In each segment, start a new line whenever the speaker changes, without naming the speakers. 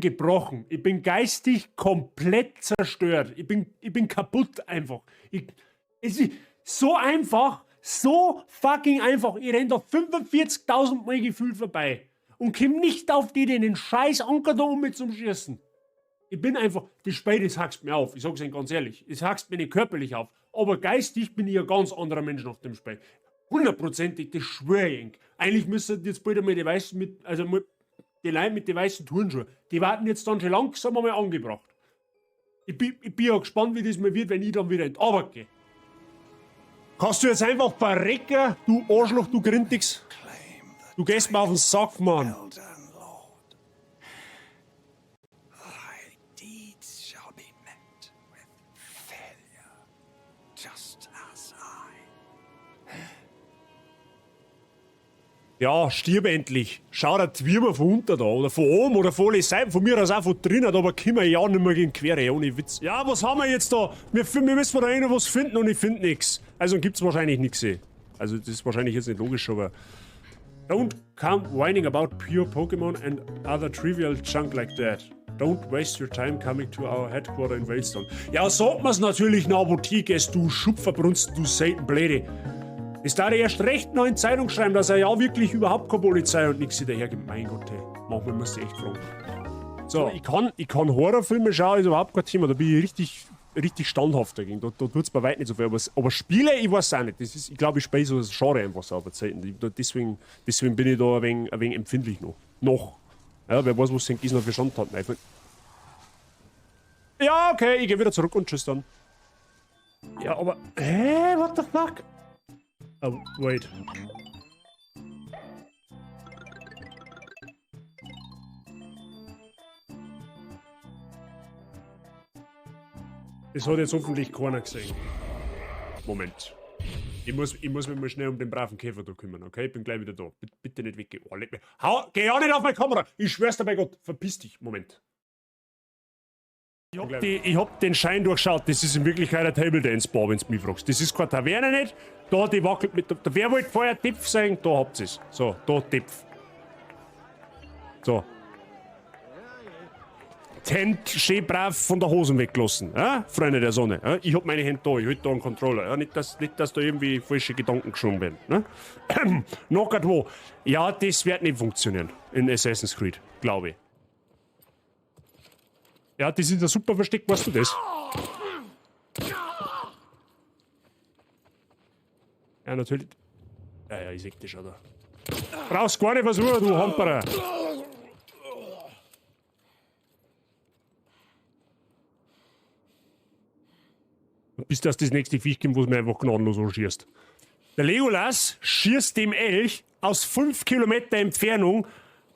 gebrochen. Ich bin geistig komplett zerstört. Ich bin kaputt einfach. Es ist so einfach, so fucking einfach. Ich renn da 45.000 Mal gefühlt vorbei und komm nicht auf die, den scheiß Anker da um zum Schießen. Ich bin einfach, das Spiel, das hackst mir auf. Ich sag's Ihnen ganz ehrlich. Es hackst mir nicht körperlich auf. Aber geistig bin ich ein ganz anderer Mensch nach dem Spiel. Hundertprozentig, das schwöre ich Ihnen. Eigentlich müssten jetzt bald einmal die weißen mit, also die Leute mit den weißen Turnschuhen, die warten jetzt dann schon langsam einmal angebracht. Ich bin ja gespannt, wie das mal wird, wenn ich dann wieder in die Arbeit gehe. Kannst du jetzt einfach verrecken, du Arschloch, du Grintix? Du gehst mir auf den Sack, Mann.
Elden Lord. Thy deeds shall be met with failure, just as I.
Ja, stirb endlich. Schau dir die Würmer von unten da oder von oben oder von alle Seiten, von mir aus auch von drinnen, aber kommen wir ja nicht mehr gegen Quere, ohne Witz. Ja, was haben wir jetzt da? Wir müssen da noch was finden und ich finde nichts. Also gibt's wahrscheinlich nichts. Also das ist wahrscheinlich jetzt nicht logisch, aber... Don't come whining about pure Pokémon and other trivial junk like that. Don't waste your time coming to our headquarter in Veilstone. Ja, sag mir's natürlich nach, wo du gehst, du Schupferbrunsten, du Seitenbläde. Das darf ich erst recht noch in Zeitung schreiben, dass er ja wirklich überhaupt keine Polizei und nichts dahergibt. Mein Gott, hey. Manchmal muss ich echt fragen. So, ich kann Horrorfilme schauen, ist überhaupt kein Thema. Da bin ich richtig, richtig standhaft dagegen. Da tut es bei weitem nicht so viel. Aber Spiele, ich weiß auch nicht. Das ist, ich glaube, ich spiele so das Genre einfach so aber selten. Deswegen bin ich da ein wenig empfindlich noch. Noch. Ja, wer weiß, was denn noch für Schandtaten einfallen. Ja, okay, ich gehe wieder zurück und tschüss dann. Ja, aber. Hä? What the fuck? Oh, wait. Das hat jetzt hoffentlich keiner gesehen. Moment. Ich muss mich mal schnell um den braven Käfer da kümmern, okay? Ich bin gleich wieder da. Bitte, bitte nicht weggehen. Oh, leck mich. Hau, geh ja nicht auf meine Kamera! Ich schwör's dir bei Gott. Verpiss dich. Moment. Ich hab den Schein durchschaut. Das ist in Wirklichkeit ein Table Dance Bar, wenn du mich fragst. Das ist keine Taverne nicht. Da, die wackelt mit. Da, wer wollte vorher Tipf sein? Da habt ihr's. So, da Tipf. So. Die Hände schön brav von der Hosen weggelassen, ja? Freunde der Sonne. Ja? Ich hab meine Hände da, ich halt da einen Controller. Ja? Nicht, dass da irgendwie falsche Gedanken geschoben werden. Ne? Noch grad wo. Ja, das wird nicht funktionieren in Assassin's Creed, glaube ich. Ja, das ist ein super Versteck, weißt du das? Ja, natürlich. Ja, ich seh das schon da. Brauchst gar nicht versuchen, du Hamperer. Bis das nächste Viech kommt, wo es mir einfach gnadenlos anschießt. Der Legolas schießt dem Elch aus 5 Kilometer Entfernung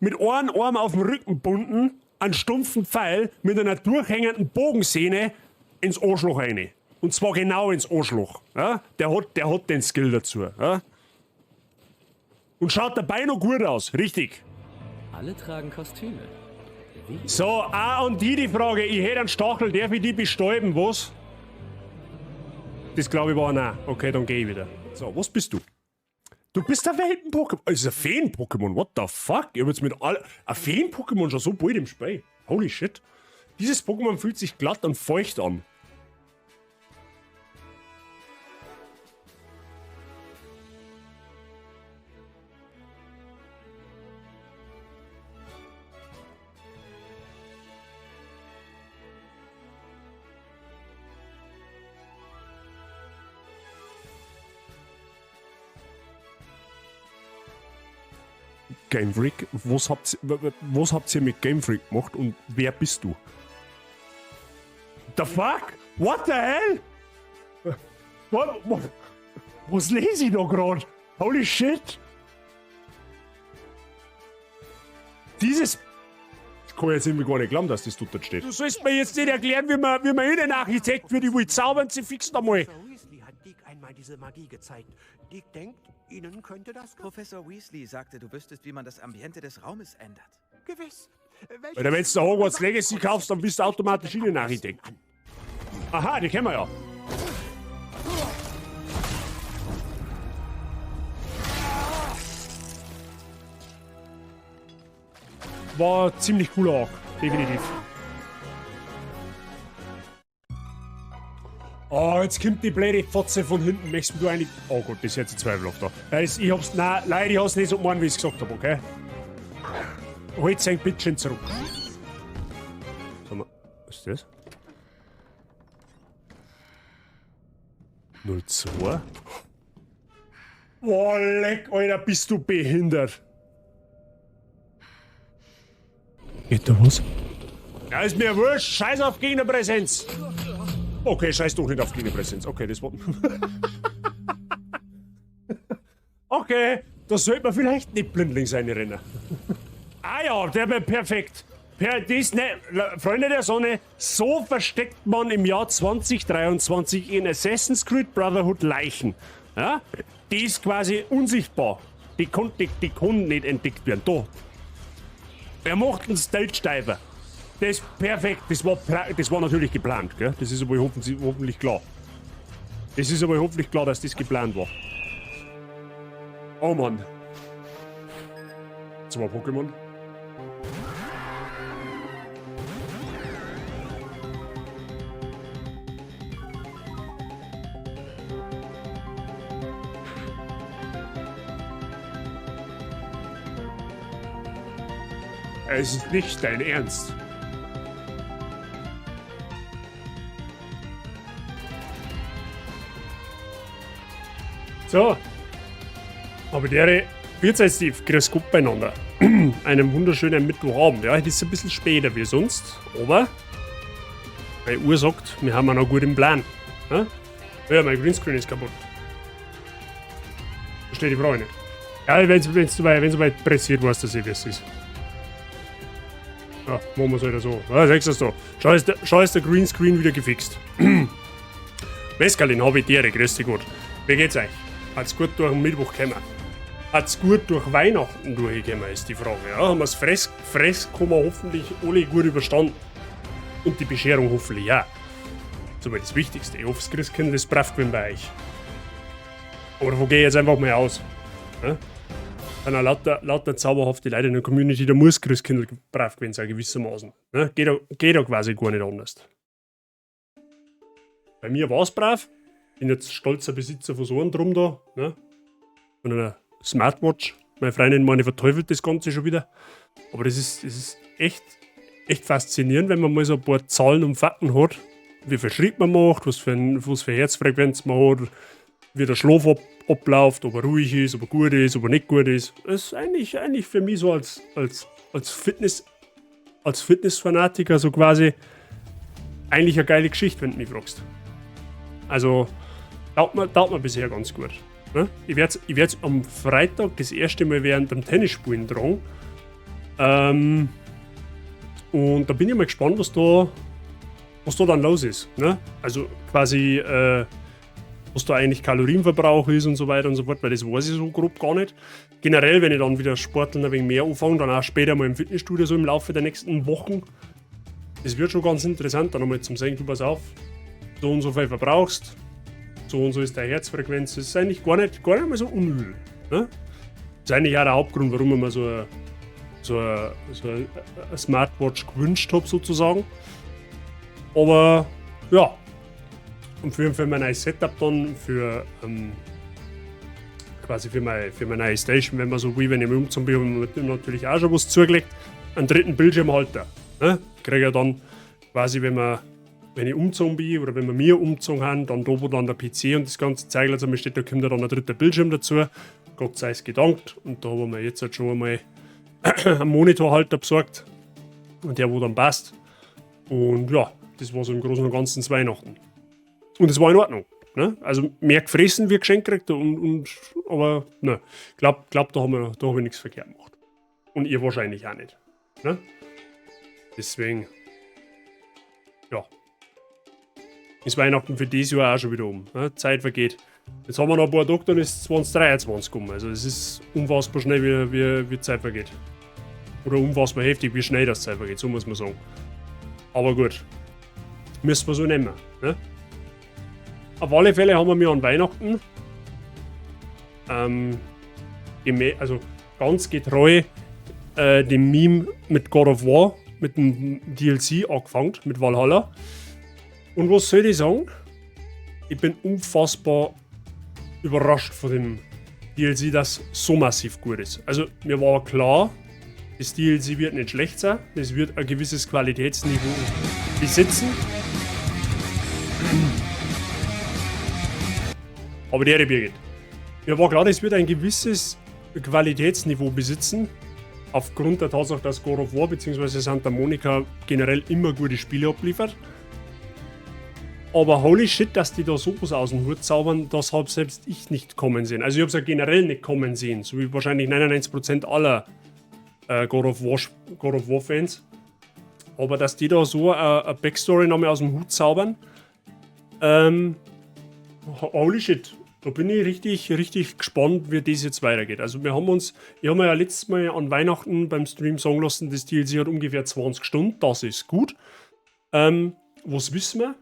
mit einem Arm auf dem Rücken bunden, einen stumpfen Pfeil mit einer durchhängenden Bogensehne ins Arschloch rein. Und zwar genau ins Arschloch. Ja? Der hat den Skill dazu. Ja? Und schaut dabei noch gut aus, richtig.
Alle tragen Kostüme. Wie?
So, auch an die Frage. Ich hätte einen Stachel, darf ich die bestäuben, was? Das glaube ich war nein. Okay, dann gehe ich wieder. So, was bist du? Du bist ein Welpen-Pokémon. Das ist ein Feen-Pokémon. What the fuck? Ich hab jetzt mit all. Ein Feen-Pokémon schon so bald im Spiel. Holy shit. Dieses Pokémon fühlt sich glatt und feucht an. Game Freak, was habt ihr mit Game Freak gemacht und wer bist du? The fuck? What the hell? Was lese ich da gerade? Holy shit! Dieses. Ich kann jetzt irgendwie gar nicht glauben, dass das dort steht. Du sollst mir jetzt nicht erklären, wie man Innenarchitekt wird. Ich will zaubern, sie fixen einmal.
Professor Weasley hat Deek einmal diese Magie gezeigt. Deek denkt, Ihnen könnte das gefallen.
Professor Weasley sagte, du wüsstest, wie man das Ambiente des Raumes ändert.
Gewiss.
Alter, wenn du Hogwarts Legacy kaufst, dann bist du automatisch Innenarchitekt. Aha, die kennen wir ja. War ziemlich cooler Arc. Definitiv. Oh, jetzt kommt die blöde Fotze von hinten. Möchtest du eigentlich. Oh Gott, das ist jetzt zweifelhaft da. Das, ich hab's. Nein, leider, ich hab's nicht so gemeint, wie ich's gesagt hab, okay? Holt sein Bitchen zurück. Sag mal, was ist das? 02? Boah, leck, Alter, bist du behindert. Geht da was? Ja, ist mir wurscht. Scheiß auf Gegnerpräsenz. Okay, scheiß doch nicht auf Gegnerpräsenz. Okay, das war... Okay, da sollte man vielleicht nicht blindlings reinrennen. Ah ja, der war perfekt. Per, das, ne, Freunde der Sonne, so versteckt man im Jahr 2023 in Assassin's Creed Brotherhood Leichen. Ja? Die ist quasi unsichtbar. Die kann nicht entdeckt werden. Da. Er macht einen Stealth-Diver. Das ist perfekt. Das war natürlich geplant, gell? Das ist aber hoffentlich klar. Das ist aber hoffentlich klar, dass das geplant war. Oh Mann. 2 Pokémon. Es ist nicht dein Ernst. So. Aber der wird Steve, grüß Gott beieinander. Einen wunderschönen Mittwochabend. Ja, es ist ein bisschen später wie sonst, aber meine Uhr sagt, wir haben ja noch gut im Plan. Ja, ja, mein Greenscreen ist kaputt. Verstehe die Frage nicht. Ja, wenn's weit pressiert, weißt du, wie es ist. Ja, machen wir's halt so. Ja, siehst du da. Schau, ist der Greenscreen wieder gefixt. Mescalin, hab ich dir, grüß dich Gott. Wie geht's euch? Hat's gut durch den Mittwoch gekommen? Hat's gut durch Weihnachten durchgekommen, ist die Frage. Ja, haben wir's Fresskummer hoffentlich alle gut überstanden. Und die Bescherung hoffentlich auch. Das ist aber das Wichtigste. Ich hoffe, das Christkind ist brav gewesen bei euch. Aber davon gehe ich jetzt einfach mal aus. Ja? Dann lauter zauberhafte Leute in der Community, da muss Christkindl brav gewesen sein, gewissermaßen. Ja? Geht da quasi gar nicht anders. Bei mir war's brav. Bin jetzt stolzer Besitzer von so einem Drum da. Ne? Von einer Smartwatch. Meine Freundin meine verteufelt das Ganze schon wieder. Aber das ist echt, echt faszinierend, wenn man mal so ein paar Zahlen und Fakten hat. Wie viel Schritt man macht, was für Herzfrequenz man hat, wie der Schlaf abläuft, ob er ruhig ist, ob er gut ist, ob er nicht gut ist. Das ist eigentlich für mich so als Fitnessfanatiker so quasi eigentlich eine geile Geschichte, wenn du mich fragst. Also taugt mir bisher ganz gut. Ne? Ich werd's am Freitag das erste Mal während dem Tennisspielen tragen. Und da bin ich mal gespannt, was da dann los ist. Ne? Also quasi, was da eigentlich Kalorienverbrauch ist und so weiter und so fort, weil das weiß ich so grob gar nicht. Generell, wenn ich dann wieder sporteln ein wenig mehr anfange, dann auch später mal im Fitnessstudio so im Laufe der nächsten Wochen. Das wird schon ganz interessant, dann nochmal zum Sehen, du pass auf, so und so viel verbrauchst, so und so ist deine Herzfrequenz. Das ist eigentlich gar nicht mal so unübel. Ne? Das ist eigentlich auch der Hauptgrund, warum ich mir so eine Smartwatch gewünscht habe, sozusagen. Aber ja, und für mein neues Setup dann, für quasi für meine neue Station, wenn man so will, wenn ich mich umgezogen bin, habe ich mir natürlich auch schon was zugelegt. Einen dritten Bildschirmhalter. Ne? Kriege ich ja dann quasi, wenn ich umgezogen bin oder wenn wir mir umgezogen haben, dann da, wo dann der PC und das ganze Zeug zusammen steht, da kommt ja dann ein dritter Bildschirm dazu. Gott sei es gedankt. Und da haben wir jetzt halt schon einmal einen Monitorhalter besorgt. Und der, wo dann passt. Und ja, das war so im Großen und Ganzen zu Weihnachten. Und es war in Ordnung. Ne? Also mehr gefressen wie geschenkt gekriegt, aber ne, glaub, da hab ich nichts verkehrt gemacht. Und ihr wahrscheinlich auch nicht. Ne? Deswegen, ja. Ist Weihnachten für dieses Jahr auch schon wieder um. Ne? Zeit vergeht. Jetzt haben wir noch ein paar Tage, dann ist 2023 gekommen. Also es ist unfassbar schnell, wie Zeit vergeht. Oder unfassbar heftig, wie schnell das Zeit vergeht, so muss man sagen. Aber gut. Müssen wir so nehmen. Ne? Auf alle Fälle haben wir mir an Weihnachten also ganz getreu dem Meme mit God of War mit dem DLC angefangen, mit Valhalla. Und was soll ich sagen? Ich bin unfassbar überrascht von dem DLC, das so massiv gut ist. Also mir war klar, das DLC wird nicht schlecht sein, es wird ein gewisses Qualitätsniveau besitzen. Aber der Birgit. Mir war klar, das wird ein gewisses Qualitätsniveau besitzen, aufgrund der Tatsache, dass God of War bzw. Santa Monica generell immer gute Spiele abliefert. Aber holy shit, dass die da sowas aus dem Hut zaubern, das hab selbst ich nicht kommen sehen. Also ich hab's ja generell nicht kommen sehen, so wie wahrscheinlich 99% aller God of War Fans. Aber dass die da so eine Backstory nochmal aus dem Hut zaubern, holy shit. Da bin ich richtig, richtig gespannt, wie das jetzt weitergeht. Also wir haben uns, ich habe mir ja letztes Mal an Weihnachten beim Stream sagen lassen, das DLC hat ungefähr 20 Stunden, das ist gut. Was wissen wir?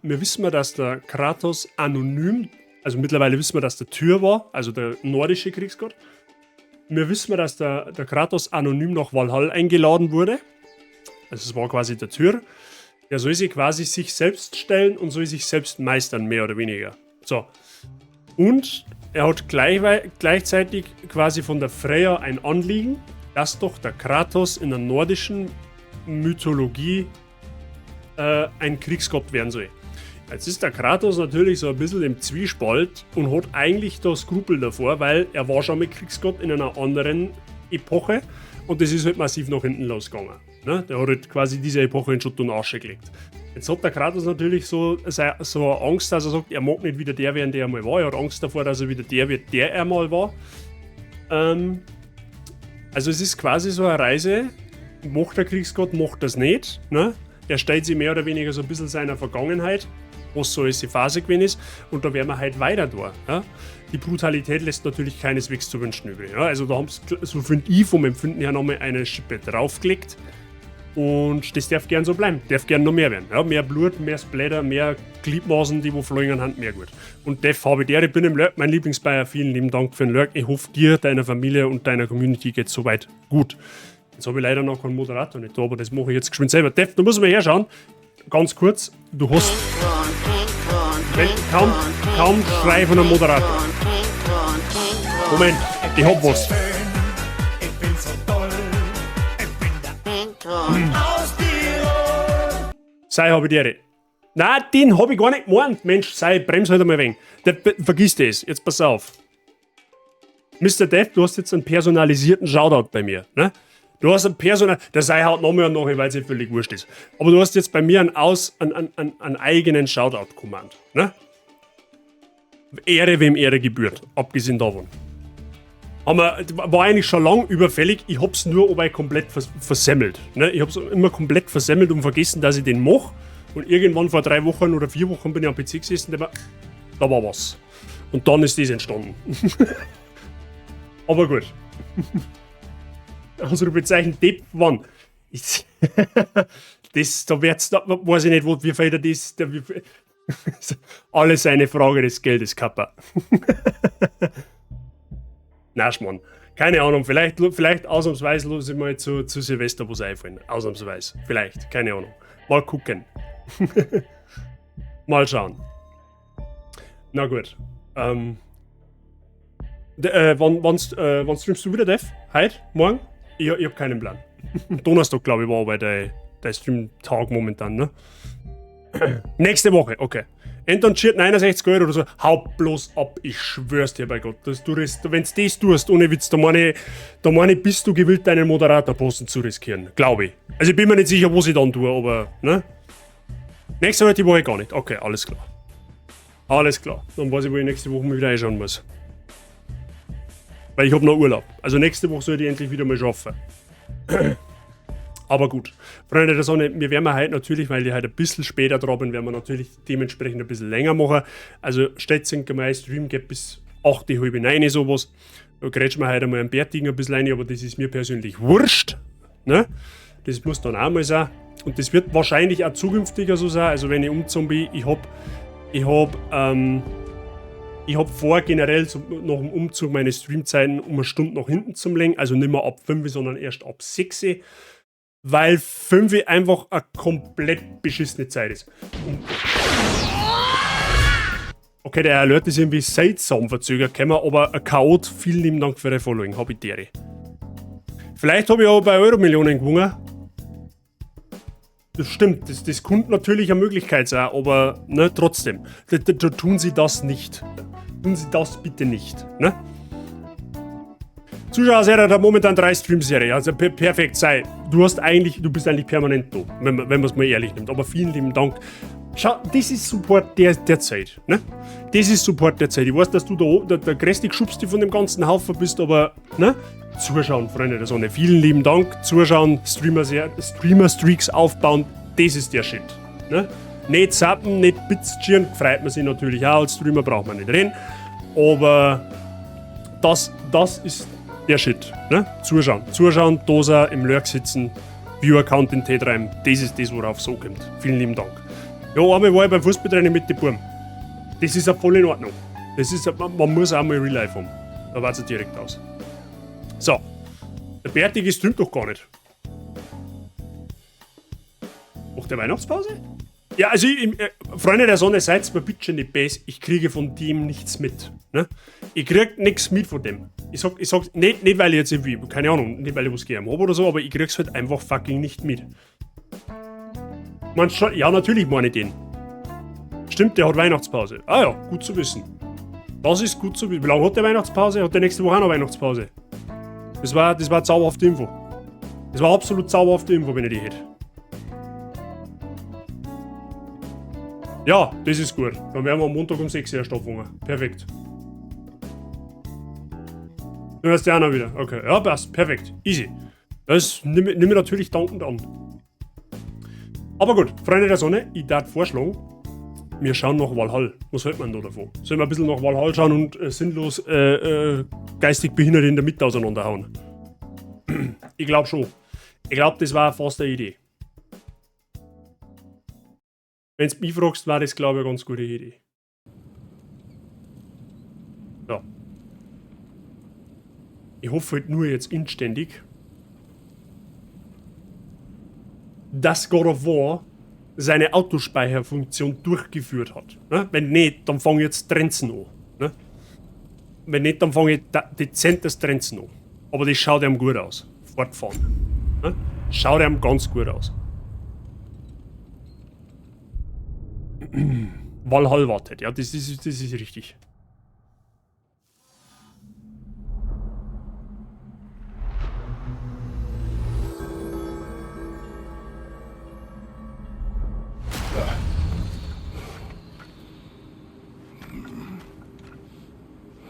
Wir wissen, dass der Kratos anonym, also mittlerweile wissen wir, dass der Tyr war, also der nordische Kriegsgott. Wir wissen, dass der Kratos anonym nach Valhall eingeladen wurde. Also es war quasi der Tyr. Der soll sich quasi sich selbst stellen und soll sich selbst meistern, mehr oder weniger. So. Und er hat gleichzeitig quasi von der Freya ein Anliegen, dass doch der Kratos in der nordischen Mythologie ein Kriegsgott werden soll. Jetzt ist der Kratos natürlich so ein bisschen im Zwiespalt und hat eigentlich da Skrupel davor, weil er war schon mal Kriegsgott in einer anderen Epoche und das ist halt massiv nach hinten losgegangen. Ne? Der hat halt quasi diese Epoche in Schutt und Asche gelegt. Jetzt hat der Kratos natürlich so Angst, dass er sagt, er mag nicht wieder der werden, der er mal war. Er hat Angst davor, dass er wieder der wird, der er mal war. Also es ist quasi so eine Reise, macht der Kriegsgott, macht das nicht. Ne? Er stellt sich mehr oder weniger so ein bisschen seiner Vergangenheit, was so die Phase gewesen ist, und da werden wir halt weiter da. Ja? Die Brutalität lässt natürlich keineswegs zu wünschen übrig. Ja? Also da haben sie, so finde ich vom Empfinden her, nochmal eine Schippe draufgelegt. Und das darf gern so bleiben, darf gern noch mehr werden. Ja, mehr Blut, mehr Splatter, mehr Gliedmaßen, die wo fliegen haben, mehr gut. Und Def habe ich, ich bin im Lurk, mein Lieblingsbayer, vielen lieben Dank für den Lurk. Ich hoffe, dir, deiner Familie und deiner Community geht soweit gut. Jetzt habe ich leider noch keinen Moderator nicht da, aber das mache ich jetzt geschwind selber. Def, du musst mal herschauen. Ganz kurz, du hast kaum Schrei von einem Moderator. Moment, ich hab was. Sei habe ich dir. Nein, den hab ich gar nicht gemeint. Mensch, sei, brems halt einmal ein wenig. Vergiss das. Jetzt pass auf. Mr. Death, du hast jetzt einen personalisierten Shoutout bei mir. Ne? Du hast einen personal. Der sei haut noch mehr und nachher, weil es völlig wurscht ist. Aber du hast jetzt bei mir einen eigenen Shoutout-Command. Ne? Ehre, wem Ehre gebührt. Abgesehen davon. War eigentlich schon lang überfällig, ich hab's nur aber komplett versemmelt. Ne? Ich hab's immer komplett versemmelt und vergessen, dass ich den mach. Und irgendwann vor 3 Wochen oder 4 Wochen bin ich am PC gesessen, da war was. Und dann ist das entstanden. Aber gut. Ausrufezeichen Depp wann? Das, da wird's, da weiß ich nicht, wo, wie viel das, da, wie viel, alles eine Frage des Geldes, Kappa. Na, Schmarrn. Keine Ahnung, vielleicht ausnahmsweise los ich mal zu Silvester was einfallen. Ausnahmsweise. Vielleicht, keine Ahnung. Mal gucken. Mal schauen. Na gut. Wann streamst du wieder, Dev? Heute? Morgen? Ich hab keinen Plan. Donnerstag, glaube ich, war aber der Stream-Tag momentan, ne? Nächste Woche, okay. Anton Cheat 69 Euro oder so, hau bloß ab, ich schwör's dir bei Gott. Dass du das, wenn's das tust, ohne Witz, da meine ich, bist du gewillt, deinen Moderatorposten zu riskieren. Glaube ich. Also ich bin mir nicht sicher, was ich dann tue, aber, ne? Nächste Woche die Woche gar nicht. Okay, alles klar. Alles klar. Dann weiß ich, wo ich nächste Woche mal wieder einschauen muss. Weil ich hab noch Urlaub. Also nächste Woche sollte ich endlich wieder mal schaffen. Aber gut, Freunde der Sonne, wir werden heute natürlich, weil ich heute ein bisschen später dran bin, werden wir natürlich dementsprechend ein bisschen länger machen. Also stellt mein Stream geht bis 8, halb 9, sowas. Da grätschen wir heute mal am Bärtigen ein bisschen rein, aber das ist mir persönlich wurscht. Ne? Das muss dann auch mal sein. Und das wird wahrscheinlich auch zukünftiger so sein. Also wenn ich umgezogen bin, ich hab vor, generell so nach dem Umzug meine Streamzeiten um eine Stunde nach hinten zu legen. Also nicht mehr ab 5, sondern erst ab 6. Weil 5 einfach eine komplett beschissene Zeit ist. Okay, der Alert ist irgendwie seltsam verzögert gekommen, aber ein Chaot, vielen lieben Dank für dein Following, hab ich dir. Vielleicht habe ich auch bei Euro-Millionen gewonnen. Das stimmt, das könnte natürlich eine Möglichkeit sein, aber ne, trotzdem. Da tun Sie das nicht. Tun Sie das bitte nicht. Ne? Zuschauer hat momentan 3 Stream-Serie, also perfekt sei. Du bist eigentlich permanent da, wenn man es mal ehrlich nimmt. Aber vielen lieben Dank. Schau, das ist Support der Zeit, ne? Das ist Support der Zeit. Ich weiß, dass du da der größte Geschubste von dem ganzen Haufen bist, aber, ne? Zuschauen, Freunde der Sonne. Vielen lieben Dank. Zuschauen, Streamer-Streaks aufbauen, das ist der Shit, ne? Nicht zappen, nicht bitchen, freut man sich natürlich auch. Als Streamer braucht man nicht reden. Aber das ist der Shit, ne? Zuschauen, zuschauen, da im Lurk sitzen, Viewer-Account in den Tee treiben, das ist das, worauf es so kommt. Vielen lieben Dank. Ja, einmal war ich beim Fußballtraining mit den Buben. Das ist ja voll in Ordnung. Das ist, man muss auch mal Real Life haben. Da war es ja direkt aus. So. Der Bärtige streamt doch gar nicht. Macht der Weihnachtspause? Ja, also, Freunde der Sonne, seid mir bitte nicht böse, ich kriege von dem nichts mit. Ne? Ich krieg nichts mit von dem. Ich sag nicht, weil ich jetzt irgendwie, keine Ahnung, nicht weil ich was gern hab oder so, aber ich krieg's halt einfach fucking nicht mit. Man, ja, natürlich meine ich den. Stimmt, der hat Weihnachtspause. Ah ja, gut zu wissen. Das ist gut zu wissen. Wie lange hat der Weihnachtspause? Hat der nächste Woche auch noch Weihnachtspause? Das war zauberhafte Info. Das war absolut zauberhafte Info, wenn ich die hätte. Ja, das ist gut. Dann werden wir am Montag um 6 Uhr erst anfangen. Perfekt. Du hörst die auch noch wieder. Okay, ja, passt. Perfekt. Easy. Das nehme ich natürlich dankend an. Aber gut, Freunde der Sonne, ich darf vorschlagen, wir schauen nach Valhall. Was hält man da davon? Sollen wir ein bisschen nach Valhall schauen und sinnlos geistig Behinderte in der Mitte auseinanderhauen? Ich glaube schon. Ich glaube, das war fast eine Idee. Wenn du mich fragst, war das, glaube ich, eine ganz gute Idee. So. Ich hoffe halt nur jetzt inständig, dass God of War seine Autospeicherfunktion durchgeführt hat. Ne? Wenn nicht, dann fange ich jetzt Trenzen an. Ne? Wenn nicht, dann fange ich dezent das Trenzen an. Aber das schaut ihm gut aus. Fortfahren. Ne? Schaut ihm ganz gut aus. Valhall wartet, ja, das ist richtig.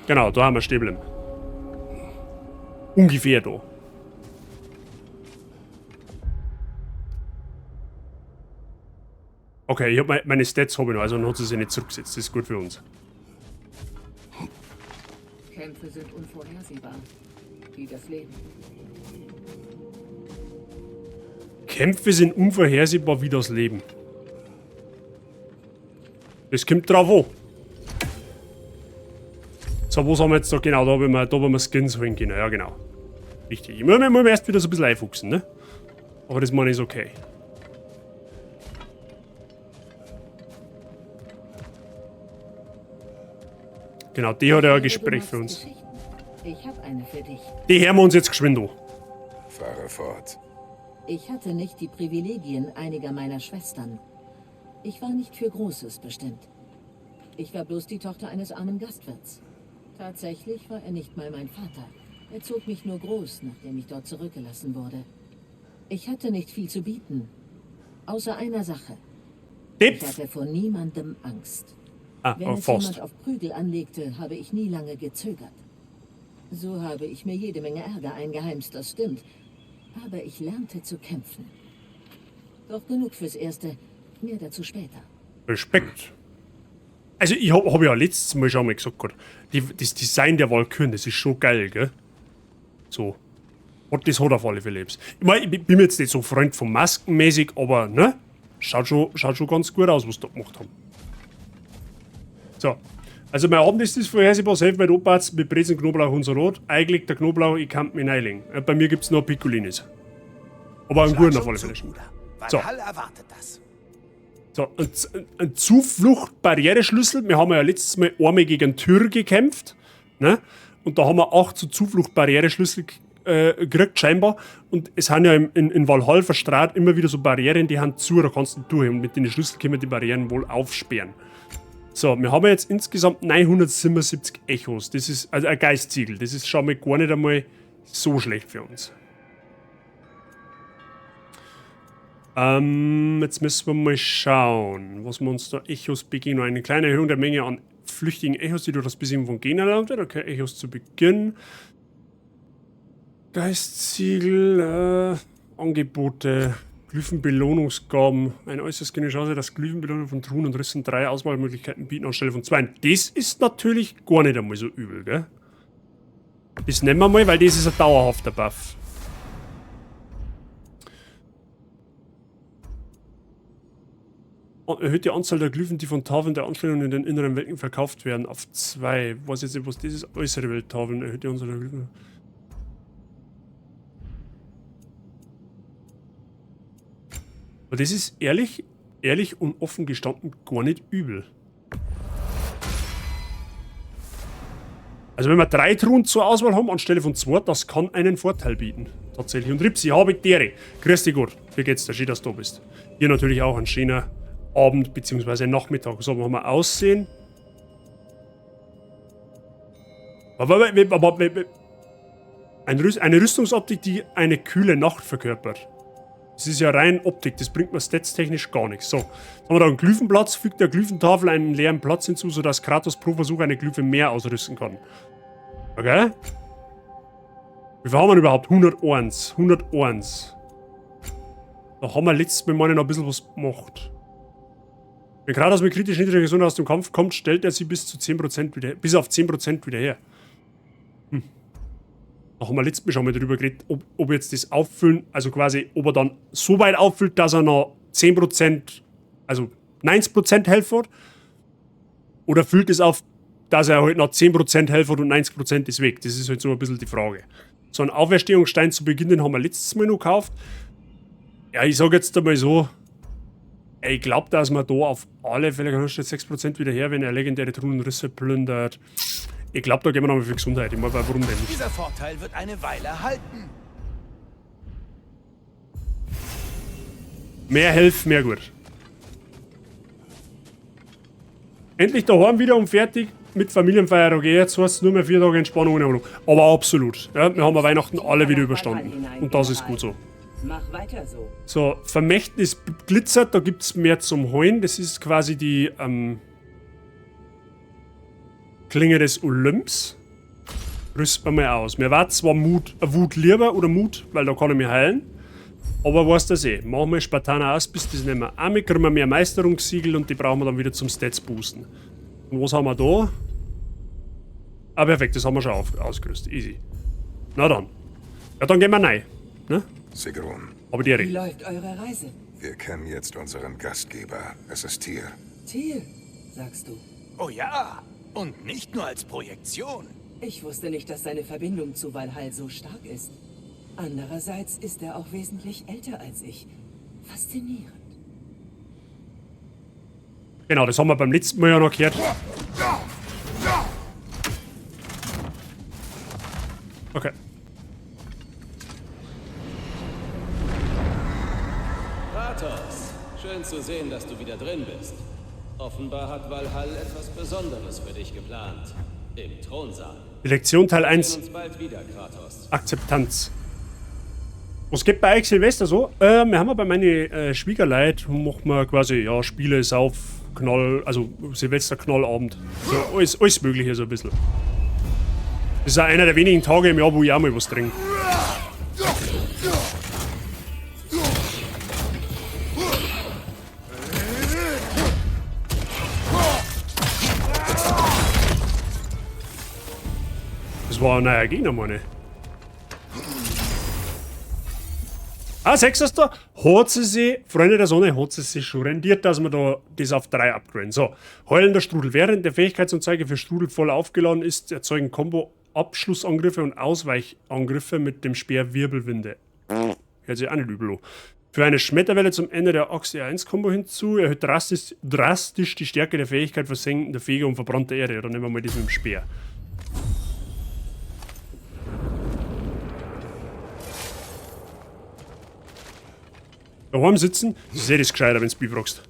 Genau, da haben wir stehen bleiben. Ungefähr da. Okay, ich hab meine Stats habe ich noch, also dann hat sie sich nicht zurückgesetzt. Das ist gut für uns.
Kämpfe sind unvorhersehbar, wie das Leben.
Kämpfe sind unvorhersehbar wie das Leben. Das kommt drauf an. So, was haben wir jetzt da? Genau, da haben wir Skins holen können. Ja, genau. Richtig. Ich muss mich erst wieder so ein bisschen einfuchsen, ne? Aber das meine ich ist okay. Genau, die hat ja ein Gespräch für uns.
Ich hab eine für dich.
Die hören wir uns jetzt geschwind an.
Fahre fort.
Ich hatte nicht die Privilegien einiger meiner Schwestern. Ich war nicht für Großes bestimmt. Ich war bloß die Tochter eines armen Gastwirts. Tatsächlich war er nicht mal mein Vater. Er zog mich nur groß, nachdem ich dort zurückgelassen wurde. Ich hatte nicht viel zu bieten. Außer einer Sache. Ich hatte vor niemandem Angst.
Ah,
Wenn es
fast.
jemand auf Prügel anlegte, habe ich nie lange gezögert. So habe ich mir jede Menge Ärger eingeheimst, das stimmt. Aber ich lernte zu kämpfen. Doch genug fürs Erste. Mehr dazu später.
Respekt. Also ich hab ja letztes Mal schon mal gesagt, Gott, das Design der Walküren, das ist schon geil, gell? So. Und das hat auf alle Fälle etwas. Ich mein, ich bin jetzt nicht so Freund von Maskenmäßig, aber ne? Schaut schon ganz gut aus, was die da gemacht haben. So. Also mein Abend ist das vorhersehbar, selbst mein Opa mit Brezen, Knoblauch und Salat. Eigentlich der Knoblauch, ich kann mich reinlegen. Bei mir gibt's noch Piccolinis. Aber einen
Schlag
guten auf
schon
alle
zu,
Fälle schon.
Bruder.
So.
Valhall erwartet das.
So, ein Zuflucht-Barriereschlüssel. Wir haben ja letztes Mal einmal gegen Tyr gekämpft. Ne? Und da haben wir 8 so Zuflucht-Barriereschlüssel gekriegt, scheinbar. Und es haben ja in Valhall verstrahlt immer wieder so Barrieren, die haben zu, da kannst du nicht durch. Und mit den Schlüsseln können wir die Barrieren wohl aufsperren. So, wir haben jetzt insgesamt 977 Echos. Das ist also ein Geistsiegel. Das ist schon mal gar nicht einmal so schlecht für uns. Jetzt müssen wir mal schauen, was wir uns da Echos begegnen. Eine kleine Erhöhung der Menge an flüchtigen Echos, die durch das Besiegen von Gegnern erlaubt wird. Okay, Echos zu Beginn. Geistsiegel, Angebote, Glyphenbelohnungsgaben. Eine äußerst geringe Chance, dass Glyphenbelohnungen von Truhen und Rissen 3 Auswahlmöglichkeiten bieten anstelle von 2. Das ist natürlich gar nicht einmal so übel, gell? Das nehmen wir mal, weil das ist ein dauerhafter Buff. Und erhöht die Anzahl der Glyphen, die von Tafeln der Anstellung in den inneren Welten verkauft werden, auf 2. Weiß jetzt nicht, was das ist. Äußere Welttafeln erhöht die Anzahl der Glyphen. Aber das ist ehrlich und offen gestanden gar nicht übel. Also wenn wir 3 Truhen zur Auswahl haben anstelle von 2, das kann einen Vorteil bieten. Tatsächlich. Und Ripsi, habe Dere. Grüß dich Gott. Wie geht's dir? Schön, dass du da bist. Hier natürlich auch ein schöner Abend bzw. Nachmittag. So, machen wir Aussehen. Aber eine Rüstungsoptik, die eine kühle Nacht verkörpert. Das ist ja rein Optik, das bringt mir statstechnisch gar nichts. So, jetzt haben wir da einen Glyphenplatz, fügt der Glyphentafel einen leeren Platz hinzu, sodass Kratos pro Versuch eine Glyphe mehr ausrüsten kann. Okay. Wie viel haben wir denn überhaupt? 101. 101. Da haben wir letztes Mal noch ein bisschen was gemacht. Wenn Kratos mit kritisch niedriger Gesundheit aus dem Kampf kommt, stellt er sie bis zu 10% wieder, bis auf 10% wieder her. Da haben wir letztes Mal schon mal drüber geredet, ob jetzt das Auffüllen, also quasi, ob er dann so weit auffüllt, dass er noch 10%, also 90% Health hat, oder füllt es auf, dass er halt noch 10% Health hat und 90% ist weg. Das ist halt so ein bisschen die Frage. So einen Auferstehungsstein zu Beginn, den haben wir letztes Mal noch gekauft. Ja, ich sag jetzt einmal so, ich glaub, dass man da auf alle Fälle kann, steht 6% wieder her, wenn er legendäre Truhenrisse plündert. Ich glaub, da gehen wir nochmal für Gesundheit. Ich mein, warum denn nicht?
Dieser Vorteil wird eine Weile halten.
Mehr Health, mehr gut. Endlich daheim wieder und fertig mit Familienfeier. Okay, jetzt heißt es nur mehr 4 Tage Entspannung und Erholung. Aber absolut. Ja, wir haben Weihnachten alle wieder überstanden. Und das ist gut so.
Mach weiter so.
So, Vermächtnis glitzert, da gibt's mehr zum Heulen. Das ist quasi die Klinge des Olymps. Rüsten wir mal aus. Mir war zwar Wut lieber oder Mut, weil da kann ich mich heilen. Aber weißt du das eh. Machen wir Spartaner Aspis, das nehmen wir auch mit, kriegen wir mehr Meisterungssiegel und die brauchen wir dann wieder zum Stats boosten. Und was haben wir da? Ah, perfekt, das haben wir schon ausgerüstet. Easy. Na dann. Ja, dann gehen wir rein. Ne?
Sigrun.
Aber die
Wie
Rede.
läuft eure Reise?
Wir kennen jetzt unseren Gastgeber. Es ist Tyr.
Tyr, sagst du?
Oh ja, und nicht nur als Projektion.
Ich wusste nicht, dass seine Verbindung zu Valhall so stark ist. Andererseits ist er auch wesentlich älter als ich. Faszinierend.
Genau, das haben wir beim letzten Mal ja noch gehört. Okay.
Kratos, schön zu sehen, dass du wieder drin bist. Offenbar hat Valhall etwas Besonderes für dich geplant. Im Thronsaal.
Die Lektion Teil
Wir
1.
sehen uns bald wieder, Kratos.
Akzeptanz. Was geht bei euch Silvester so? Wir haben ja bei meinen Schwiegerleut, machen wir quasi, ja, Spiele, Sauf, Knall, also Silvesterknallabend. So, alles Mögliche so ein bisschen. Das ist auch einer der wenigen Tage im Jahr, wo ich auch mal was trinke. Das war ein neuer Gegner, meine ich. Ah, 6. Hat sie sich, Freunde der Sonne, hat sie sich schon rendiert, dass wir da das auf 3 upgraden. So, heulender Strudel. Während der Fähigkeitsanzeige für Strudel voll aufgeladen ist, erzeugen Kombo Abschlussangriffe und Ausweichangriffe mit dem Speer Wirbelwinde. Hört sich auch nicht übel an. Für eine Schmetterwelle zum Ende der Axt R1-Kombo hinzu. Erhöht drastisch die Stärke der Fähigkeit versenkender Fege und verbrannte Erde. Dann nehmen wir mal das mit dem Speer. Daheim sitzen, das ist eh das gescheiter, wenn du mich fragst.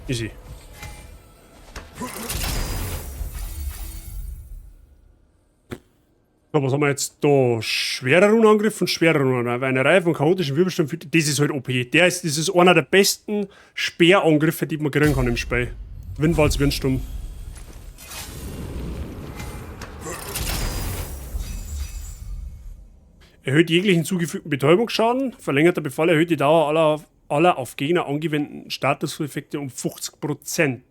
Easy. So, was haben wir jetzt da? Schwerer Runenangriff und schwerer Runenangriff. Eine Reihe von chaotischen Wirbelstürmen. Das ist halt OP. Das ist einer der besten Speerangriffe, die man kriegen kann im Spiel. Windwalz, Windsturm. Erhöht jeglichen zugefügten Betäubungsschaden. Verlängerter Befall erhöht die Dauer aller auf Gegner angewendten Statuseffekte um 50%.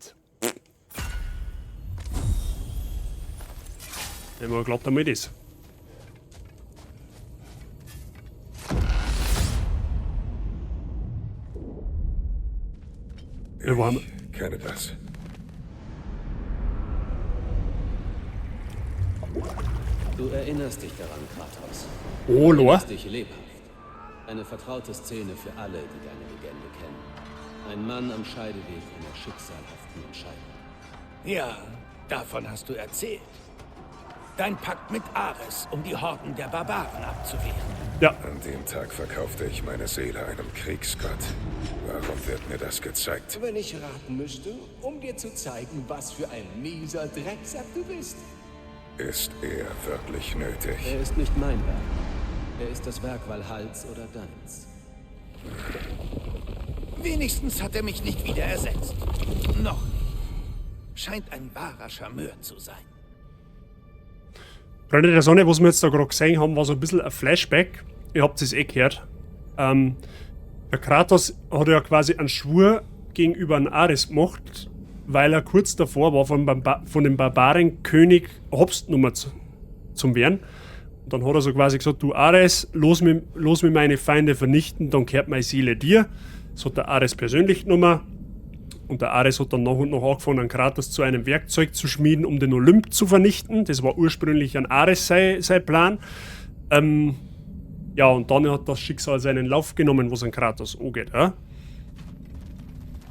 Nehmen wir glatt einmal das. Ja, wo haben wir?
Ich kenne das.
Du erinnerst dich daran, Kratos.
Oh,
Du
Lor.
erinnerst dich lebhaft. Eine vertraute Szene für alle, die deine Legende kennen. Ein Mann am Scheideweg einer schicksalhaften Entscheidung.
Ja, davon hast du erzählt. Dein Pakt mit Ares, um die Horden der Barbaren abzuwehren.
Ja.
An dem Tag verkaufte ich meine Seele einem Kriegsgott. Warum wird mir das gezeigt?
Wenn ich raten müsste, um dir zu zeigen, was für ein mieser Drecksack du bist.
Ist er wirklich nötig?
Er ist nicht mein Werk. Er ist das Werk Valhalls oder deins.
Wenigstens hat er mich nicht wieder ersetzt. Noch nicht. Scheint ein wahrer Charmeur zu sein.
Freunde der Sonne, was wir jetzt da gerade gesehen haben, war so ein bisschen ein Flashback. Ihr habt es eh gehört. Der Kratos hat ja quasi einen Schwur gegenüber einem Ares gemacht, weil er kurz davor war, von dem Barbarenkönig Hopstnummer zum werden. Und dann hat er so quasi gesagt, du Ares, los mit meine Feinde vernichten, dann kehrt meine Seele dir. Das hat der Ares persönlich genommen. Und der Ares hat dann nach und nach angefangen, einen Kratos zu einem Werkzeug zu schmieden, um den Olymp zu vernichten. Das war ursprünglich ein Ares sein Plan. Ja, und dann hat das Schicksal seinen Lauf genommen, was an Kratos angeht. Ja?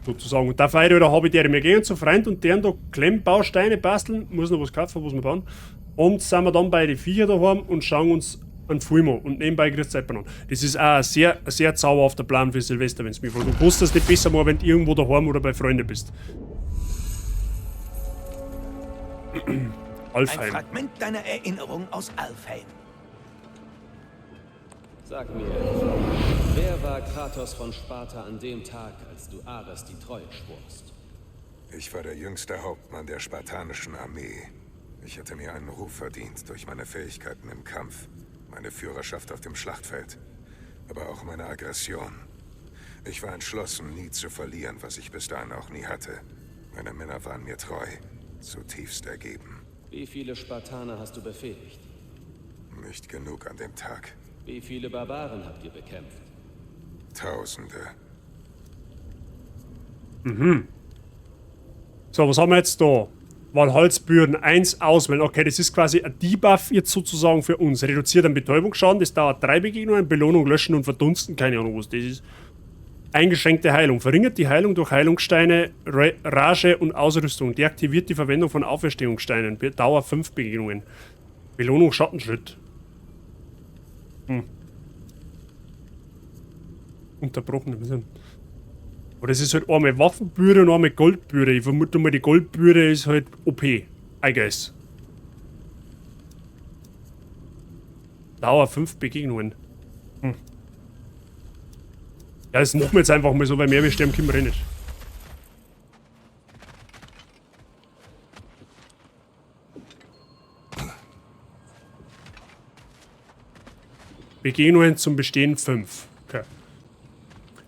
Sozusagen. Und da feiere ich, da habe ich der mir gehen zu Freund und deren da Klemmbausteine basteln. Muss noch was kaufen, was wir bauen. Und sind wir dann bei den Viecher daheim und schauen uns einen Film an. Und nebenbei kriegst du Zeit. Das ist auch ein sehr, sehr zauberhafter Plan für Silvester, wenn's mich fragt. Du kannst das nicht besser machen, wenn du irgendwo daheim oder bei Freunden bist. Alfheim.
Ein Fragment deiner Erinnerung aus Alfheim.
Sag mir, wer war Kratos von Sparta an dem Tag, als du Ares die Treue schworst?
Ich war der jüngste Hauptmann der spartanischen Armee. Ich hatte mir einen Ruf verdient durch meine Fähigkeiten im Kampf, meine Führerschaft auf dem Schlachtfeld, aber auch meine Aggression. Ich war entschlossen, nie zu verlieren, was ich bis dahin auch nie hatte. Meine Männer waren mir treu, zutiefst ergeben.
Wie viele Spartaner hast du befehligt?
Nicht genug an dem Tag.
Wie viele Barbaren habt ihr bekämpft?
Tausende.
Mhm. So, was haben wir jetzt da? Valhalsbürden 1 auswählen. Okay, das ist quasi ein Debuff jetzt sozusagen für uns. Reduziert den Betäubungsschaden, das dauert 3 Begegnungen, Belohnung löschen und verdunsten, keine Ahnung was das ist. Eingeschränkte Heilung. Verringert die Heilung durch Heilungssteine, Rage und Ausrüstung. Deaktiviert die Verwendung von Auferstehungssteinen. Dauer 5 Begegnungen. Belohnung Schattenschritt. Unterbrochen. Aber das ist halt einmal Waffenbüre und einmal Goldbüre. Ich vermute mal, die Goldbüre ist halt OP. I guess. Dauer 5 Begegnungen. Ja, das machen wir jetzt einfach mal so, weil mehr wir sterben können wir eh nicht. Begegnungen zum Bestehen 5. Okay.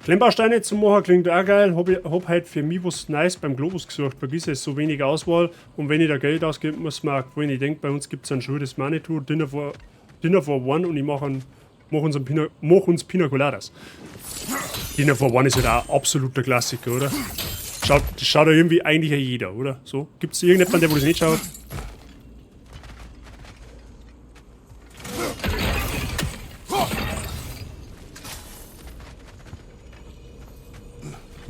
Klemmbausteine zu machen klingt auch geil. Hab halt für mich was Nice beim Globus gesucht. Vergiss es, so wenig Auswahl. Und wenn ich da Geld ausgebe, muss man auch gefallen. Ich denk, bei uns gibt's einen Schuh des Manitou, Dinner for One und ich mach uns Pina Coladas. Dinner for One ist halt auch absoluter Klassiker, oder? Das schaut ja irgendwie eigentlich ja jeder, oder? So? Gibt's irgendjemanden, der wo das nicht schaut?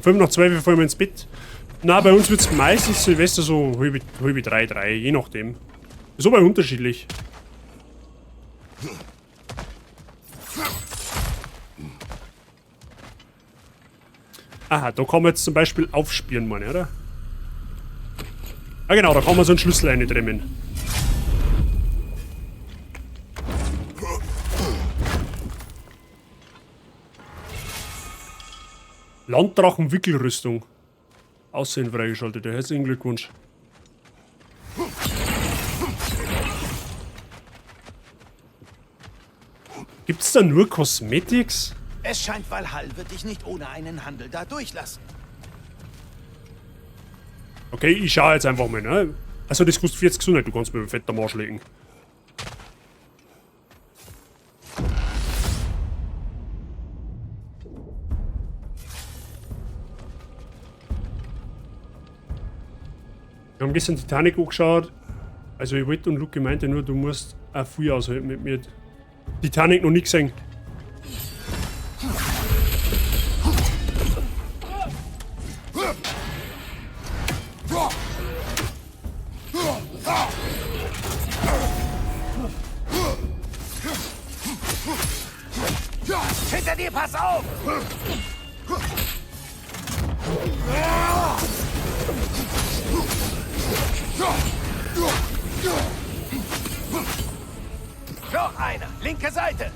Um 11:05 fallen wir ins Bett. Na, bei uns wird's meistens Silvester so halb drei, drei, je nachdem. Ist aber unterschiedlich. Aha, da kann man jetzt zum Beispiel aufspüren, meine ich, oder? Ah genau, da kann man so einen Schlüssel reindremmen. Landdrachenwickelrüstung. Aussehen freigeschaltet. Ja, herzlichen Glückwunsch. Gibt's da nur Cosmetics?
Es scheint, Valhall wird dich nicht ohne einen Handel da durchlassen.
Okay, ich schau jetzt einfach mal, ne? Also das kostet 40 Gesundheit, du kannst mir mit dem fetten Marsch legen. Wir haben gestern Titanic angeschaut. Also ich wollte und Luke meinte nur, du musst auch viel aushalten mit mir. Titanic noch nie gesehen.
Hinter dir, pass auf! Noch einer, linke Seite!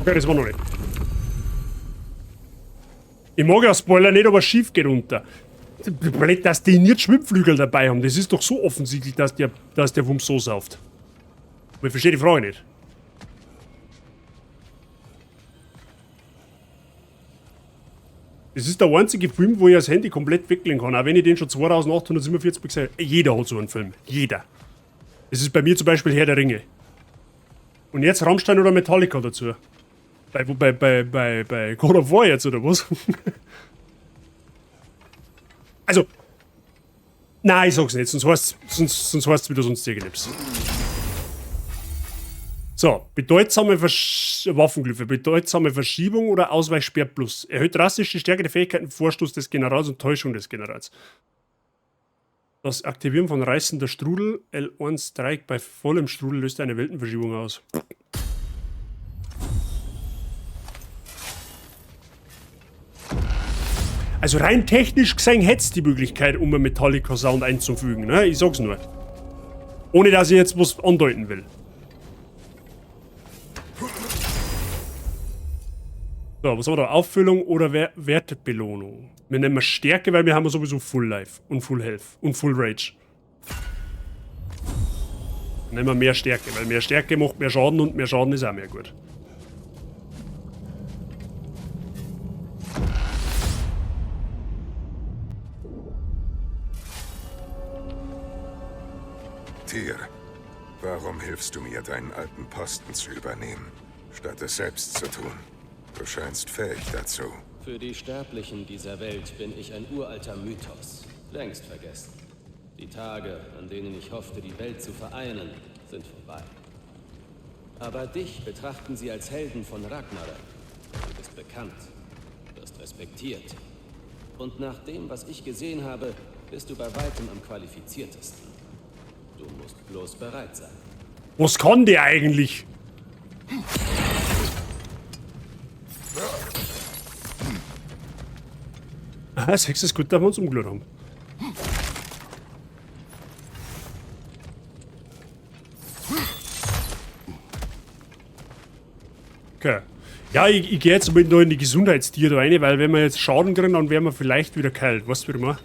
Okay, das war noch nicht. Ich mag ja Spoiler nicht, aber schief geht unter. Blöd, dass die nicht Schwimmflügel dabei haben. Das ist doch so offensichtlich, dass der Wumms so sauft. Aber ich verstehe die Frage nicht. Das ist der einzige Film, wo ich das Handy komplett wickeln kann, auch wenn ich den schon 2847 gesehen habe. Jeder hat so einen Film. Jeder. Das ist bei mir zum Beispiel Herr der Ringe. Und jetzt Rammstein oder Metallica dazu. Bei God of War jetzt, oder was? Also. Nein, ich sag's nicht, sonst heißt's wieder sonst irgendetwas. So, bedeutsame Waffenglüpfe, bedeutsame Verschiebung oder Ausweichsperr plus. Erhöht drastisch die Stärke der Fähigkeiten, Vorstoß des Generals und Täuschung des Generals. Das Aktivieren von reißender Strudel, L1 Dreieck bei vollem Strudel löst eine Weltenverschiebung aus. Also rein technisch gesehen hätt's die Möglichkeit, um einen Metallica-Sound einzufügen, ne? Ich sag's nur. Ohne dass ich jetzt was andeuten will. So, was haben wir da? Auffüllung oder Wertebelohnung? Wir nehmen Stärke, weil wir haben sowieso Full Life und Full Health und Full Rage. Dann nehmen wir mehr Stärke, weil mehr Stärke macht mehr Schaden und mehr Schaden ist auch mehr gut.
Tyr, warum hilfst du mir, deinen alten Posten zu übernehmen, statt es selbst zu tun? Du scheinst fähig dazu.
Für die Sterblichen dieser Welt bin ich ein uralter Mythos, längst vergessen. Die Tage, an denen ich hoffte, die Welt zu vereinen, sind vorbei. Aber dich betrachten sie als Helden von Ragnarök. Du bist bekannt, respektiert. Und nach dem, was ich gesehen habe, bist du bei weitem am qualifiziertesten. Du musst bloß bereit sein.
Was kann der eigentlich? Aha, siehst du, es gut, dass wir uns umgeschaut haben. Okay. Ja, ich gehe jetzt mal da in die Gesundheitstier da rein, weil wenn wir jetzt Schaden kriegen, dann werden wir vielleicht wieder kalt. Weißt du, wie ich meine?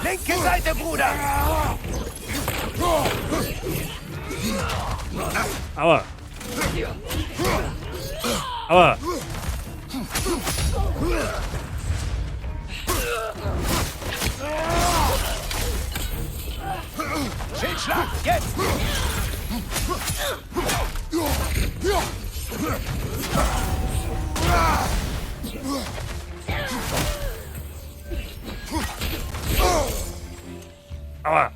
Linke Seite, Bruder!
Aua. Aua.
Schildschlag, jetzt!
Aua.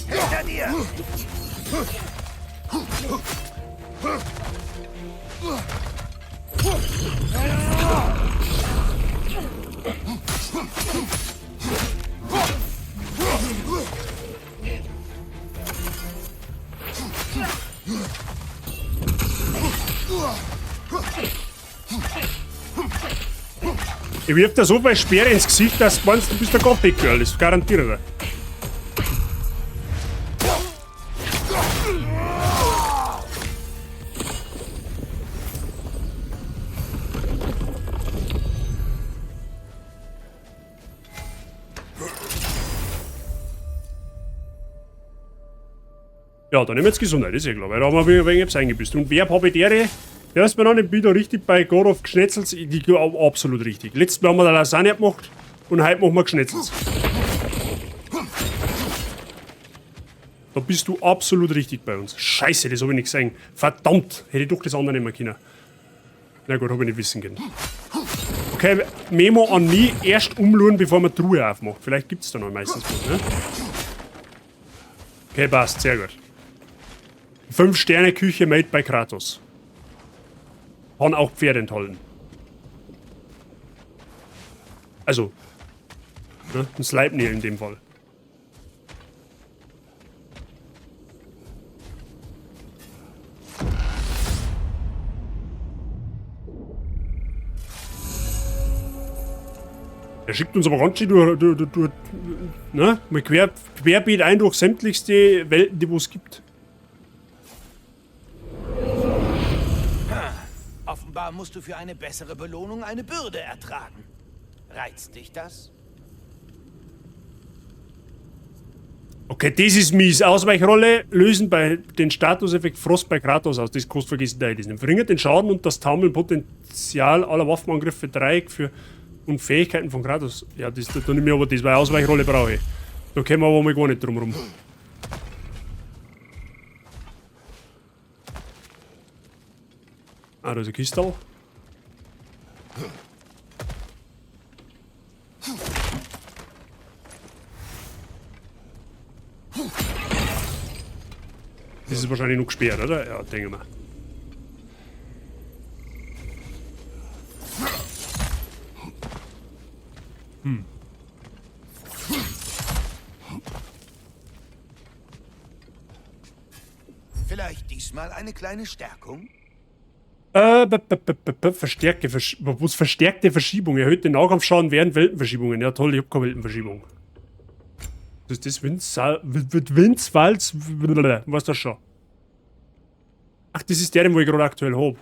Hinter dir!
Ich wirf dir so viel Speere ins Gesicht, dass du meinst, du bist der Gothic Girl. Das garantiere ich dir. Ja, dann nehmen wir jetzt Gesundheit, ist ja klar, weil da haben wir ein wenig etwas eingebüßt. Und wer habe ich dere? Ja, ist mir noch nicht wieder richtig bei God of Geschnetzels. Die, absolut richtig. Letztes Mal haben wir da Lasagne gemacht und heute machen wir Geschnetzels. Da bist du absolut richtig bei uns. Scheiße, das hab ich nicht gesehen. Verdammt, hätte ich doch das andere nehmen können. Na gut, hab ich nicht wissen können. Okay, Memo an mich, erst umluren, bevor man Truhe aufmacht. Vielleicht gibt's da noch meistens was, ne? Okay, passt, sehr gut. 5-Sterne-Küche made by Kratos. Kann auch Pferde enthalten. Also, ne, ein Sleipnir in dem Fall. Er schickt uns aber ganz schön durch, ne? Mal querbeet ein durch sämtlichste Welten, die wo es gibt.
Offenbar musst du für eine bessere Belohnung eine Bürde ertragen. Reizt dich das?
Okay, das ist mies. Ausweichrolle lösen bei den Statuseffekt Frost bei Kratos aus. Das kostet vergessen, da das nicht. Verringert den Schaden und das Taumelpotenzial aller Waffenangriffe Dreieck für und Fähigkeiten von Kratos. Ja, das, da nehme ich aber das, weil Ausweichrolle brauche ich. Da kommen wir aber mal gar nicht drum rum. Ah, da ist ein Kistal. Das ist wahrscheinlich noch gesperrt, oder? Ja, denke ich mal.
Vielleicht diesmal eine kleine Stärkung?
Was verstärkte Verschiebung? Erhöht den Nahkampfschaden während Weltenverschiebungen. Ja toll, ich hab keine Weltenverschiebung. Was ist das? Windswalz? Was ist das schon? Ach, das ist der, den wo ich gerade aktuell hab.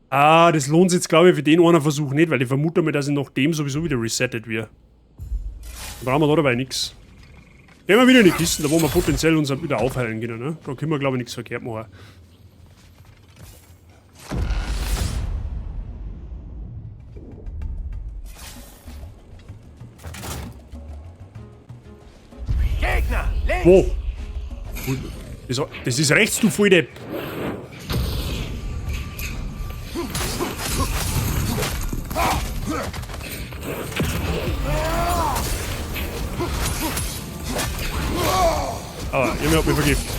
Ah, das lohnt sich jetzt, glaube ich, für den einen Versuch nicht, weil ich vermute mal, dass ich nach dem sowieso wieder resettet wird. Dann brauchen wir da dabei nix. Gehen wir wieder in die Kisten, da wo wir potenziell uns wieder aufheilen können, ne? Da können wir, glaube ich, nichts verkehrt machen.
Gegner, links!
Wo? Das ist rechts, du Volldepp! Ah, jemand hat mich vergiftet.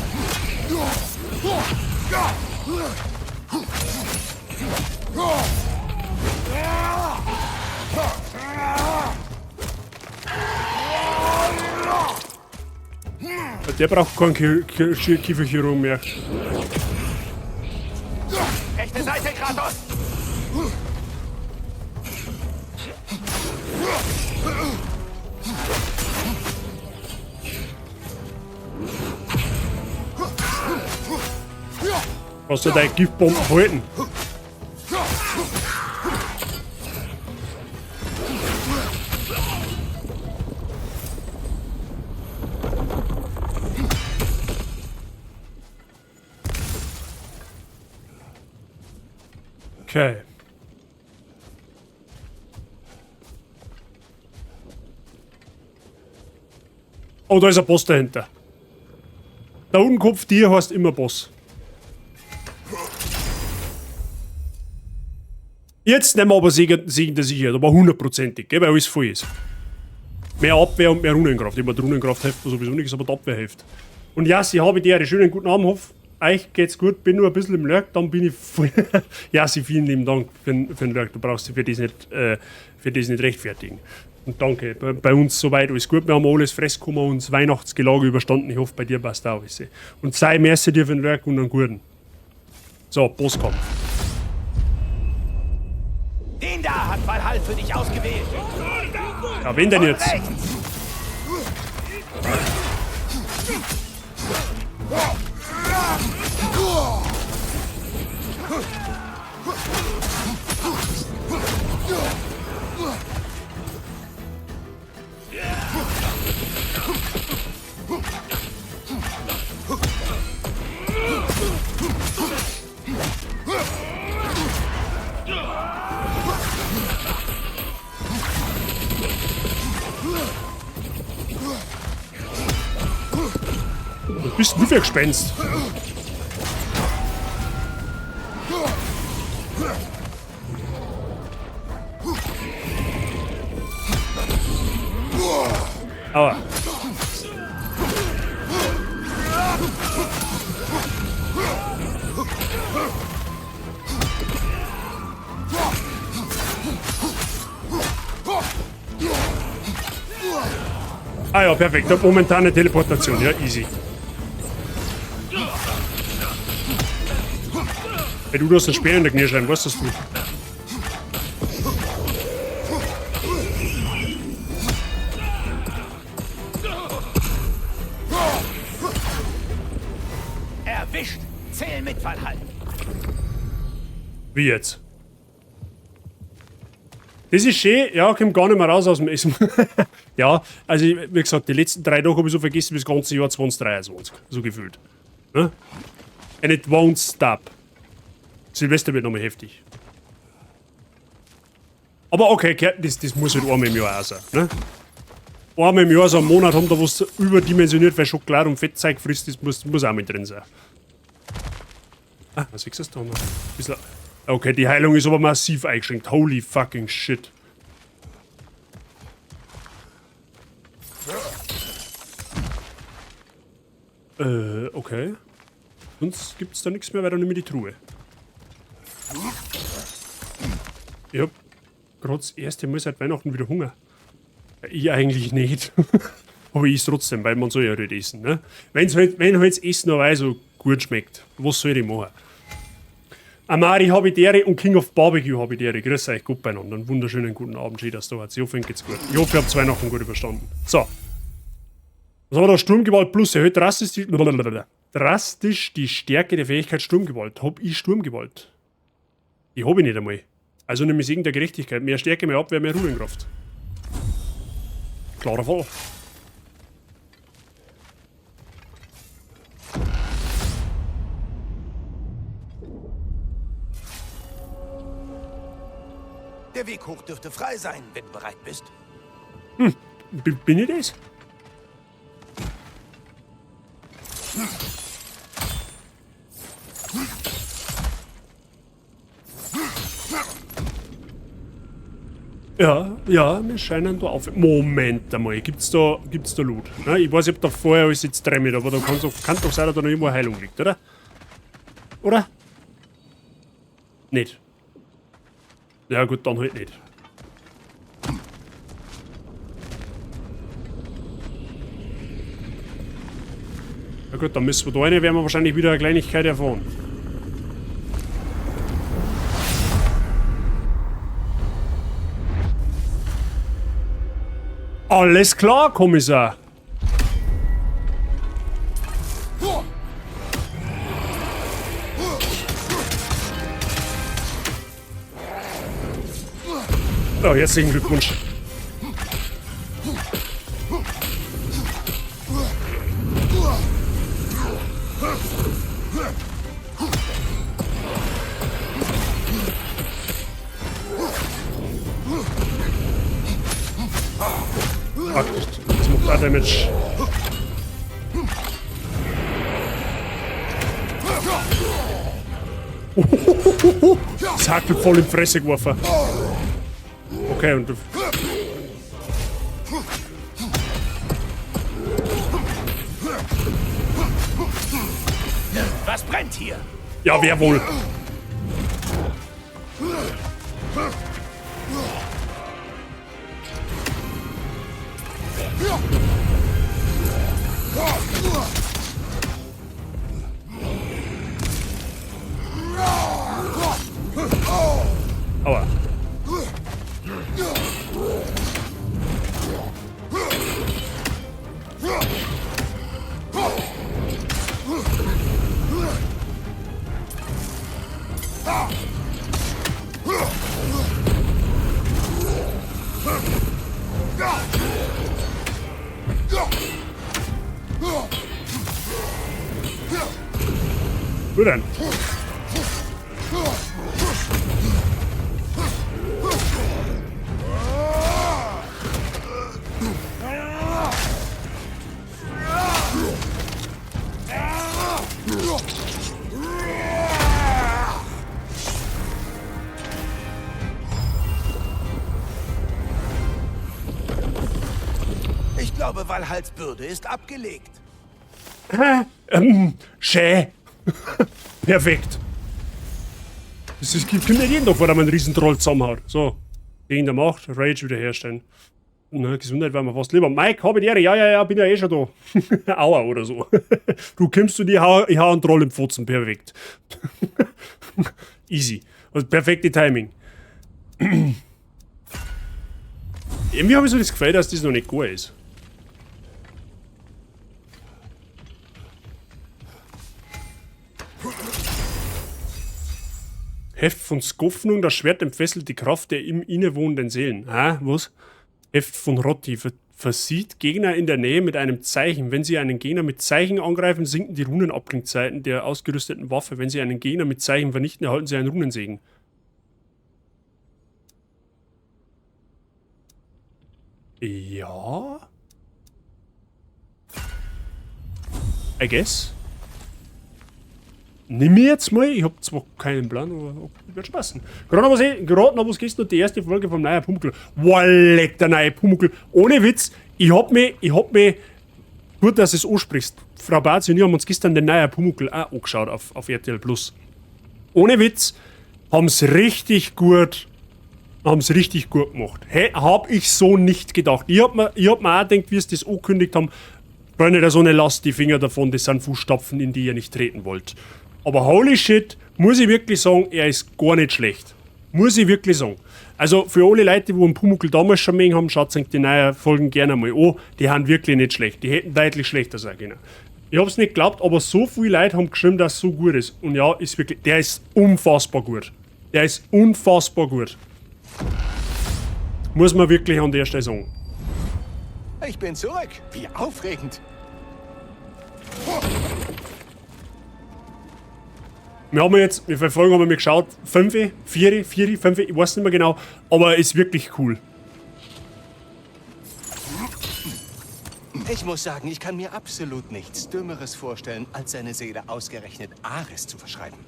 Der braucht keinen Kieferchirurgen mehr.
Rechte Seite, Kratos!
Kannst du deine Giftbomben halten? Okay. Oh, da ist ein Boss dahinter. Der Untenkopf dir heißt immer Boss. Jetzt nehmen wir aber Segen der Sicherheit, aber hundertprozentig, weil alles voll ist. Mehr Abwehr und mehr Runenkraft. Ich meine, die Runenkraft hilft mir sowieso nichts, aber die Abwehr hilft. Und ja, ich habe dir einen schönen guten Abend, hoffe, euch geht's gut, bin nur ein bisschen im Lurk, dann bin ich voll. Ja, sie, vielen lieben Dank für den Lurk, du brauchst dich für das nicht rechtfertigen. Und danke, bei uns soweit alles gut, wir haben alles Fresskummer und das Weihnachtsgelage überstanden, ich hoffe, bei dir passt auch alles. Und sei merci dir für den Lurk und einen guten. So, Bosskampf.
Den da hat Valhall für dich ausgewählt.
Ja, wen denn jetzt? Was bist denn du für ein Gespenst? Aua. Ah ja, perfekt. Momentane Teleportation. Ja, easy. Hey, du hast einen Speer in der Kniescheibe, weißt das du?
Erwischt! Zähl mit, Valhall!
Wie jetzt? Das ist schön, ja, kommt gar nicht mehr raus aus dem Essen. Ja, also wie gesagt, die letzten 3 Tage habe ich so vergessen, bis das ganze Jahr 2023, so gefühlt. Ne? And it won't stop. Silvester wird nochmal heftig. Aber okay, das muss halt einmal im Jahr auch sein. Ne? Einmal im Jahr so einen Monat haben, da was überdimensioniert, weil Schokolade und Fettzeug frisst, das muss auch mit drin sein. Ah, was ist das da noch? Bisschen. Okay, die Heilung ist aber massiv eingeschränkt. Holy fucking shit. Okay. Sonst gibt's da nichts mehr, weil dann nehme ich die Truhe. Ich hab grad das erste Mal seit Weihnachten wieder Hunger. Ich eigentlich nicht. Aber ich esse trotzdem, weil man soll ja nicht essen, ne? Wenn's halt, wenn halt das Essen aber auch so gut schmeckt, was soll ich machen? Amari Habidere und King of Barbecue Habidere. Grüß euch, gut beieinander. Einen wunderschönen guten Abend, schön, dass du da wart. Ich hoffe, Ihnen geht's gut. Ich hoffe, ihr habt Weihnachten gut überstanden. So. Was haben wir da? Sturmgewalt plus. Erhöht drastisch die Stärke der Fähigkeit Sturmgewalt. Hab ich Sturmgewalt? Die hab ich nicht einmal. Also nehme ich Segen der Gerechtigkeit. Mehr Stärke, mehr Abwehr, mehr Runenkraft. Klarer Fall.
Der Weg hoch dürfte frei sein, wenn du bereit bist.
Bin ich das? Ja. Ja, wir scheinen da auf. Moment einmal, gibt's da Loot? Ne? Ich weiß, ich hab da vorher alles jetzt drin mit, aber da kann doch sein, dass da noch irgendwo eine Heilung liegt, oder? Oder? Nicht. Ja gut, dann halt nicht. Na gut, dann müssen wir da rein, werden wir wahrscheinlich wieder eine Kleinigkeit erfahren. Alles klar, Kommissar. Oh, herzlichen Glückwunsch. Ach, das macht auch Damage. Das Hackel voll in die Fresse geworfen. Okay, und...
Was brennt hier?
Ja, wer wohl? Aua. Wo denn?
Ich glaube, Valhalls Bürde ist abgelegt.
Schä. Perfekt. Das gibt nicht jeden Tag, vor dem man einen riesen Troll zusammenhaut. So. Gegen der Macht, Rage wiederherstellen. Na, Gesundheit wäre mir fast lieber. Mike, hab ich die Ehre. Ja, ja, ja, bin ja eh schon da. Aua oder so. Du kommst zu dir, ich hau einen Troll im Pfotzen. Perfekt. Easy. Also perfekte Timing. Irgendwie habe ich so das Gefühl, dass das noch nicht gut ist. Heft von Skofnung, das Schwert entfesselt die Kraft der ihm innewohnenden Seelen. Ah, was? Heft von Rotti versieht Gegner in der Nähe mit einem Zeichen. Wenn sie einen Gegner mit Zeichen angreifen, sinken die Runenabklingzeiten der ausgerüsteten Waffe. Wenn sie einen Gegner mit Zeichen vernichten, erhalten sie einen Runensegen. Ja. I guess. Nimm mir jetzt mal, ich hab zwar keinen Plan, aber wird schon passen. Gerade noch was gestern die erste Folge vom neuen Pumuckl. Boah, leck, der neue Pumuckl. Ohne Witz, ich hab mich, gut, dass du es ansprichst. Frau Barzi und ich haben uns gestern den neuen Pumuckl auch angeschaut auf RTL Plus. Ohne Witz, haben's richtig gut gemacht. Hey, hab ich so nicht gedacht. Ich hab mir auch gedacht, wie sie das angekündigt haben, Freunde der Sonne, lasst die Finger davon, das sind Fußstapfen, in die ihr nicht treten wollt. Aber holy shit, muss ich wirklich sagen, er ist gar nicht schlecht. Muss ich wirklich sagen. Also für alle Leute, die einen Pumuckl damals schon mögen haben, schaut sich die neuen Folgen gerne mal an. Die sind wirklich nicht schlecht. Die hätten deutlich schlechter sein können. Ich hab's nicht geglaubt, aber so viele Leute haben geschrieben, dass es so gut ist. Und ja, ist wirklich, der ist unfassbar gut. Der ist unfassbar gut. Muss man wirklich an der Stelle sagen.
Ich bin zurück. Wie aufregend.
Wir haben jetzt, wie viele Folgen haben wir geschaut? 5, 4, 4, 5, ich weiß nicht mehr genau, aber ist wirklich cool.
Ich muss sagen, ich kann mir absolut nichts Dümmeres vorstellen, als seine Seele ausgerechnet Ares zu verschreiben.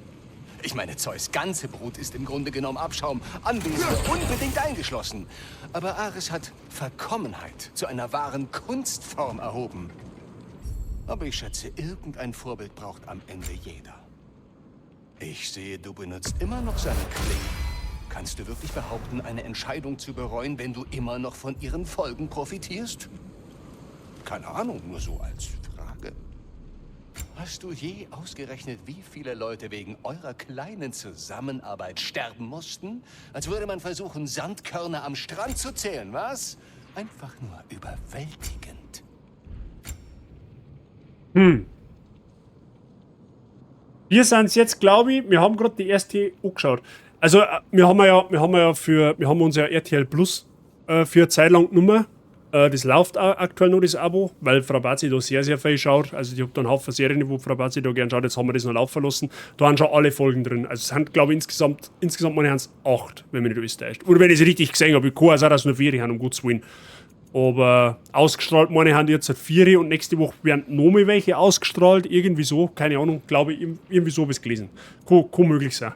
Ich meine, Zeus' ganze Brut ist im Grunde genommen Abschaum, Anwesende unbedingt eingeschlossen. Aber Ares hat Verkommenheit zu einer wahren Kunstform erhoben. Aber ich schätze, irgendein Vorbild braucht am Ende jeder. Ich sehe, du benutzt immer noch seine Klinge. Kannst du wirklich behaupten, eine Entscheidung zu bereuen, wenn du immer noch von ihren Folgen profitierst? Keine Ahnung, nur so als Frage. Hast du je ausgerechnet, wie viele Leute wegen eurer kleinen Zusammenarbeit sterben mussten? Als würde man versuchen, Sandkörner am Strand zu zählen, was? Einfach nur überwältigend.
Wir sind's jetzt, glaube ich, wir haben gerade die erste angeschaut. Also, wir haben uns ja RTL Plus für eine Zeit lang genommen. Das läuft auch aktuell noch, das Abo, weil Frau Bazi da sehr, sehr viel schaut. Also, ich hab da einen Haufen Serien, wo Frau Bazi da gern schaut. Jetzt haben wir das noch laufen lassen. Da sind schon alle Folgen drin. Also, es sind, glaube ich, insgesamt meine ich, 8, wenn mich nicht alles täuscht. Oder wenn ich es richtig gesehen habe. Ich kann auch sein, dass es nur 4 haben, um Gottes Willen. Aber ausgestrahlt, meine ich, haben jetzt 4 und nächste Woche werden noch mal welche ausgestrahlt. Irgendwie so, keine Ahnung, glaube ich, irgendwie so hab ich's gelesen. Kann möglich sein.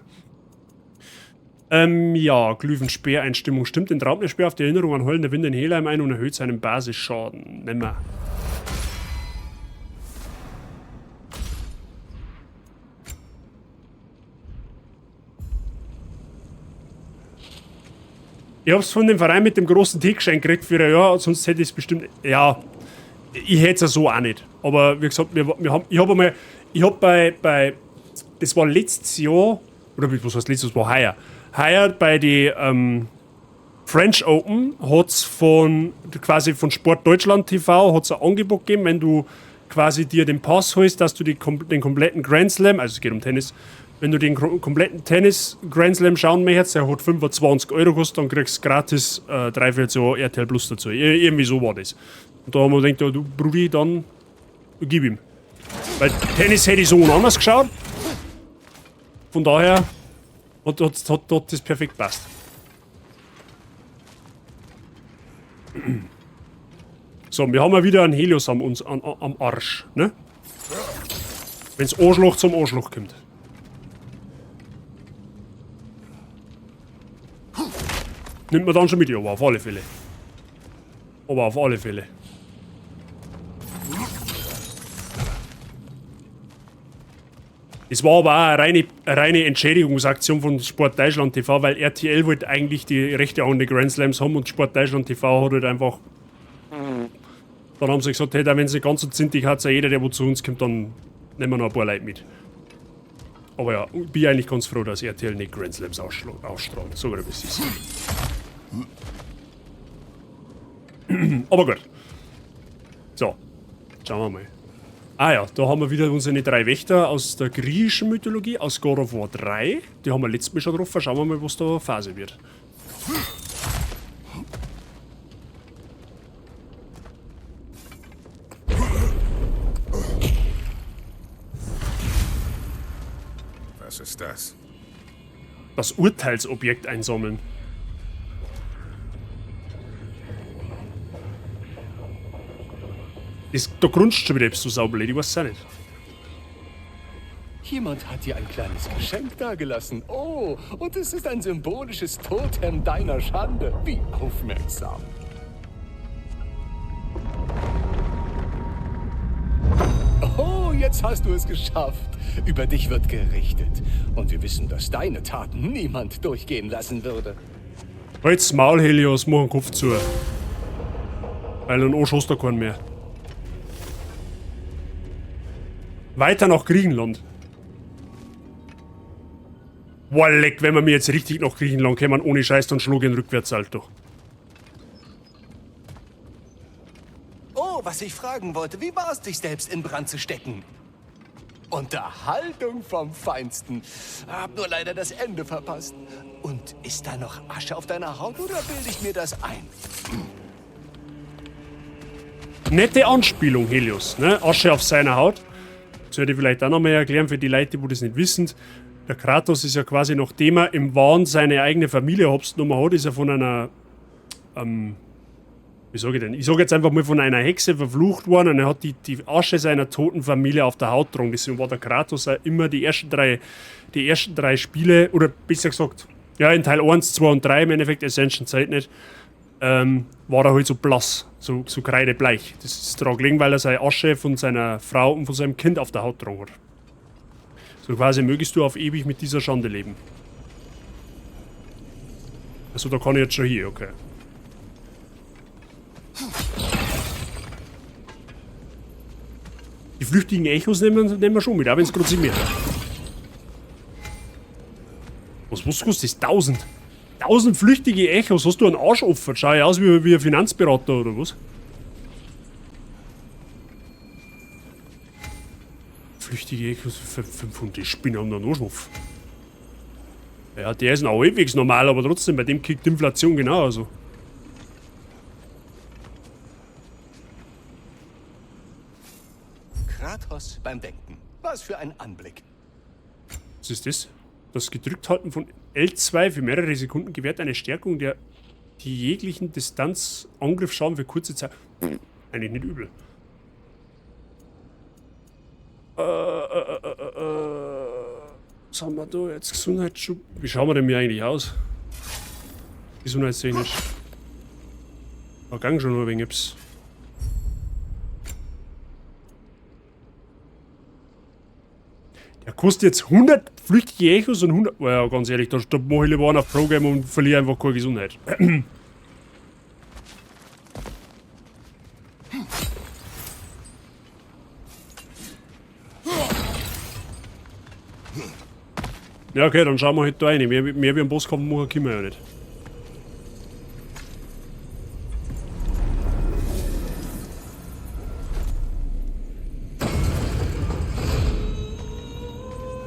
Ja, Glyphen-Speer-Einstimmung stimmt. Den Draupnir-Speer auf die Erinnerung an heulende Winde in Helheim ein und erhöht seinen Basisschaden. Nehmen wir. Ich hab's von dem Verein mit dem großen Tee geschenkt gekriegt für ein Jahr, sonst hätte ich's bestimmt. Ja, ich hätt's ja so auch nicht. Aber wie gesagt, wir, wir haben, ich hab einmal, ich hab bei, bei, das war letztes Jahr, oder was heißt letztes, das war heuer. Heuer bei die French Open hat's von, quasi von Sport Deutschland TV hat's ein Angebot gegeben, wenn du quasi dir den Pass holst, dass du die den kompletten Grand Slam, also es geht um Tennis, wenn du den kompletten Tennis Grand Slam schauen möchtest, der hat 25 Euro gekostet, dann kriegst du gratis dreiviertel Jahr RTL Plus dazu. Irgendwie so war das. Und da haben wir gedacht, ja, du Brudi, dann gib ihm. Weil Tennis hätte ich so und anders geschaut. Von daher hat das perfekt passt. So, wir haben ja wieder einen Helios am Arsch, ne? Wenn's Arschloch zum Arschloch kommt. Nimmt man dann schon mit, ja, aber auf alle Fälle. Aber auf alle Fälle. Es war aber auch eine reine Entschädigungsaktion von Sport Deutschland TV, weil RTL wollte eigentlich die Rechte an den Grand Slams haben und Sport Deutschland TV hat halt einfach... Dann haben sie gesagt, hey, wenn sie ganz so zintig hat, sei jeder, der wo zu uns kommt, dann nehmen wir noch ein paar Leute mit. Aber ja, ich bin eigentlich ganz froh, dass RTL nicht Grand Slams ausstrahlt. So wie es ist. Aber gut. So, schauen wir mal. Ah ja, da haben wir wieder unsere 3 Wächter aus der griechischen Mythologie, aus God of War 3. Die haben wir letztes Mal schon getroffen. Schauen wir mal, was da Phase wird.
Was ist das?
Das Urteilsobjekt einsammeln. Da grunzt schon wieder etwas so saublöd, ich weiß es auch nicht.
Jemand hat dir ein kleines Geschenk dagelassen. Oh, und es ist ein symbolisches Totem deiner Schande. Wie aufmerksam. Oh, jetzt hast du es geschafft. Über dich wird gerichtet. Und wir wissen, dass deine Taten niemand durchgehen lassen würde.
Halt's Maul, Helios, mach den Kopf zu. Weil ein Arsch hast du keinen mehr. Weiter nach Griechenland. Boah, leck, wenn wir mir jetzt richtig nach Griechenland kämen, ohne Scheiß, dann schlug ich einen Rückwärtssalto.
Oh, was ich fragen wollte, wie war's, dich selbst in Brand zu stecken? Unterhaltung vom Feinsten. Hab nur leider das Ende verpasst. Und ist da noch Asche auf deiner Haut oder bilde ich mir das ein?
Nette Anspielung, Helios, ne? Asche auf seiner Haut. Das sollte ich vielleicht auch noch mal erklären für die Leute, die das nicht wissen. Der Kratos ist ja quasi, nachdem er im Wahn seine eigene Familie hops genommen hat, ist er von einer Wie sag ich denn? Ich sag jetzt einfach mal von einer Hexe verflucht worden und er hat die Asche seiner toten Familie auf der Haut getragen. Deswegen war der Kratos auch immer die ersten drei Spiele, oder besser gesagt, ja, in Teil 1, 2 und 3 im Endeffekt, Ascension Zeit nicht, war er halt so blass, so kreidebleich. Das ist daran gelegen, weil er seine Asche von seiner Frau und von seinem Kind auf der Haut getragen hat. So quasi mögest du auf ewig mit dieser Schande leben. Also da kann ich jetzt schon hier, okay. Die flüchtigen Echos nehmen wir schon mit, auch wenn's grad sich mehr. Was kostet das? 1000. 1000 flüchtige Echos, hast du einen Arsch offen? Schau ich aus wie ein Finanzberater oder was? Flüchtige Echos für 500, die Spinner haben einen Arsch offen. Ja, der ist noch halbwegs normal, aber trotzdem, bei dem kickt die Inflation genauso.
Kratos beim Denken. Was für ein Anblick.
Was ist das? Das Gedrückthalten von L2 für mehrere Sekunden gewährt eine Stärkung der die jeglichen Distanzangriffsschaden für kurze Zeit. Eigentlich nicht übel. Was haben wir da jetzt? Gesundheitsschub. Wie schauen wir denn hier eigentlich aus? Gesundheitstechnisch. Da gang schon ein wenig etwas. Der kostet jetzt 100 flüchtige Echos und 100... Ja, ganz ehrlich, da mach ich lieber einen auf Pro-Game und verliere einfach keine Gesundheit. Ja, okay, dann schauen wir halt da rein. Mehr wie einen Bosskampf machen können wir ja nicht.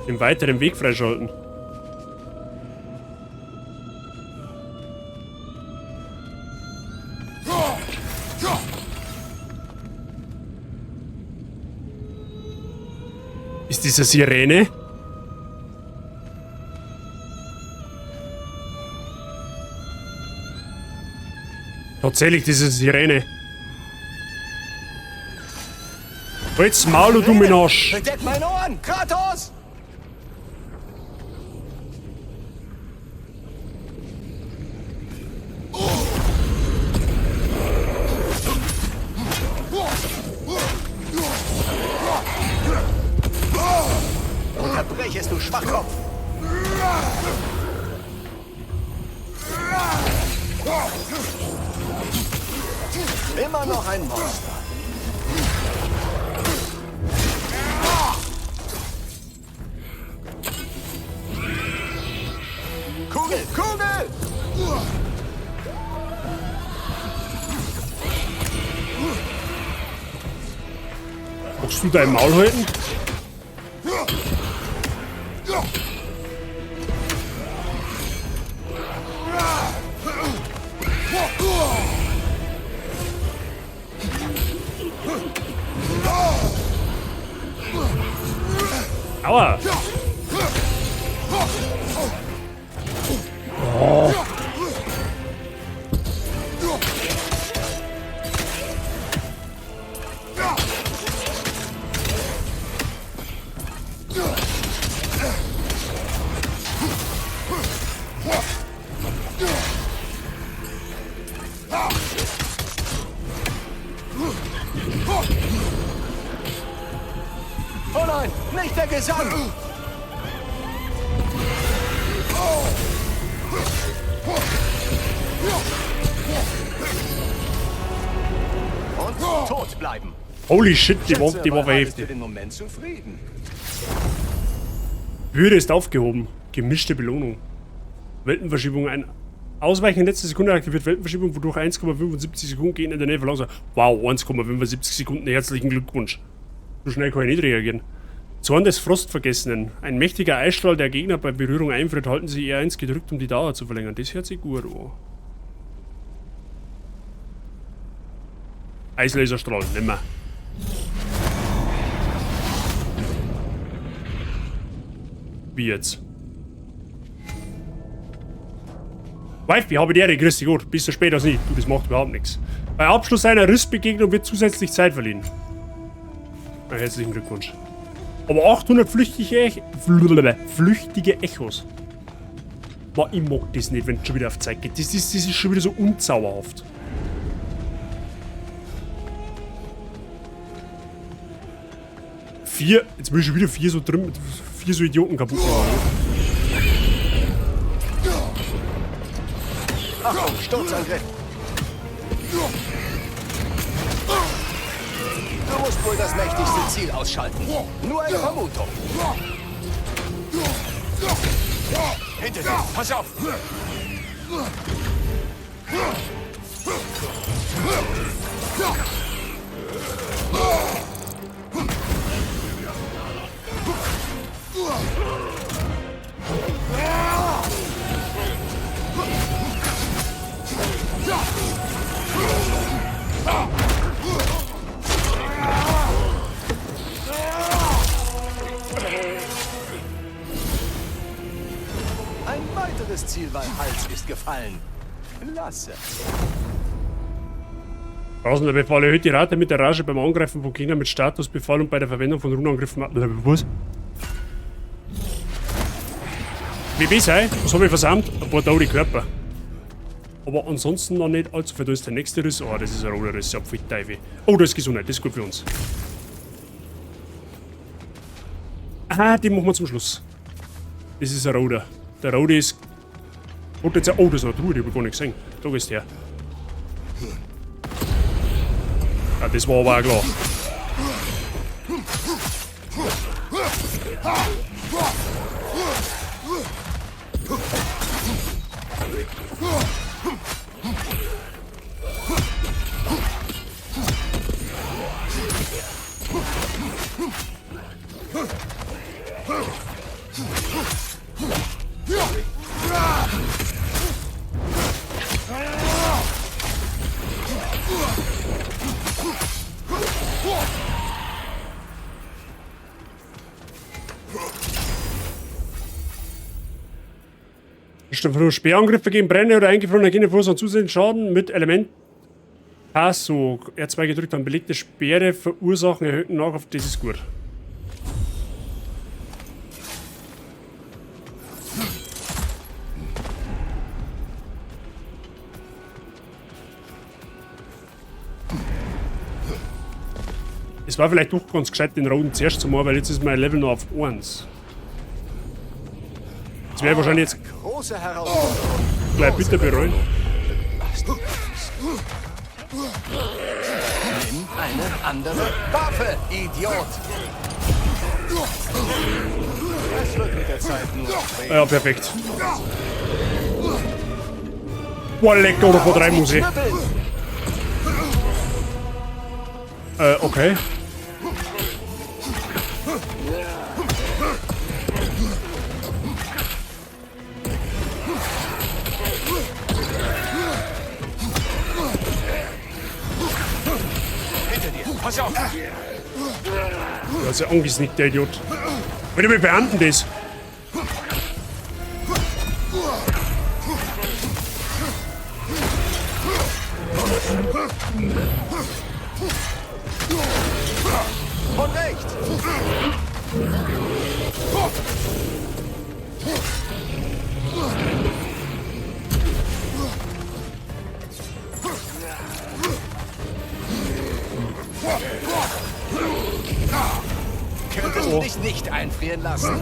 Den weiteren Weg freischalten. Ist diese Sirene? Tatsächlich, diese Sirene. Halt's Maul, du dummen Arsch.
Bedeck meine Ohren, Kratos! Unterbrech es, du Schwachkopf! Immer noch ein Monster. Kugel, Kugel!
Magst du dein Maul halten? Aua! Oh.
Oh nein, nicht der Gesang! Und tot bleiben.
Holy shit, die war
heftig.
für
den Moment zufrieden.
Würde ist aufgehoben. Gemischte Belohnung. Weltenverschiebung. Ein Ausweichen in letzter Sekunde aktiviert Weltenverschiebung, wodurch 1,75 Sekunden gehen in der Nähe verlangsamt. Wow, 1,75 Sekunden. Herzlichen Glückwunsch. So schnell kann ich nicht reagieren. Zorn des Frostvergessenen. Ein mächtiger Eisstrahl, der Gegner bei Berührung einfriert, halten Sie R1 gedrückt, um die Dauer zu verlängern. Das hört sich gut an. Eislaserstrahl, nimmer. Wie jetzt? Wife, ich habe die Ehre, grüß dich Gott. Bis so spät als nie. Du, das macht überhaupt nichts. Bei Abschluss einer Rissbegegnung wird zusätzlich Zeit verliehen. Na, herzlichen Glückwunsch. Aber 800 flüchtige Echos. Boah, ich mag das nicht, wenn es schon wieder auf Zeit geht. Das ist schon wieder so unzauberhaft. Vier, jetzt will ich schon wieder vier so drin, vier so Idioten kaputt machen.
Achtung, Sturzangriff! Du musst wohl das mächtigste Ziel ausschalten. Nur eine Vermutung. Hinter dir, pass auf! Ein weiteres Ziel Valhalls ist gefallen. Klasse.
Rasender Befehl erhöht die Rate mit der Rage beim Angreifen von Gegnern mit Statusbefehl und bei der Verwendung von Runenangriffen. Was? WB sei? Was habe ich versammelt? Ein paar tausend Körper. Aber ansonsten noch nicht allzu viel. Da ist der nächste Riss. Oh, das ist ein roter Riss. Ja, pfui Teufel. Oh, das ist Gesundheit. Das ist gut für uns. Ah, den machen wir zum Schluss. Das ist ein roter. Der rote ist. Potenzial. Oh, das ist noch eine Truhe, die hab ich gar nicht gesehen. Da gehst du her. Ja, das war aber auch klar. Speerangriffe gegen Brände oder eingefrorene Gegner verursachen zusätzlichen Schaden mit Element Passo. R2 gedrückt haben. Belegte Speere verursachen erhöhten Nachlauf. Das ist gut. Es war vielleicht doch ganz gescheit, den roten zuerst zu machen, weil jetzt ist mein Level noch auf 1. Das wäre wahrscheinlich jetzt
große Herausforderung.
Gleich bitte bereuen.
Nimm eine andere Waffe, Idiot! Es wird mit der Zeit nur
Ja, perfekt. Boah, lecker, oder vor 3 muss ich. Okay.
Pass auf!
Du hast ja angesnickt, der Idiot. Bitte, wir beenden das.
Von rechts! Könntest du dich nicht einfrieren lassen?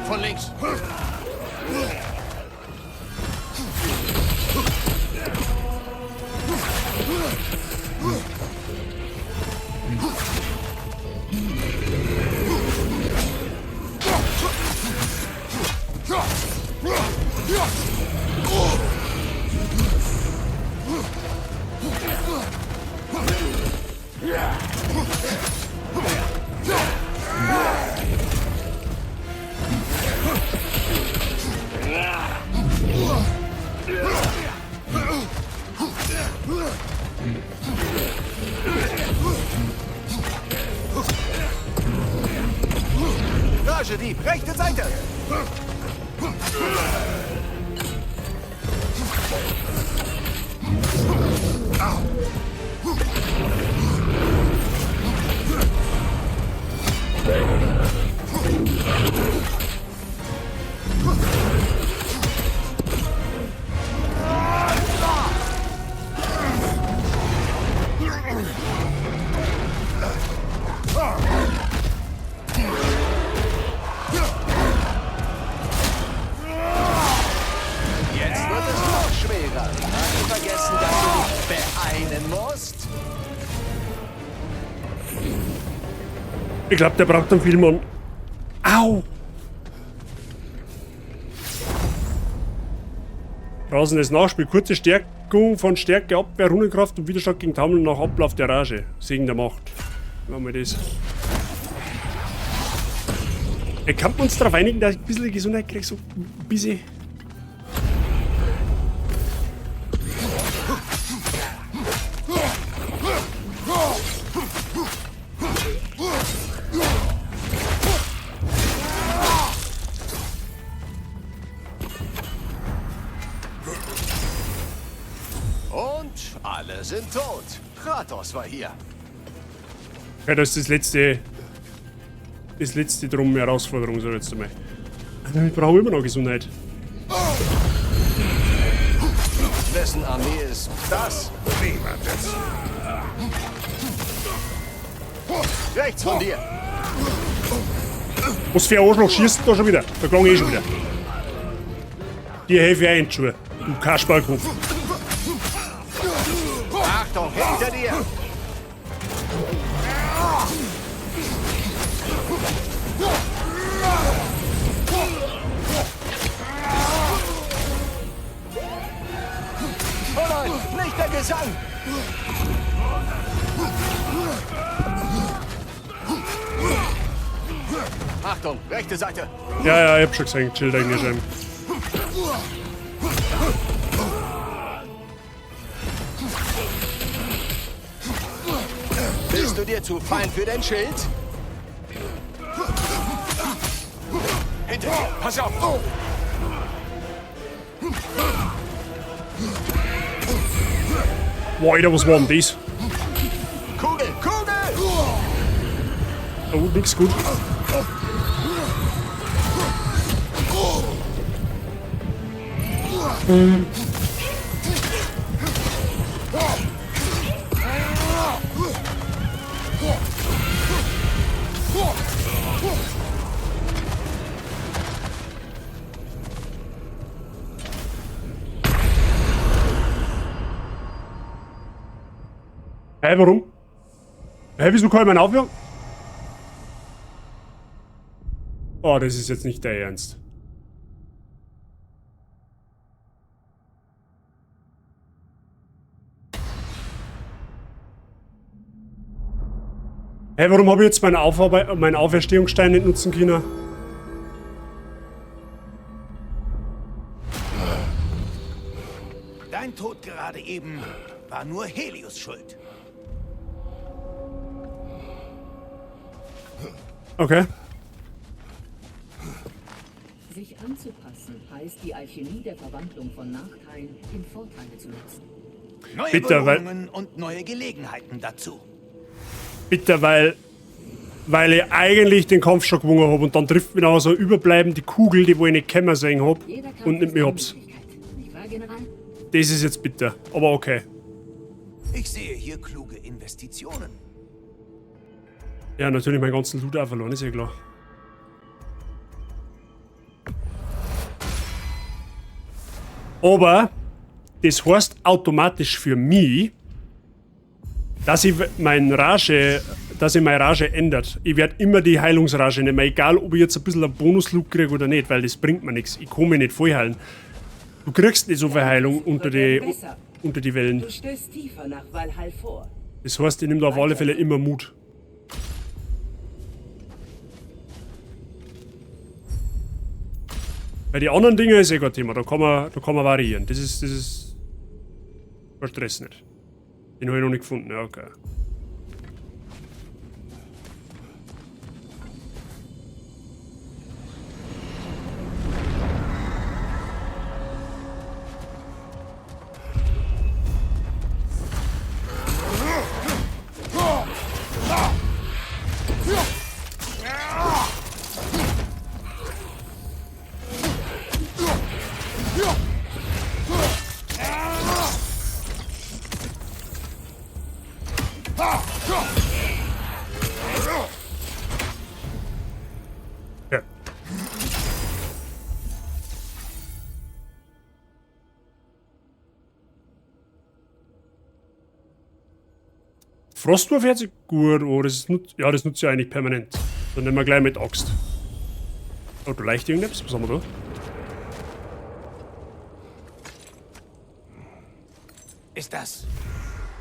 Von links. Ragedieb, rechte Seite! Jetzt wird es noch schwerer. Hast du vergessen, dass du dich beeilen musst?
Ich glaube, der braucht einen Film. Au! Rasendes Nachspiel. Kurze Stärkung von Stärke, Abwehr, Runenkraft und Widerstand gegen Taumeln nach Ablauf der Rage. Segen der Macht. Machen wir das. Kann man uns darauf einigen, dass ich ein bisschen Gesundheit kriege? So ein bisschen.
Und alle sind tot. Kratos war hier.
Ja, das ist das letzte. Das letzte drum Herausforderung, sag ich jetzt einmal. Ich brauche immer noch Gesundheit.
Wessen Armee ist das?
Niemandes.
Rechts von dir.
Was für ein Arschloch schießt da schon wieder? Da klang eh schon wieder. Dir helfe ich auch in Schuhe. Du Kasperlkopf.
Achtung, hinter dir! Oh nein, nicht der Gesang! Achtung, rechte Seite!
Ja, ja, ich hab schon gesehen. Chill deine Scheiben.
Bist du dir zu fein für dein Schild? Hinter dir, pass auf!
Boah, Alter, was war denn das?
Kugel, Kugel!
Oh, nix gut. Hä, warum? Hä, wieso kann ich meinen aufhören? Oh, das ist jetzt nicht der Ernst. Hä, warum habe ich jetzt meinen Auferstehungsstein nicht nutzen können?
Dein Tod gerade eben war nur Helios Schuld.
Okay.
Sich anzupassen heißt, die Alchemie der Verwandlung von Nachteilen in Vorteile zu nutzen.
Neue
Bitte, weil-
Belohnungen und neue Gelegenheiten dazu.
Bitte, weil ich eigentlich den Kampf schon gewonnen hab und dann trifft mich noch so eine überbleibende Kugel, die wo ich nicht kommen sehen hab und nimmt mich hops. Das ist jetzt bitter, aber okay.
Ich sehe hier kluge Investitionen.
Ja, natürlich meinen ganzen Loot auch verloren, ist ja klar. Aber das heißt automatisch für mich, dass ich mein Rage, dass ich meine Rage ändert. Ich werd immer die Heilungsrage nehmen, egal ob ich jetzt ein bisschen einen Bonus-Loot krieg oder nicht, weil das bringt mir nichts. Ich kann mich nicht vollheilen. Du kriegst nicht so viel Heilung unter die Wellen.
Du stößt tiefer nach Valhall vor.
Das heißt, ich nehme da auf alle Fälle immer Mut. Bei den anderen Dingen ist eh kein Thema, da kann man variieren. Das ist. Kein Stress nicht. Den habe ich noch nicht gefunden, ja, okay. Frostwurf hört sich gut an. Das ist, ja, das nutzt ja eigentlich permanent. Dann nehmen wir gleich mit Axt. Oh, da leicht irgendetwas. Was haben wir da?
Ist das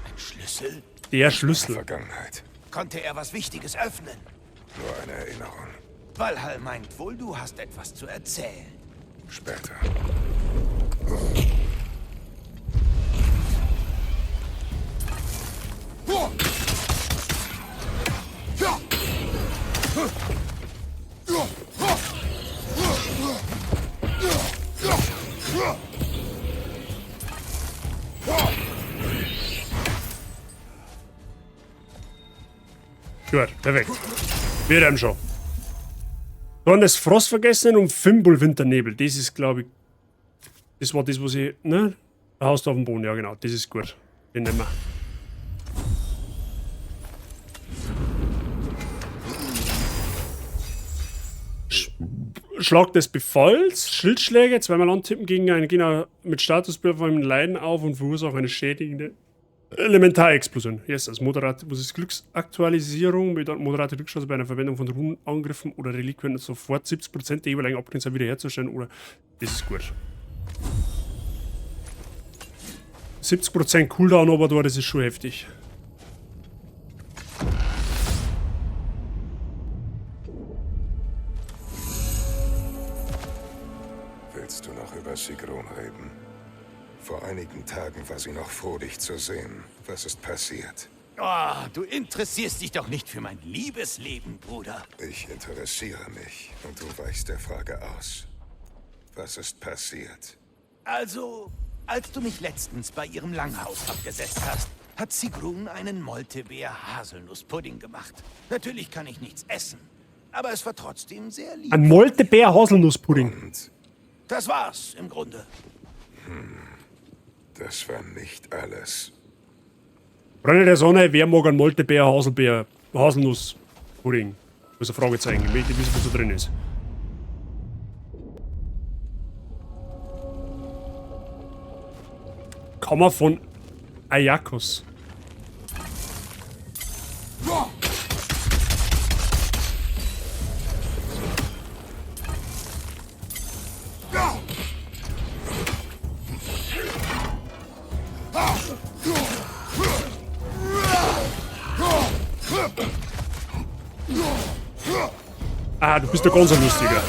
ein Schlüssel?
Der Schlüssel.
Vergangenheit.
Konnte er was Wichtiges öffnen?
Nur eine Erinnerung.
Valhall meint wohl, du hast etwas zu erzählen.
Später.
Gut, perfekt. Wir haben schon. Dann das Frostvergessenen und Fimbulwinternebel. Das ist, glaube ich. Das war das, was ich. Ne? Da haust du auf den Boden, ja genau. Das ist gut. Den nehmen wir. Schlag des Befalls, Schildschläge, zweimal antippen gegen einen Gegner mit Statusbild von einem Leiden auf und verursachen eine schädigende Elementarexplosion. Yes, als moderat, was ist Glücksaktualisierung? Bedeutet moderate Glückschance bei einer Verwendung von Runenangriffen oder Reliquien sofort 70% der jeweiligen Abgrenzung wiederherzustellen oder. Das ist gut. 70% Cooldown, aber da, das ist schon heftig.
Willst du noch über Sigrun reden? Vor einigen Tagen war sie noch froh, dich zu sehen. Was ist passiert?
Oh, du interessierst dich doch nicht für mein Liebesleben, Bruder.
Ich interessiere mich und du weichst der Frage aus. Was ist passiert?
Also, als du mich letztens bei ihrem Langhaus abgesetzt hast, hat Sigrun einen Moltebeer-Haselnusspudding gemacht. Natürlich kann ich nichts essen, aber es war trotzdem sehr lieb.
Ein Moltebeer-Haselnusspudding.
Und?
Das war's im Grunde.
Das war nicht alles.
Freunde der Sonne, wer mag einen Moltebeer, Haselbeer, Haselnusspudding? Muss ein Fragezeichen. Ich möchte wissen, was da drin ist. Kammer von Aiakos. Ah, du bist ja ganz ein lustiger.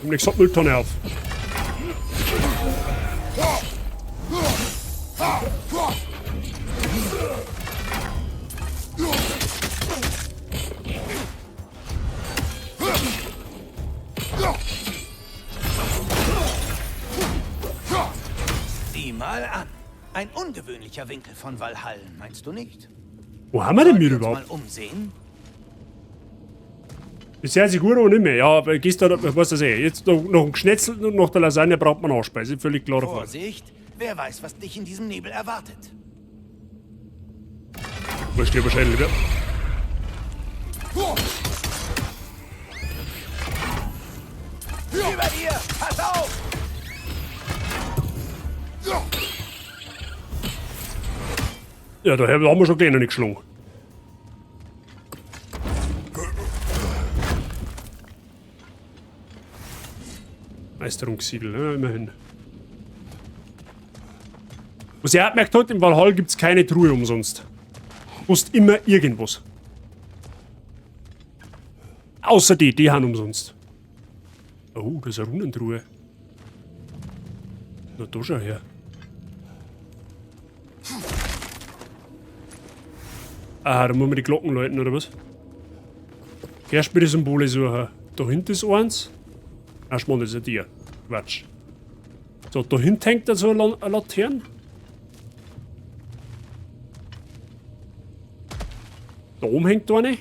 Ich gesagt, Mülltonne auf.
Sieh mal an. Ein ungewöhnlicher Winkel von Valhall, meinst du nicht?
Wo haben wir denn
Sollen
wir
wir uns
überhaupt?
mal umsehen?
Bisher ist gut, aber nicht mehr. Ja, aber gehst da, weißt du das eh. Jetzt noch ein Geschnetzel und nach der Lasagne braucht man Nachspeise. Völlig klarer Fall.
Vorsicht, wer weiß, was dich in diesem Nebel erwartet.
Wurscht, ja wahrscheinlich, ja.
Über dir! Pass auf!
Ja, da haben wir schon gleich noch nicht geschlagen. Meisterungssiegel, ja, immerhin. Was ich auch gemerkt habe, im Valhall gibt's keine Truhe umsonst. Kostet immer irgendwas. Außer die, die haben umsonst. Oh, das ist eine Runentruhe. Na, da schau her. Ah, da muss man die Glocken läuten, oder was? Erst mir die Symbole suchen. Da hinten ist eins. Ach, Schmarrn, das ist ein Tier. Quatsch. So, da hinten hängt da so eine Laterne. Da oben hängt da eine.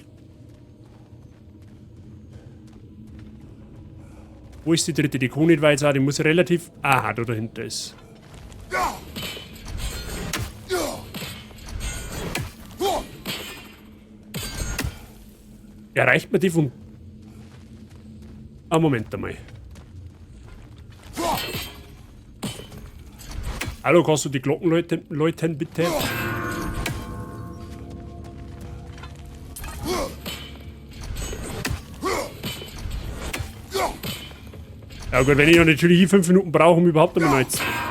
Wo ist die dritte? Die kann nicht weit sein, die muss relativ... Aha, da dahinter ist. Erreicht man die von... Ah, Moment einmal. Hallo, kannst du die Glocken läuten, bitte? Ja gut, wenn ich ja natürlich hier 5 Minuten brauche, um überhaupt einmal ein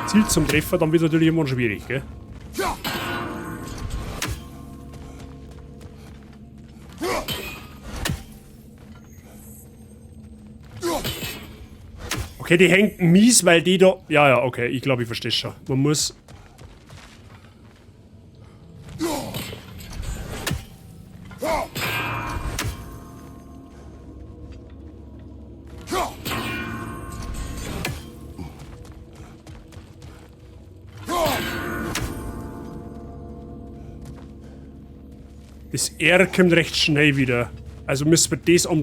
Ziel zum Treffen, dann wird es natürlich immer schwierig, gell? Okay, die hängt mies, weil die da... Ja, ja, okay, ich glaube, ich verstehe schon. Man muss... Das R kommt recht schnell wieder. Also müssen wir das am...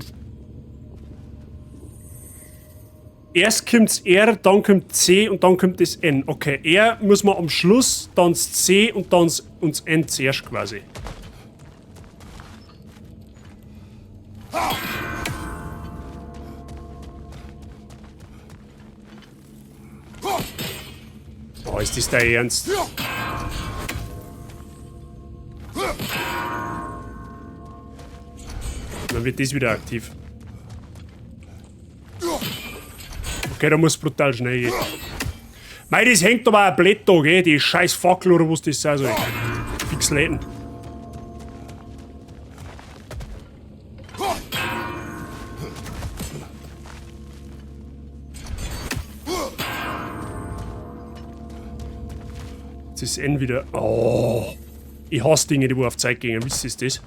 Erst kommt's R, dann kommt C und dann kommt das N. Okay, R muss man am Schluss, dann das C und dann das N zuerst quasi. Oh, ist das der Ernst? Dann wird das wieder aktiv. Okay, da muss brutal schnell gehen. Mei, das hängt aber auch blöd da, gell? Die scheiß Fackel oder was das sein soll. Fix läden. Jetzt ist N wieder. Oh. Ich hasse Dinge, die wo auf Zeit gehen. Wisst ihr das?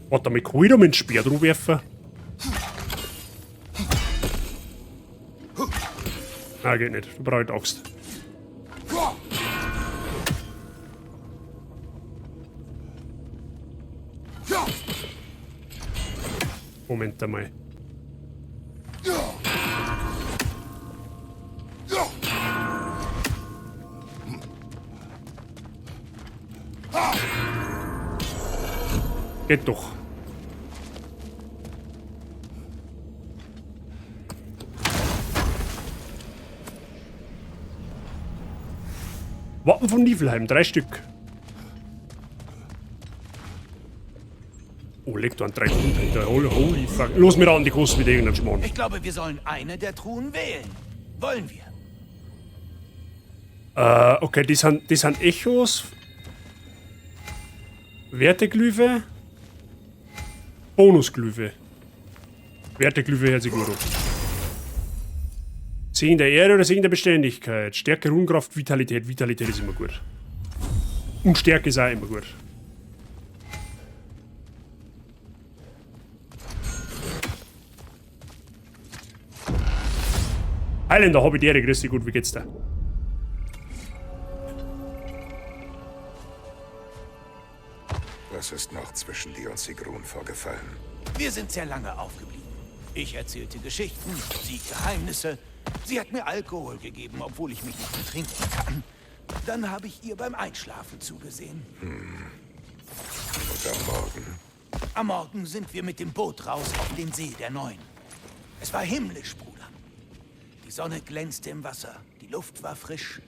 Warte mal, kann ich da mit dem Speer drauf werfen? Nein, geht nicht. Da brauche ich die Axt. Moment einmal. Geht doch. Wappen von Niflheim, 3 Stück. Oh, leg da einen 3 Truhen dahinter. Holy, holy fuck. Los mir an die Kosten mit irgendeinem Schmarrn.
Ich glaube, wir sollen eine der Truhen wählen. Wollen wir?
Okay, die sind Echos. Werteglyphe. Bonusglyphe. Werteglyphe hört sich gut an. Segen der Ehre oder Segen der Beständigkeit? Stärke, Runenkraft, Vitalität. Vitalität ist immer gut. Und Stärke ist auch immer gut. Highlander, hab ich die Ehre, grüß dich gut, wie geht's dir?
Was ist noch zwischen dir und Sigrun vorgefallen?
Wir sind sehr lange aufgeblieben. Ich erzählte Geschichten, sie Geheimnisse. Sie hat mir Alkohol gegeben, obwohl ich mich nicht betrinken kann. Dann habe ich ihr beim Einschlafen zugesehen.
Hm. Und am Morgen?
Am Morgen sind wir mit dem Boot raus auf den See der Neun. Es war himmlisch, Bruder. Die Sonne glänzte im Wasser, die Luft war frisch.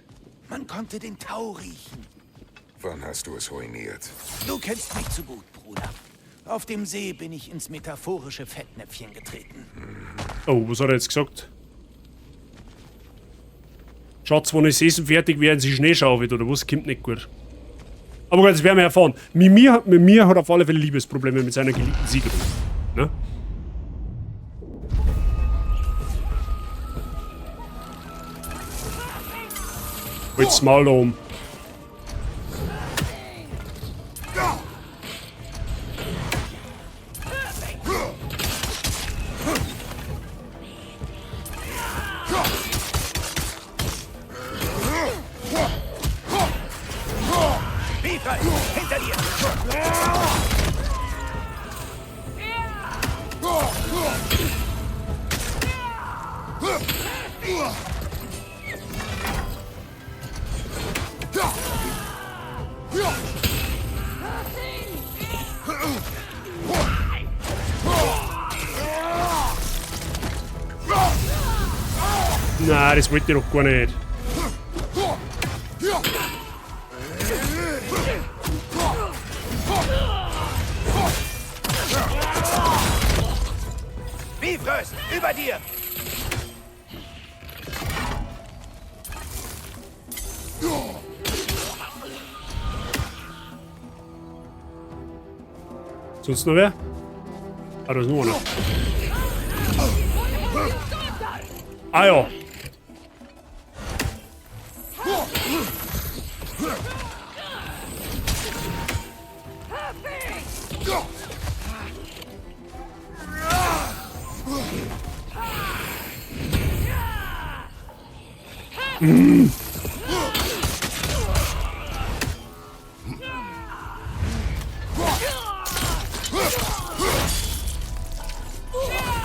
Man konnte den Tau riechen.
Wann hast du es ruiniert?
Du kennst mich zu gut, Bruder. Auf dem See bin ich ins metaphorische Fettnäpfchen getreten.
Oh, was hat er jetzt gesagt? Schatz, wenn ich Saison fertig werden sie Schnee schaufelt oder was? Kommt nicht gut. Aber gut, das werden wir erfahren. Mimir hat auf alle Fälle Liebesprobleme mit seiner geliebten Sigrun. Ne? Jetzt mal da um. Na, das wollte ich doch gar nicht.
Bifröst, über dir!
Sonst noch wer? Ah, da ist nur einer. Ah ja.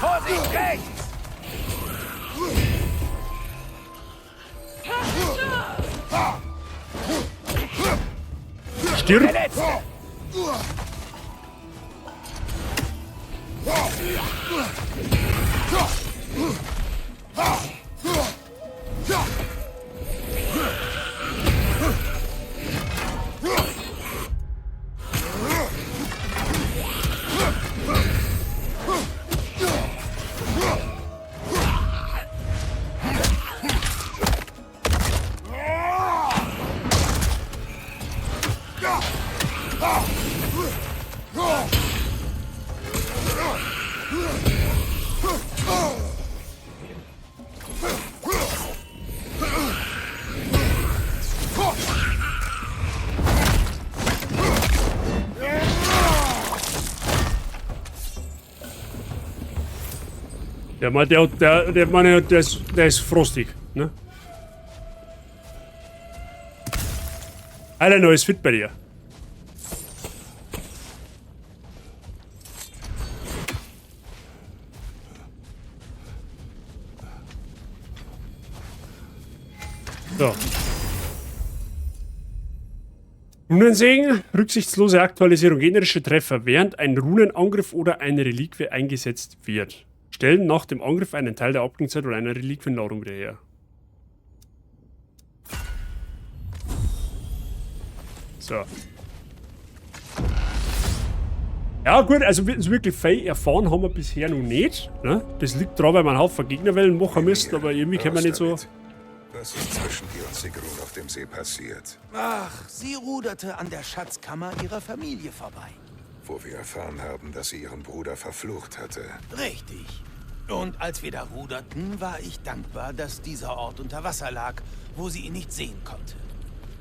Vorsicht rechts!
Stirb!
Der Letzte!
Der, der, der, der, meine, der ist frostig, ne? Alter, neues Fit bei dir. So. Runensegen, rücksichtslose Aktualisierung gegnerische Treffer, während ein Runenangriff oder eine Reliquie eingesetzt wird. Stellen nach dem Angriff einen Teil der Abklingzeit oder einer Reliquienladung wieder her. So. Ja gut, also wirklich viel erfahren haben wir bisher noch nicht. Ne? Das liegt daran, weil wir einen Haufen Gegnerwellen machen müssen, aber irgendwie können wir nicht so...
Was ist zwischen dir und Sigrun auf dem See passiert?
Ach, sie ruderte an der Schatzkammer ihrer Familie vorbei.
Wo wir erfahren haben, dass sie ihren Bruder verflucht hatte.
Richtig. Und als wir da ruderten, war ich dankbar, dass dieser Ort unter Wasser lag, wo sie ihn nicht sehen konnte.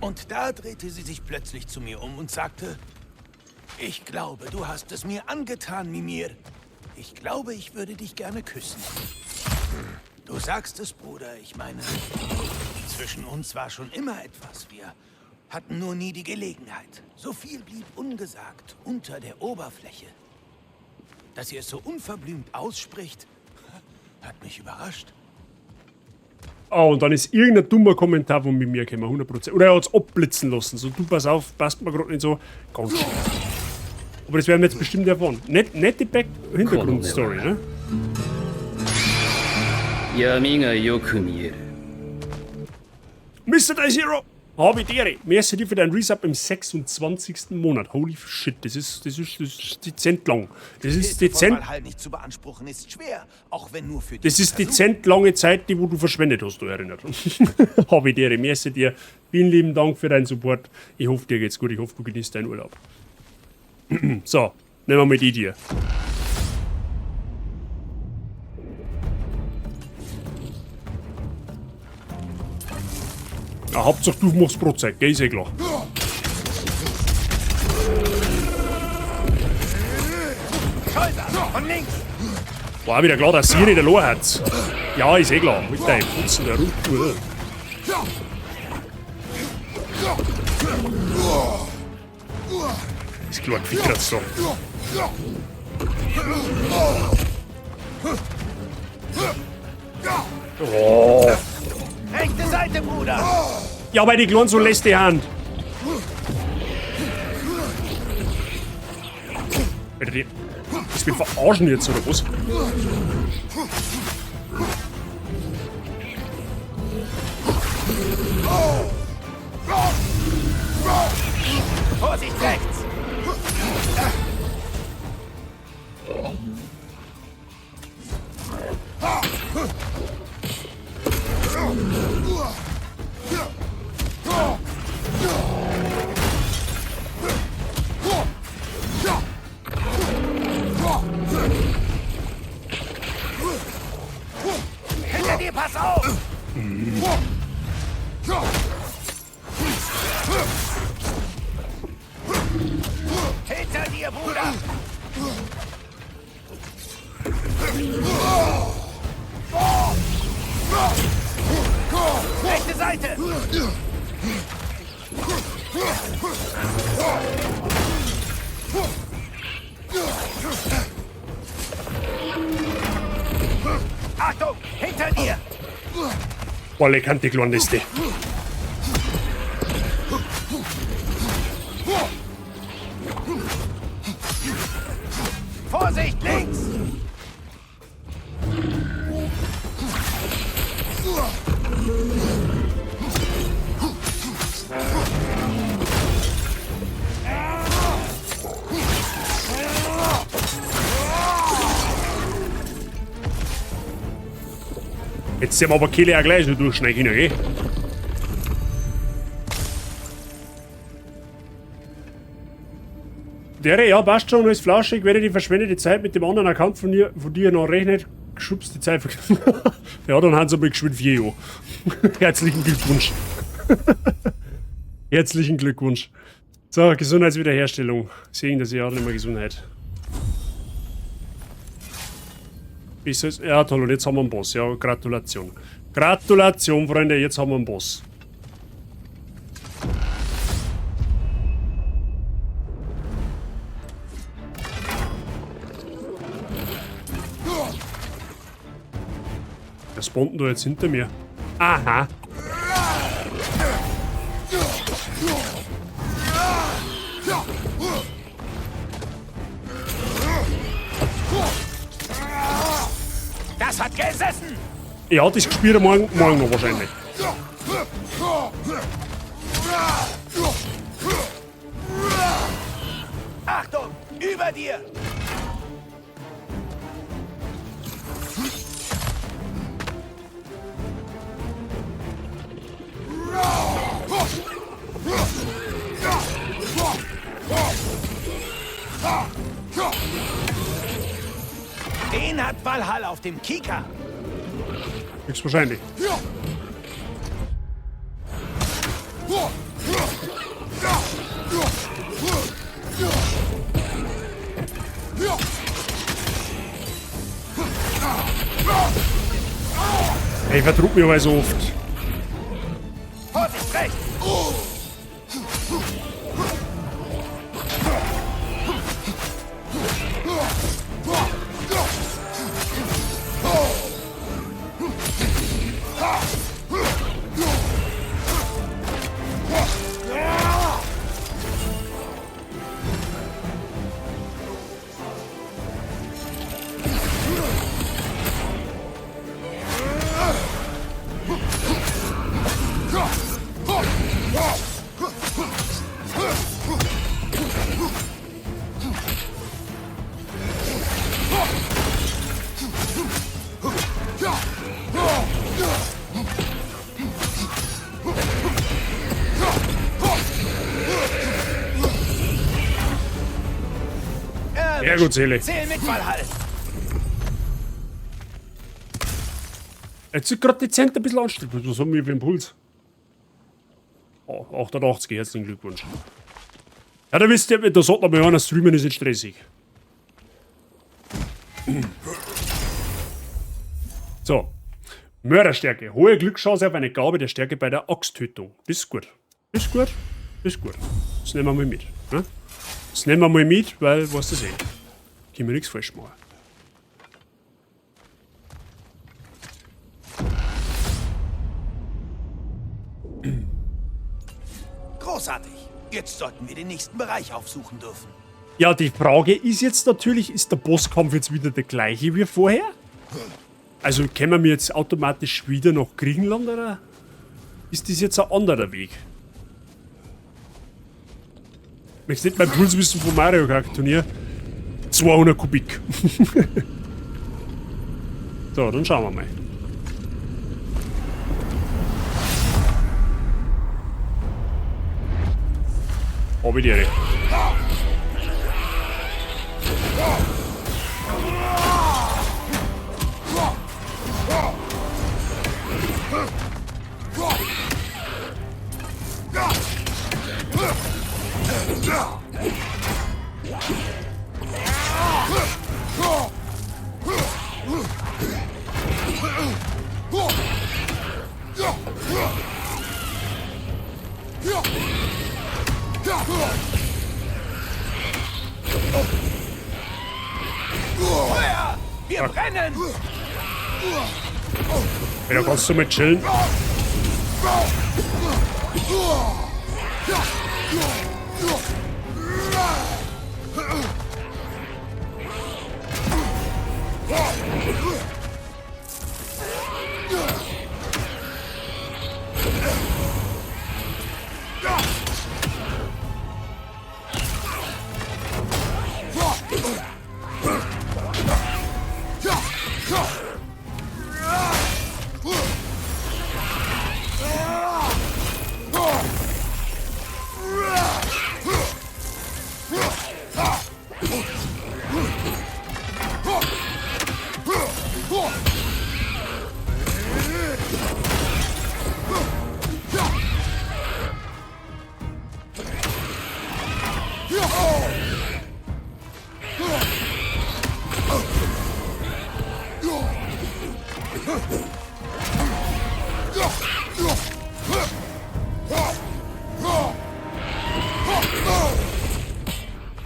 Und da drehte sie sich plötzlich zu mir um und sagte, ich glaube, du hast es mir angetan, Mimir. Ich glaube, ich würde dich gerne küssen. Du sagst es, Bruder. Ich meine, zwischen uns war schon immer etwas. Wir hatten nur nie die Gelegenheit. So viel blieb ungesagt, unter der Oberfläche. Dass sie es so unverblümt ausspricht, hat mich überrascht.
Ah, und dann ist irgendein dummer Kommentar von mir gekommen, 100%. Oder er hat's abblitzen lassen. So, du pass auf, passt mir gerade nicht so. Ganz schlecht. Aber das werden wir jetzt bestimmt erfahren. Nette Back-Hintergrundstory, ne? Mr. Day Zero! Habe ich Ehre. Merci dir für deinen Resub im 26. Monat. Holy shit, das ist dezent lang. Das ist dezent.
Nicht zu beanspruchen ist schwer, auch wenn nur für
das ist dezent lange Zeit, die wo du verschwendet hast, du erinnert. Habe ich Ehre. Merci dir. Vielen lieben Dank für deinen Support. Ich hoffe, dir geht's gut. Ich hoffe, du genießt deinen Urlaub. So, nehmen wir mal die dir. Ja, Hauptsache du machst Brotzeit, gell, ist eh klar.
Von links.
War wieder klar, dass sie nicht allein hat. Ja, ist eh klar. Mit deinem Putzen der Ruhe. Ist klar, gefickert so. Oh.
Rechte Seite, Bruder!
Ja, weil die Kleinen so lässt die Hand. Alter, die... Das will verarschen jetzt, oder was?
Vorsicht rechts! Hinter dir, pass auf! Hinter dir, Bruder! Rechte Seite! Achtung! Hinter dir!
Boah, leck die kleine Liste.
Vorsicht, links!
Jetzt sind wir aber Kehle auch gleich so durchschneiden können, gell? Der, ja, passt schon, alles flauschig. Wenn ich die verschwendete Zeit mit dem anderen Account von dir noch rechnet, geschubst die Zeit. Ja, dann haben sie mal geschwind 4 Jahre. Herzlichen Glückwunsch. Herzlichen Glückwunsch. So, Gesundheitswiederherstellung. Sehen, dass ich auch nicht mehr Gesundheit. Ist es? Ja, toll, und jetzt haben wir einen Boss. Ja, Gratulation. Gratulation, Freunde, jetzt haben wir einen Boss. Wer spawnt denn da jetzt hinter mir? Aha.
Das hat gesessen!
Ja, das spürt er morgen noch wahrscheinlich.
Achtung! Über dir! Den hat Valhall auf dem Kieker.
Höchstwahrscheinlich. Ey, ich verdruck mich aber so oft.
Vorsicht, rechts!
Sehr gut, Seele.
Zähl mit, Valhall!
Jetzt ist gerade dezent ein bisschen anstrengend. Was haben wir für einen Puls? Oh, 88, herzlichen Glückwunsch. Ja, da wisst ihr, da sagt man mal einer, Streamen ist nicht stressig. So. Mörderstärke. Hohe Glückschance auf eine Gabe der Stärke bei der Axttötung. Das ist gut. Das ist gut. Das ist gut. Das nehmen wir mal mit. Ne? Das nehmen wir mal mit, weil, weißt du eh. Können wir nichts falsch machen.
Großartig. Jetzt sollten wir den nächsten Bereich aufsuchen dürfen.
Ja, die Frage ist jetzt natürlich, ist der Bosskampf jetzt wieder der gleiche wie vorher? Also kämen wir jetzt automatisch wieder nach Griechenland, oder? Ist das jetzt ein anderer Weg? Möchtest nicht meinen Puls wissen vom Mario Kart Turnier? 200 Kubik. So, dann schauen wir mal. Hab ich die Ehre.
Feuer! Wir brennen!
Hey, da kannst du mal chillen.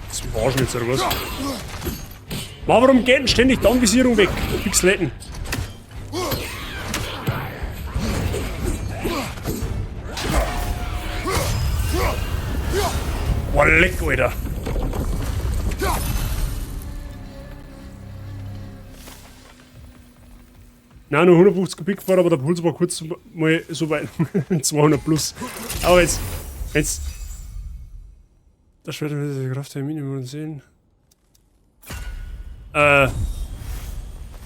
Das verarschen jetzt, oder was? Ma, warum geht denn ständig die Anvisierung weg? Pixeletten. Boah, leck, Alter. Nein, nur 150 Kubik gefahren, aber der Puls war kurz mal so weit. 200 plus. Aber jetzt. Jetzt. Das Schwert mit der Kraft der Minimum sehen. Der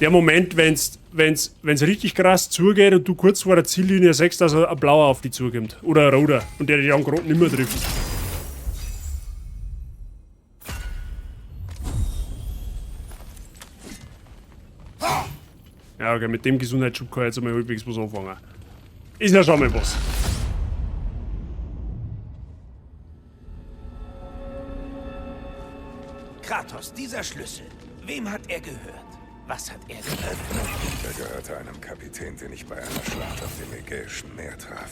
Moment, wenn's richtig krass zugeht und du kurz vor der Ziellinie siehst, dass ein blauer auf dich zukommt. Oder ein roter. Und der dich dann gerade nicht mehr trifft. Ja, okay, mit dem Gesundheitsschub kann ich jetzt einmal halbwegs was anfangen. Ist ja schon mal was.
Kratos, dieser Schlüssel. Wem hat er gehört? Was hat er geöffnet?
Er gehörte einem Kapitän, den ich bei einer Schlacht auf dem Ägäischen Meer traf.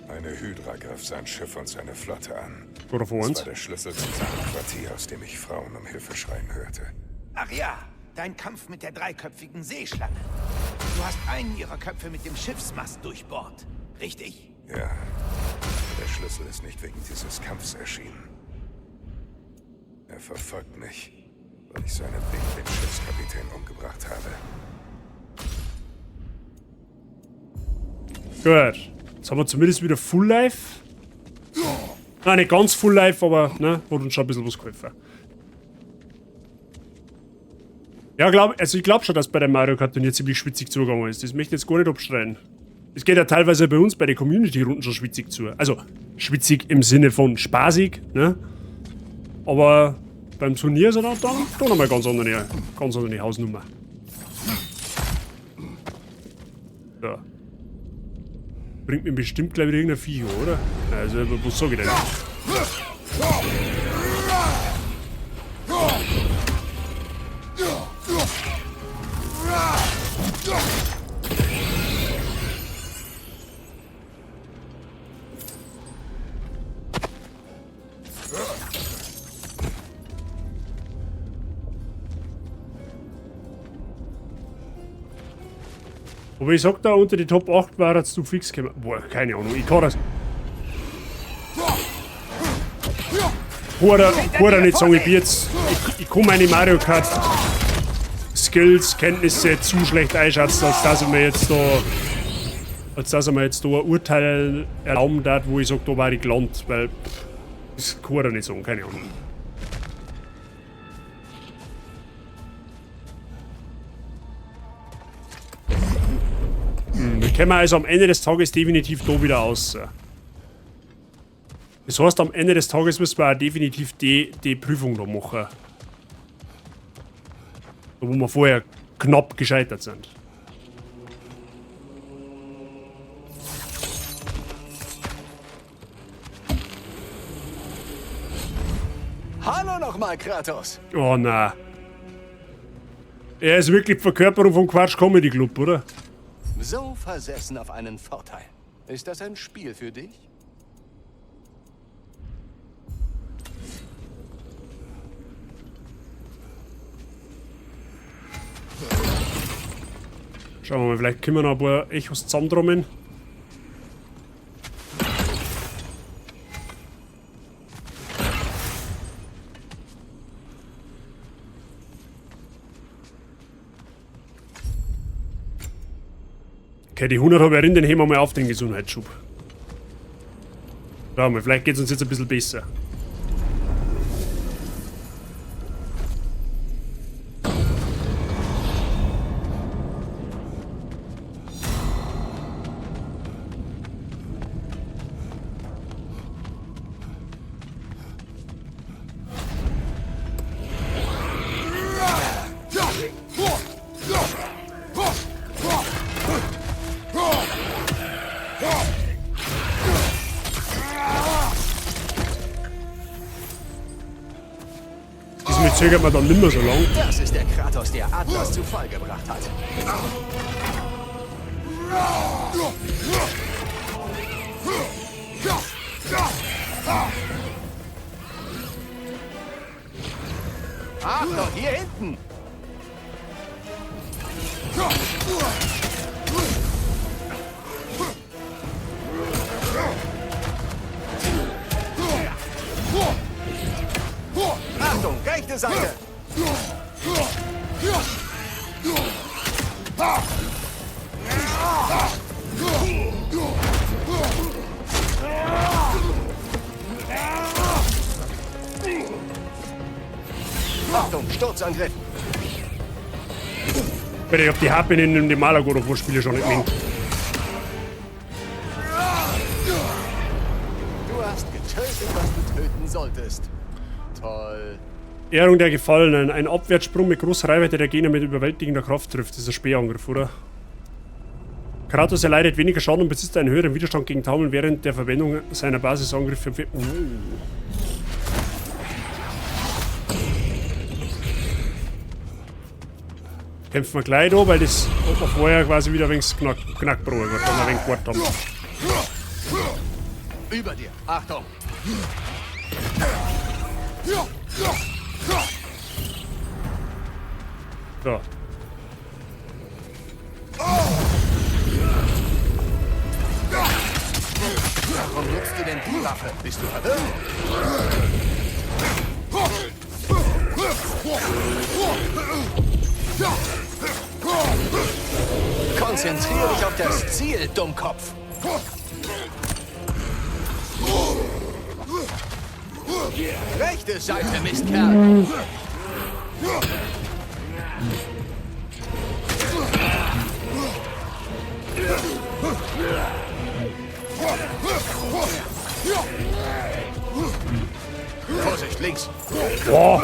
Eine Hydra griff sein Schiff und seine Flotte an.
Oder vor
Es
uns?
war der Schlüssel zu seinem Quartier, aus dem ich Frauen um Hilfe schreien hörte.
Ach ja, dein Kampf mit der dreiköpfigen Seeschlange. Du hast einen ihrer Köpfe mit dem Schiffsmast durchbohrt, richtig?
Ja, aber der Schlüssel ist nicht wegen dieses Kampfs erschienen. Er verfolgt mich, weil ich seinetwegen den Schiffskapitän umgebracht habe.
Gut. Jetzt haben wir zumindest wieder Full Life. Nein, nicht ganz Full Life, aber ne, hat uns schon ein bisschen was geholfen. Ja, ich glaub schon, dass bei der Mario Kart Turnier ziemlich schwitzig zugegangen ist. Das möchte ich jetzt gar nicht abstreiten. Es geht ja teilweise bei uns bei den Community-Runden schon schwitzig zu. Also, schwitzig im Sinne von spaßig, ne? Aber beim Turnier ist er dann doch nochmal ganz andere Hausnummer. So. Bringt mir bestimmt gleich wieder irgendein Viech, oder? Also, was sag ich denn? Aber ich sag da, unter die Top 8 war jetzt du fix gekommen. Boah, keine Ahnung, ich kann das. Kann er nicht sagen, ich bin jetzt. Ich kann meine Mario Kart Skills, Kenntnisse zu schlecht einschätzen, als dass ich mir jetzt da Als dass er mir jetzt da ein Urteil erlauben darf, wo ich sage, da war ich gelandet, weil pff, das kann er nicht sagen, keine Ahnung. Wir kommen also am Ende des Tages definitiv da wieder raus. Das heißt, am Ende des Tages müssen wir auch definitiv die Prüfung da machen. Da, wo wir vorher knapp gescheitert sind.
Hallo nochmal, Kratos.
Oh nein. Er ist wirklich die Verkörperung vom Quatsch Comedy Club, oder?
So versessen auf einen Vorteil. Ist das ein Spiel für dich?
Schauen wir mal, vielleicht können wir noch ein paar Echos zusammentrommeln. Okay, die 100 habe ich erinnert, den heben wir mal auf den Gesundheitsschub. Schauen wir mal, vielleicht geht's uns jetzt ein bisschen besser. Diesmal zögert man dann nimmer so lang.
Das ist der Kratos, der Atlas zu Fall gebracht hat. Achtung, hier hinten! Achtung, rechte Seite! Achtung, Sturzangriff!
Bitte, ich hab die HP in dem Maler God of War Spiele schon nicht mehr.
Du hast getötet, was du töten solltest. Toll.
Ehrung der Gefallenen. Ein Abwärtssprung mit großer Reichweite, der Gegner mit überwältigender Kraft trifft. Das ist ein Speerangriff, oder? Kratos erleidet weniger Schaden und besitzt einen höheren Widerstand gegen Taumeln während der Verwendung seiner Basisangriffe. Kämpfen wir gleich da, weil das hat man vorher quasi wieder ein wenig Knackbrot, weil wir ein wenig gewartet haben.
Über dir! Achtung!
So.
Warum nutzt du denn die Waffe? Bist du verwirrt? Konzentrier dich auf das Ziel, Dummkopf! Rechte Seite, Mistkerl! Vorsicht, links!
Boah!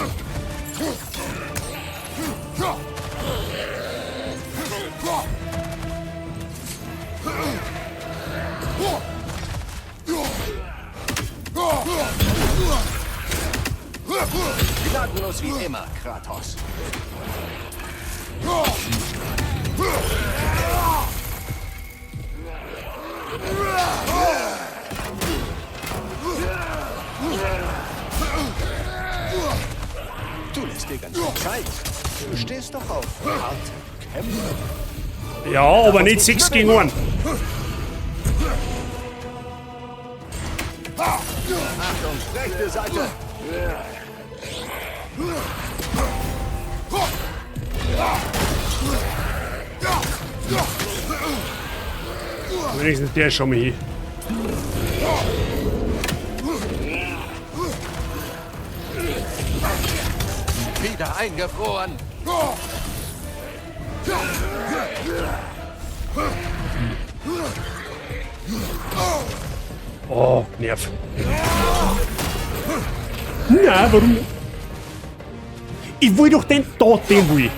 Gnadenlos wie immer, Kratos. Du lässt dir ganz schön Zeit. Du stehst doch auf harte Kämpfe.
Ja, aber nicht 6 gegen 1.
Achtung, rechte Seite.
Wenigstens der ist schon mal hier.
Wieder eingefroren.
Oh, Nerv. Na, warum? Ich will doch den da, den will ich.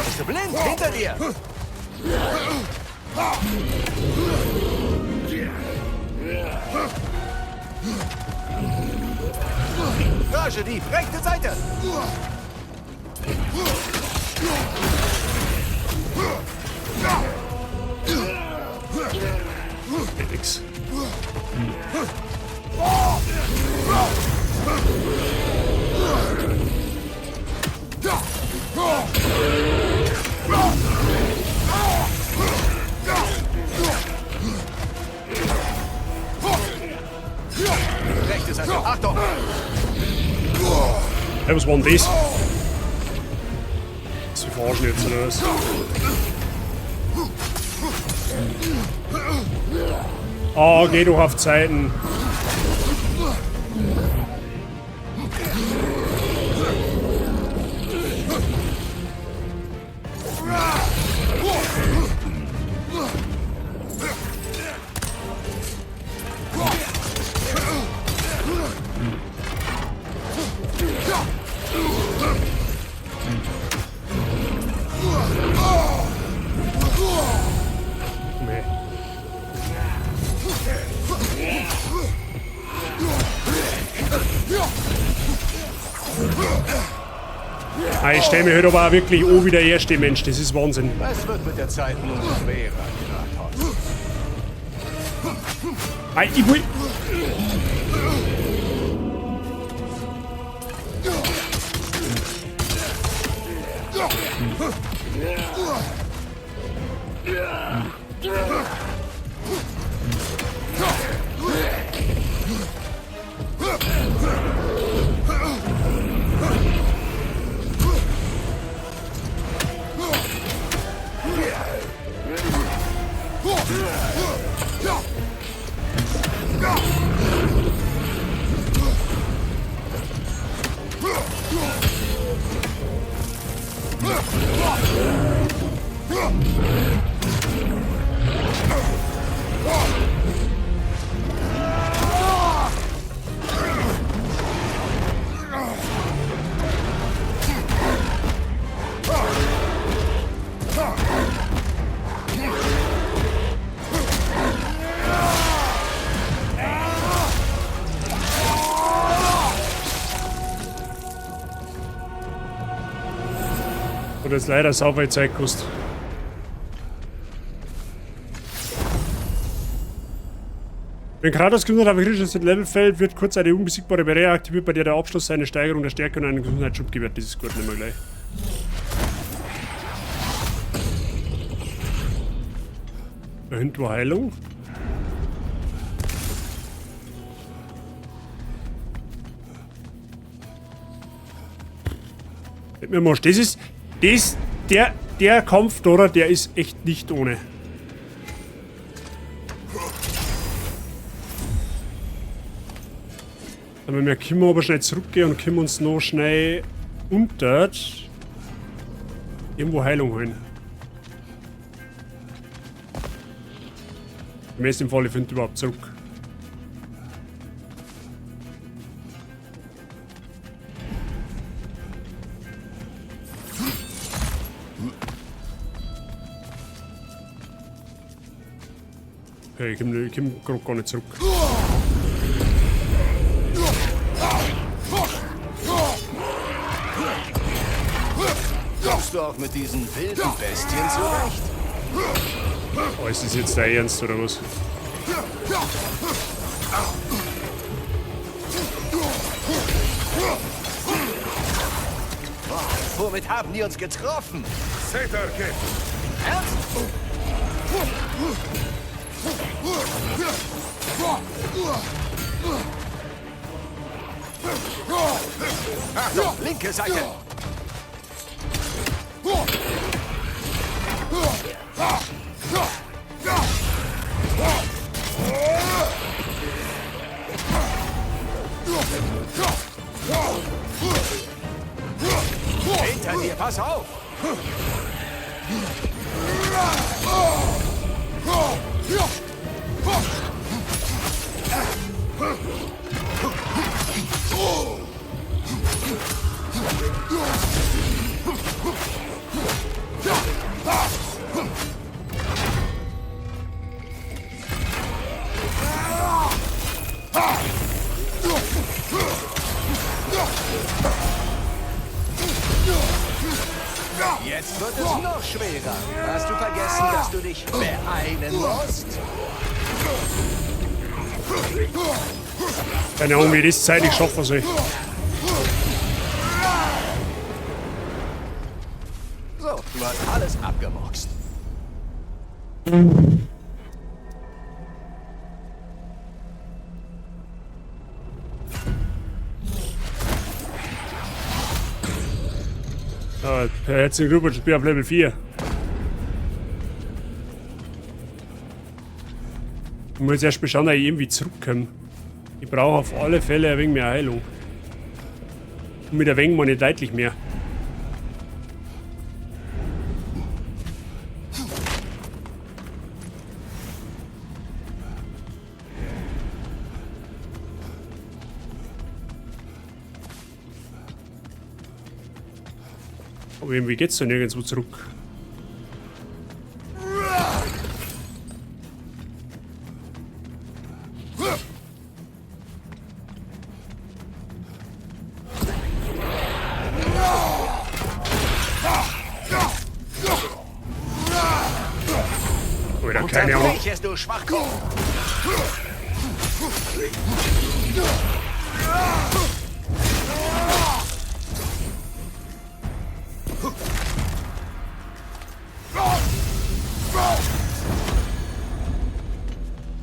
Bist du blind? Hinter dir! Ragedieb, rechte Seite!
Nix.
Rechte Seite, Achtung!
Hey, was war denn das? Sie verarschen jetzt, oder was? Ah, geh doch auf Zeiten. Komm her. Ah, ich stell mir heute aber auch wirklich an wie der erste Mensch. Das ist Wahnsinn.
Es wird mit der Zeit nur schwerer, Kratos.
Ah, ich will... Hat jetzt leider sau viel Zeit gekostet. Wenn Kratos Gesundheit auf ein kritisches Level fällt, wird kurz eine unbesiegbare Barriere aktiviert, bei der der Abschluss seine Steigerung der Stärke und einen Gesundheitsschub gewährt. Das ist gut, nehmen wir gleich. Da hinten war Heilung. Mir mal, das ist, das, der Kampf da, oder, der ist echt nicht ohne. Aber wir können aber schnell zurückgehen und können uns noch schnell unter irgendwo Heilung holen. Im besten Fall, ich finde überhaupt zurück. Okay, ich komm grad gar nicht zurück.
Kommst du auch mit diesen wilden Bestien zurecht?
Oh, ist das jetzt der Ernst oder was?
Boah, womit haben die uns getroffen?
Satyr-Gift!
Ernst? Achtung, linke Seite. Hinter dir, pass auf! Jetzt wird es noch schwerer. Hast du vergessen, dass du dich beeilen musst?
Keine Ahnung, wie ich das zeitlich schaffen soll.
So, du hast alles abgemurkst.
Herzlichen Glückwunsch, ich bin auf Level 4. Ich muss jetzt erst mal schauen, dass ich irgendwie zurückkomme. Ich brauche auf alle Fälle ein wenig mehr Heilung. Und mit ein wenig meine ich deutlich mehr. Aber irgendwie geht's da nirgendwo zurück. Oder keine Ahnung.
Unterbrich es, du Schwachkopf!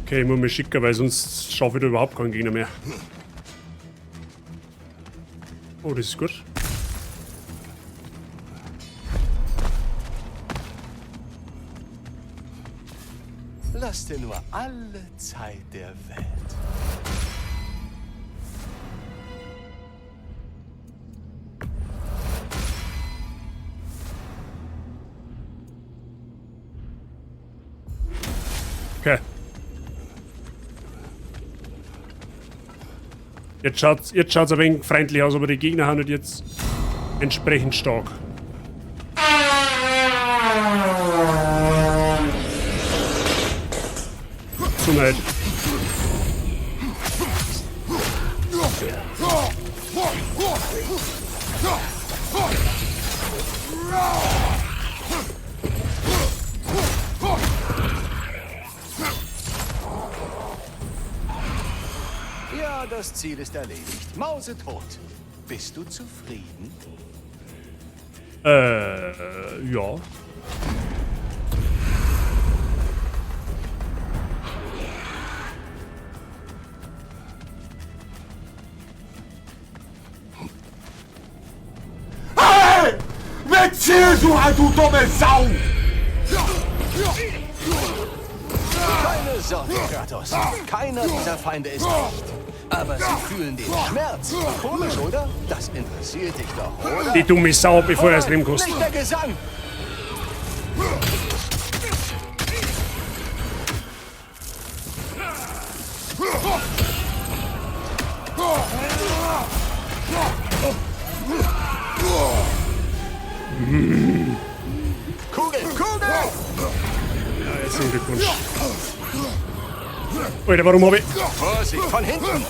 Okay, ich muss mich schicken, weil sonst schaffe ich da überhaupt keinen Gegner mehr. Oh, das ist gut.
Lass dir nur alle Zeit der Welt.
Okay. Jetzt schaut's ein wenig freundlich aus, aber die Gegner haben halt jetzt entsprechend stark. Gesundheit.
Ja, das Ziel ist erledigt. Mausetot. Bist du zufrieden?
Ja.
Hey! Wer zählst du an, du dumme Sau?
Keine Sorge, Kratos. Keiner dieser Feinde ist echt. Aber sie fühlen den Schmerz. Komisch, oder? Das interessiert dich doch, oder?
Die dumme Sau, bevor er das Leben kostet.
Nicht der Gesang! Kugel, Kugel!
Ja, herzlichen Glückwunsch. Alter, warum hab ich...
Vorsicht, von hinten!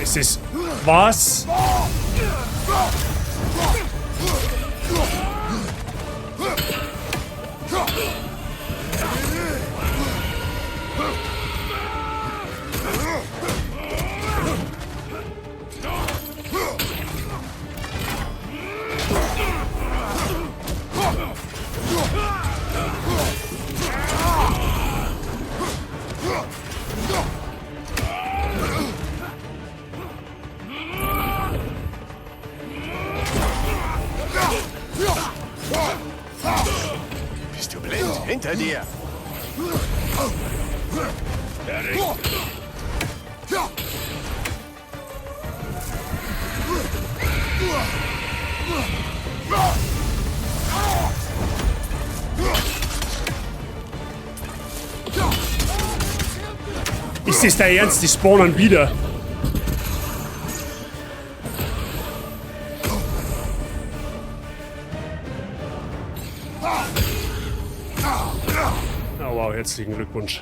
Es ist... Was?
Bist du blind? Hinter dir!
Ist das der Ernst? Die spawnen wieder. Oh wow, herzlichen Glückwunsch.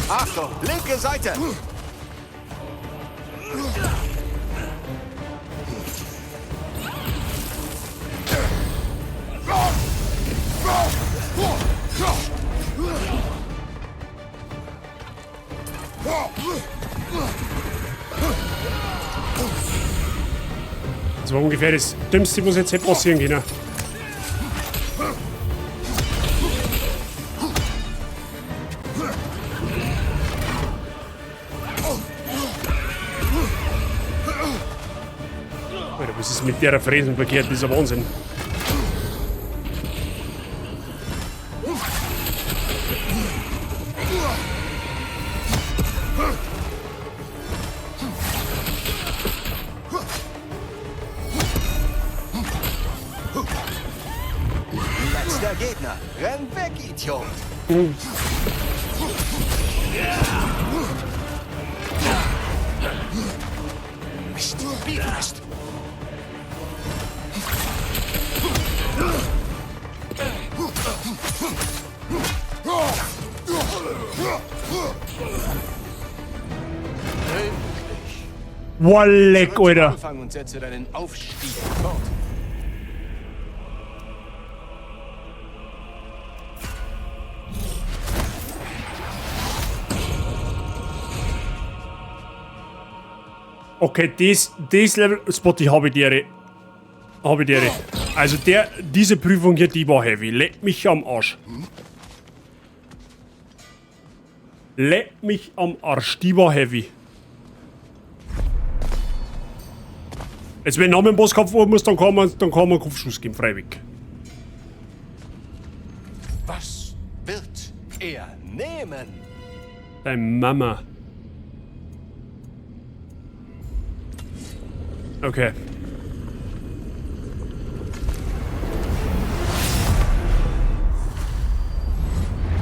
Achtung, linke Seite!
Das war ungefähr das Dümmste, was jetzt hätte passieren können. Alter, was ist mit der Fräsen verkehrt? Dieser Wahnsinn.
Letzter Gegner. Renn weg, Idiot! Mist, Bifrost!
Walleck,
Zurück zum
Alter.
Anfang und setze deinen Aufstieg fort.
Okay, das Level, Spotty, habe ich dir. Habe ich dir. Also diese Prüfung hier, die war heavy. Leck mich am Arsch. Leck mich am Arsch, die war heavy. Jetzt, wenn ich noch mit dem Bosskampf fahren muss, dann kann man einen Kopfschuss geben, freiwillig.
Was wird er nehmen?
Deine Mama. Okay.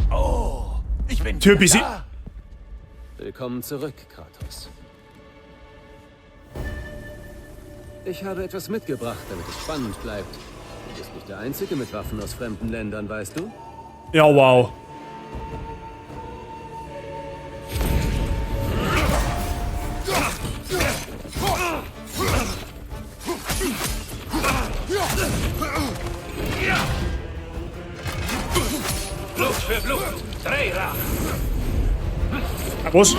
Oh, ich bin
Tür
wieder
busy.
da.
Willkommen zurück, Kratos. Ich habe etwas mitgebracht, damit es spannend bleibt. Du bist nicht der Einzige mit Waffen aus fremden Ländern, weißt du?
Ja, wow.
Blut für Blut. Dreirad.
Was?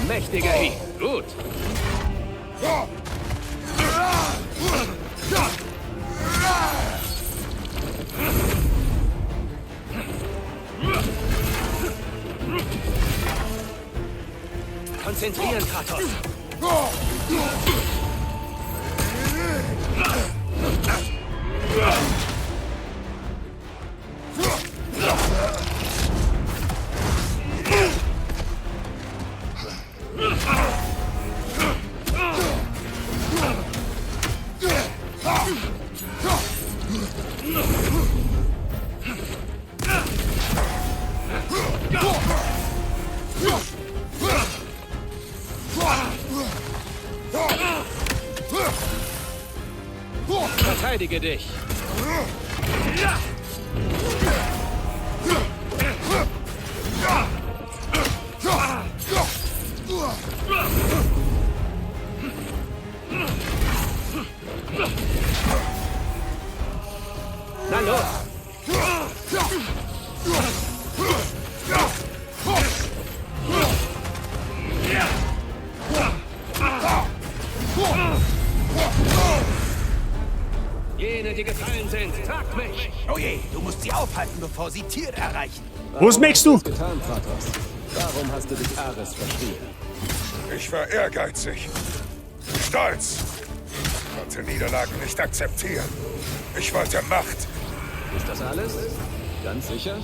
Mächtiger Hieb. Gut. Konzentrieren, Kratos. Verteidige dich! Na los! Jene, die gefallen sind, tragt mich!
Oh je, du musst sie aufhalten, bevor sie Tyr erreichen.
Was möchtest du?
Hast du getan, Kratos? Warum hast du dich Ares verschrieben?
Ich war ehrgeizig. Stolz. Konnte Niederlagen nicht akzeptieren. Ich wollte Macht.
Ist das alles? Ganz sicher?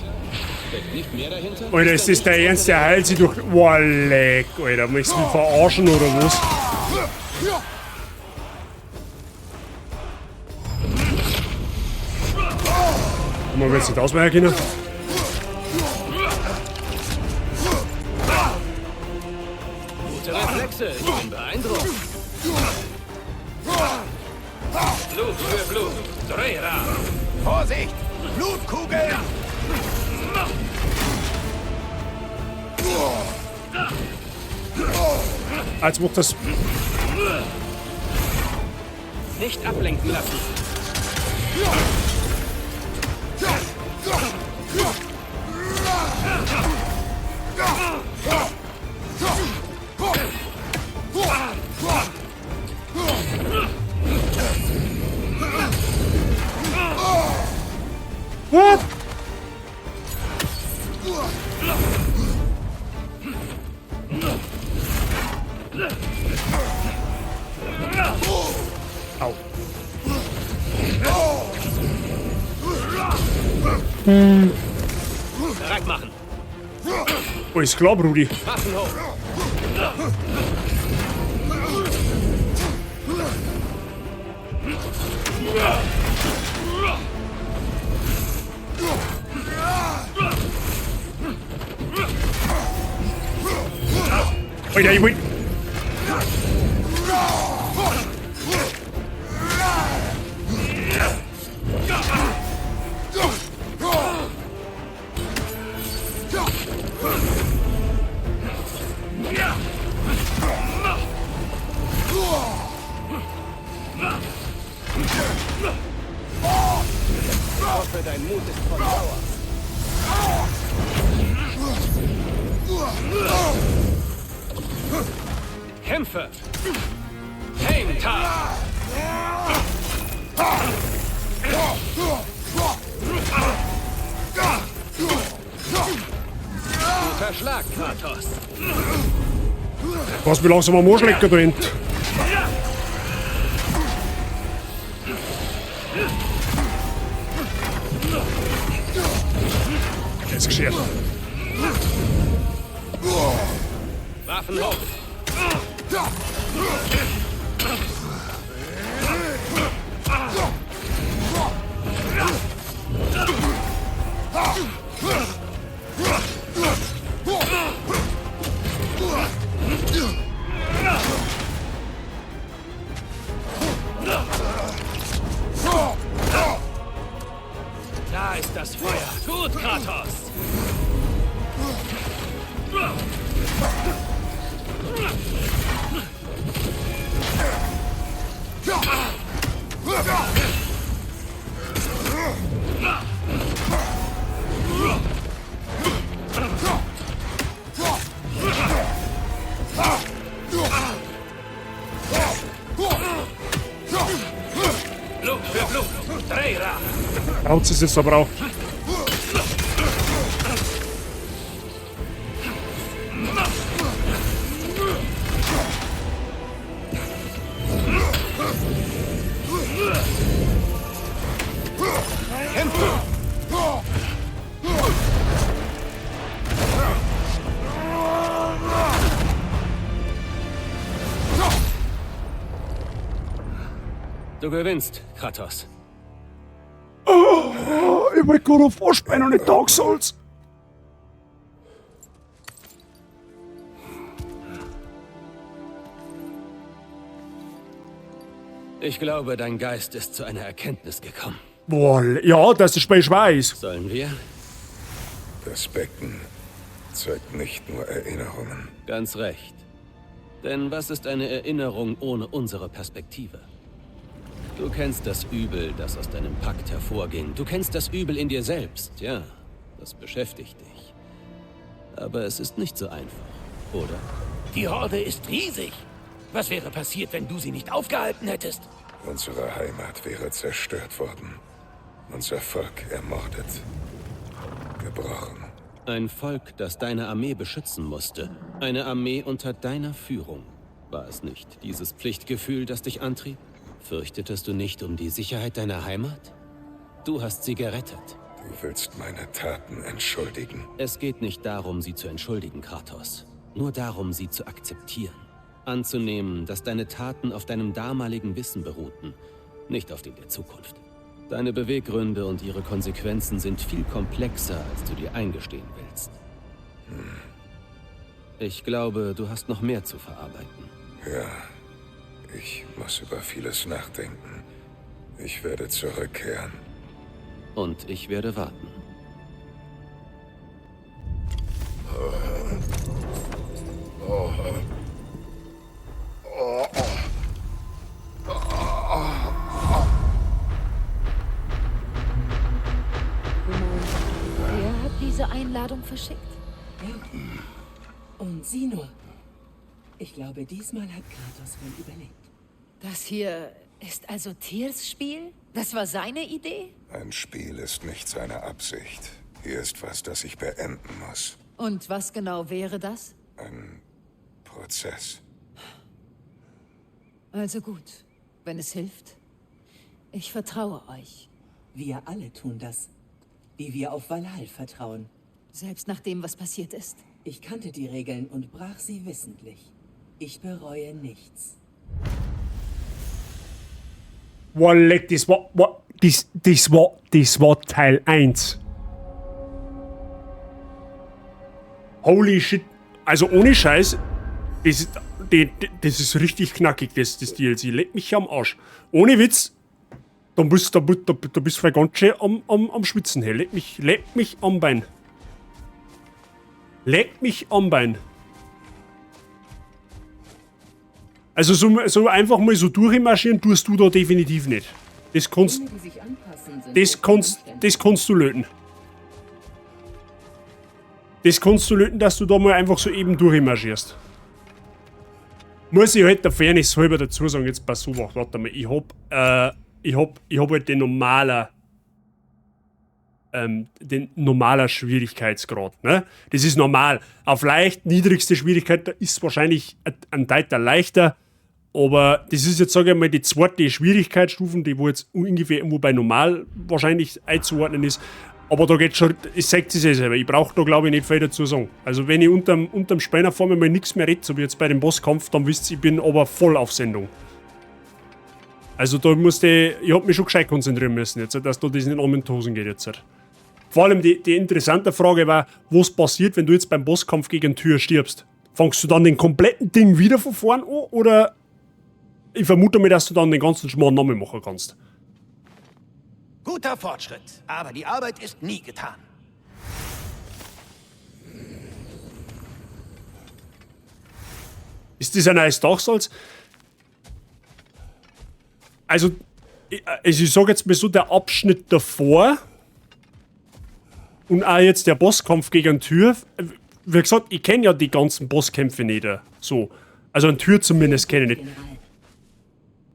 Steckt nicht mehr dahinter?
Alter, ist das der Ernst? Der heilt sich durch. Boah, leck, Alter. Möchtest du mich verarschen oder was? Wir jetzt nicht ausweichen können.
Gute Reflexe, ich bin beeindruckt. Blut für Blut. Dreira.
Vorsicht! Blutkugeln!
Als macht das.
Nicht ablenken lassen.
What? Au.
Bereit machen.
Alles klar, Brudi.
Waffen hoch.
Alter, ich will.
Ich hoffe, dein Mut ist von Dauer. Kämpfe! Heimtag! Guter Schlag, Kratos.
Was mir langsam am Arsch lecker da hinten. Jetzt geschert.
Waffen hoch! Da ist das Feuer. Gut, Kratos! Blut für Blut. Dreira.
Haut es jetzt aber auch.
Du gewinnst, Kratos.
Oh, ich wollte God of War spielen und nicht Dark Souls.
Ich glaube, dein Geist ist zu einer Erkenntnis gekommen.
Boah, ja, dass das Spiel schwer ist.
Sollen wir?
Das Becken zeigt nicht nur Erinnerungen.
Ganz recht. Denn was ist eine Erinnerung ohne unsere Perspektive? Du kennst das Übel, das aus deinem Pakt hervorging. Du kennst das Übel in dir selbst, ja. Das beschäftigt dich. Aber es ist nicht so einfach, oder?
Die Horde ist riesig. Was wäre passiert, wenn du sie nicht aufgehalten hättest?
Unsere Heimat wäre zerstört worden. Unser Volk ermordet. Gebrochen.
Ein Volk, das deine Armee beschützen musste. Eine Armee unter deiner Führung. War es nicht dieses Pflichtgefühl, das dich antrieb? Fürchtetest du nicht um die Sicherheit deiner Heimat? Du hast sie gerettet.
Du willst meine Taten entschuldigen.
Es geht nicht darum, sie zu entschuldigen, Kratos. Nur darum, sie zu akzeptieren. Anzunehmen, dass deine Taten auf deinem damaligen Wissen beruhten, nicht auf dem der Zukunft. Deine Beweggründe und ihre Konsequenzen sind viel komplexer, als du dir eingestehen willst. Ich glaube, du hast noch mehr zu verarbeiten.
Ja, ich muss über vieles nachdenken. Ich werde zurückkehren.
Und ich werde warten.
Wer hat diese Einladung verschickt?
Ja. Und sieh nur. Ich glaube, diesmal hat Kratos wohl überlebt.
Das hier ist also Tyrs Spiel? Das war seine Idee?
Ein Spiel ist nicht seine Absicht. Hier ist was, das ich beenden muss.
Und was genau wäre das?
Ein Prozess.
Also gut, wenn es hilft. Ich vertraue euch.
Wir alle tun das. Wie wir auf Valhall vertrauen.
Selbst nach dem, was passiert ist.
Ich kannte die Regeln und brach sie wissentlich. Ich bereue nichts.
Boah, leck, das war, das war Teil 1. Holy shit. Also ohne Scheiß, das ist richtig knackig, das DLC. Leck mich am Arsch. Ohne Witz, da bist du vielleicht ganz schön am Schwitzen. Hey. Leck mich am Bein. Leck mich am Bein. Also so einfach mal so durchmarschieren tust du da definitiv nicht. Das kannst du löten. Das kannst du löten, dass du da mal einfach so eben durchmarschierst. Muss ich halt der Fairness halber dazu sagen, jetzt pass auf, warte mal, ich hab halt den normalen Schwierigkeitsgrad, ne? Das ist normal. Auf leicht, niedrigste Schwierigkeit, da ist wahrscheinlich ein Teil leichter, aber das ist jetzt, sage ich mal, die zweite Schwierigkeitsstufe, die wo jetzt ungefähr irgendwo bei normal wahrscheinlich einzuordnen ist. Aber da geht schon, es zeigt sich ja selber. Ich brauche da, glaube ich, nicht viel dazu sagen. Also wenn ich unterm Spanner vor mir mal nichts mehr rede, so wie jetzt bei dem Bosskampf, dann wisst ihr, ich bin aber voll auf Sendung. Also da musste ich hab mich schon gescheit konzentrieren müssen, jetzt, dass da das nicht um in die Hosen geht jetzt. Vor allem die interessante Frage war, was passiert, wenn du jetzt beim Bosskampf gegen Tyr stirbst? Fangst du dann den kompletten Ding wieder von vorn an, oder ich vermute mal, dass du dann den ganzen Schmarrn nochmal machen kannst.
Guter Fortschritt, aber die Arbeit ist nie getan.
Ist das ein neues Dark Souls? Also, ich sag jetzt mal so, der Abschnitt davor und auch jetzt der Bosskampf gegen Tyr. Wie gesagt, ich kenne ja die ganzen Bosskämpfe nicht. So. Also einen Tyr zumindest kenne ich nicht.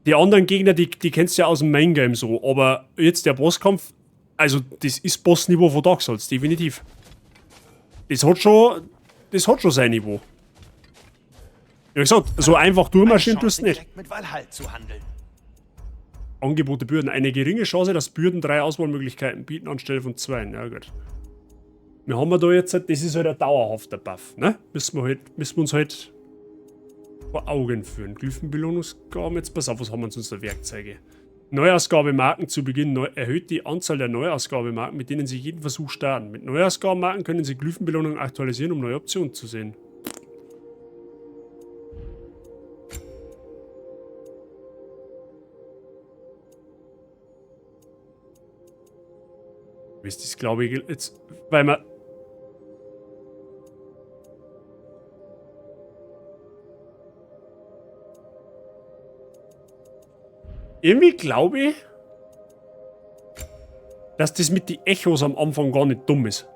Die anderen Gegner, die kennst du ja aus dem Main Game so, aber jetzt der Bosskampf, also das ist Bossniveau von Dark Souls, definitiv. Das hat schon sein Niveau. Wie gesagt, so einfach durchmarschieren tust du nicht.
Mit Valhall zu handeln.
Angebote Bürden. Eine geringe Chance, dass Bürden 3 Auswahlmöglichkeiten bieten anstelle von 2. Ja gut. Wir haben da jetzt, das ist halt ein dauerhafter Buff, ne? Müssen wir uns halt vor Augen führen. Glyphenbelohnungsgaben, jetzt pass auf, was haben wir uns da Werkzeuge? Neuausgabemarken zu Beginn. Erhöht die Anzahl der Neuausgabemarken, mit denen Sie jeden Versuch starten. Mit Neuausgabemarken können Sie Glyphenbelohnungen aktualisieren, um neue Optionen zu sehen. Das glaube ich jetzt, weil man. Irgendwie glaube ich, dass das mit den Echos am Anfang gar nicht dumm ist.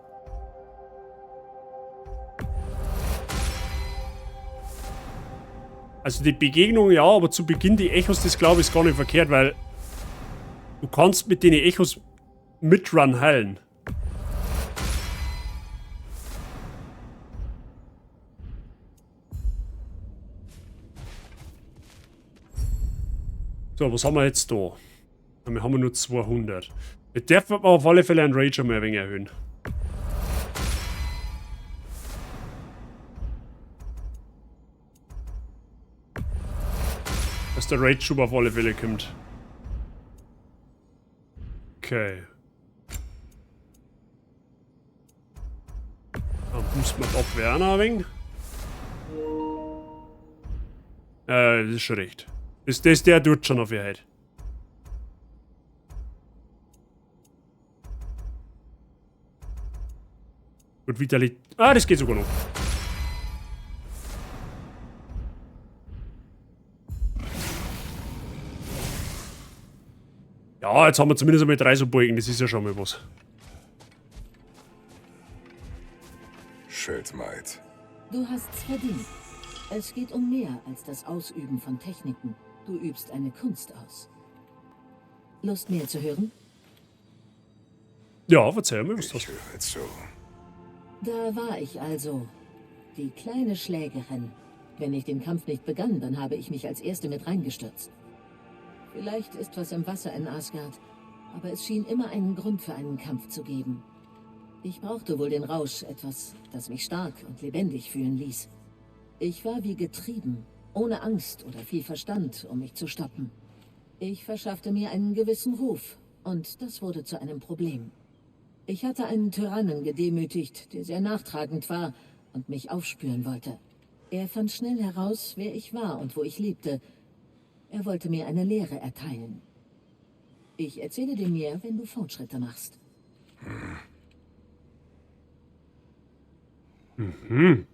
Also die Begegnung ja, aber zu Beginn die Echos, das glaube ich ist gar nicht verkehrt, weil du kannst mit den Echos Midrun heilen. So, was haben wir jetzt da? Wir haben nur 200. Wir dürfen aber auf alle Fälle einen Rage mal ein wenig erhöhen. Dass der Rage-Schub auf alle Fälle kommt. Okay. Dann boosten wir die Abwehr auch noch ein wenig. Das ist schon recht. Das, der tut schon auf ihr halt. Gut, Vitalität. Ah, das geht sogar noch. Ja, jetzt haben wir zumindest einmal 3 so Balken, das ist ja schon mal was.
Schildmaid.
Du hast's verdient. Es geht um mehr als das Ausüben von Techniken. Du übst eine Kunst aus. Lust, mehr zu hören?
Ja, verzeih mir, was
Ich
das.
höre zu.
Da war ich also. Die kleine Schlägerin. Wenn ich den Kampf nicht begann, dann habe ich mich als Erste mit reingestürzt. Vielleicht ist was im Wasser in Asgard, aber es schien immer einen Grund für einen Kampf zu geben. Ich brauchte wohl den Rausch, etwas, das mich stark und lebendig fühlen ließ. Ich war wie getrieben, ohne Angst oder viel Verstand, um mich zu stoppen. Ich verschaffte mir einen gewissen Ruf, und das wurde zu einem Problem. Ich hatte einen Tyrannen gedemütigt, der sehr nachtragend war und mich aufspüren wollte. Er fand schnell heraus, wer ich war und wo ich lebte. Er wollte mir eine Lehre erteilen. Ich erzähle dir mehr, wenn du Fortschritte machst.
Mhm.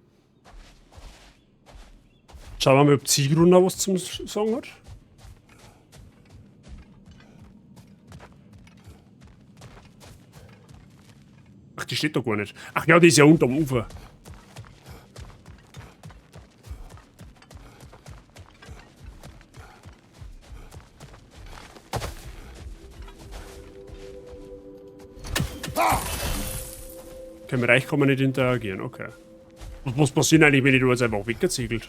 Schauen wir mal, ob Sigrun da was zum Sagen hat. Ach, die steht da gar nicht. Ach ja, die ist ja unterm Ufer. Okay, mit Reich kann man nicht interagieren, okay. Was muss passieren eigentlich, wenn ich da jetzt einfach weggezegelt?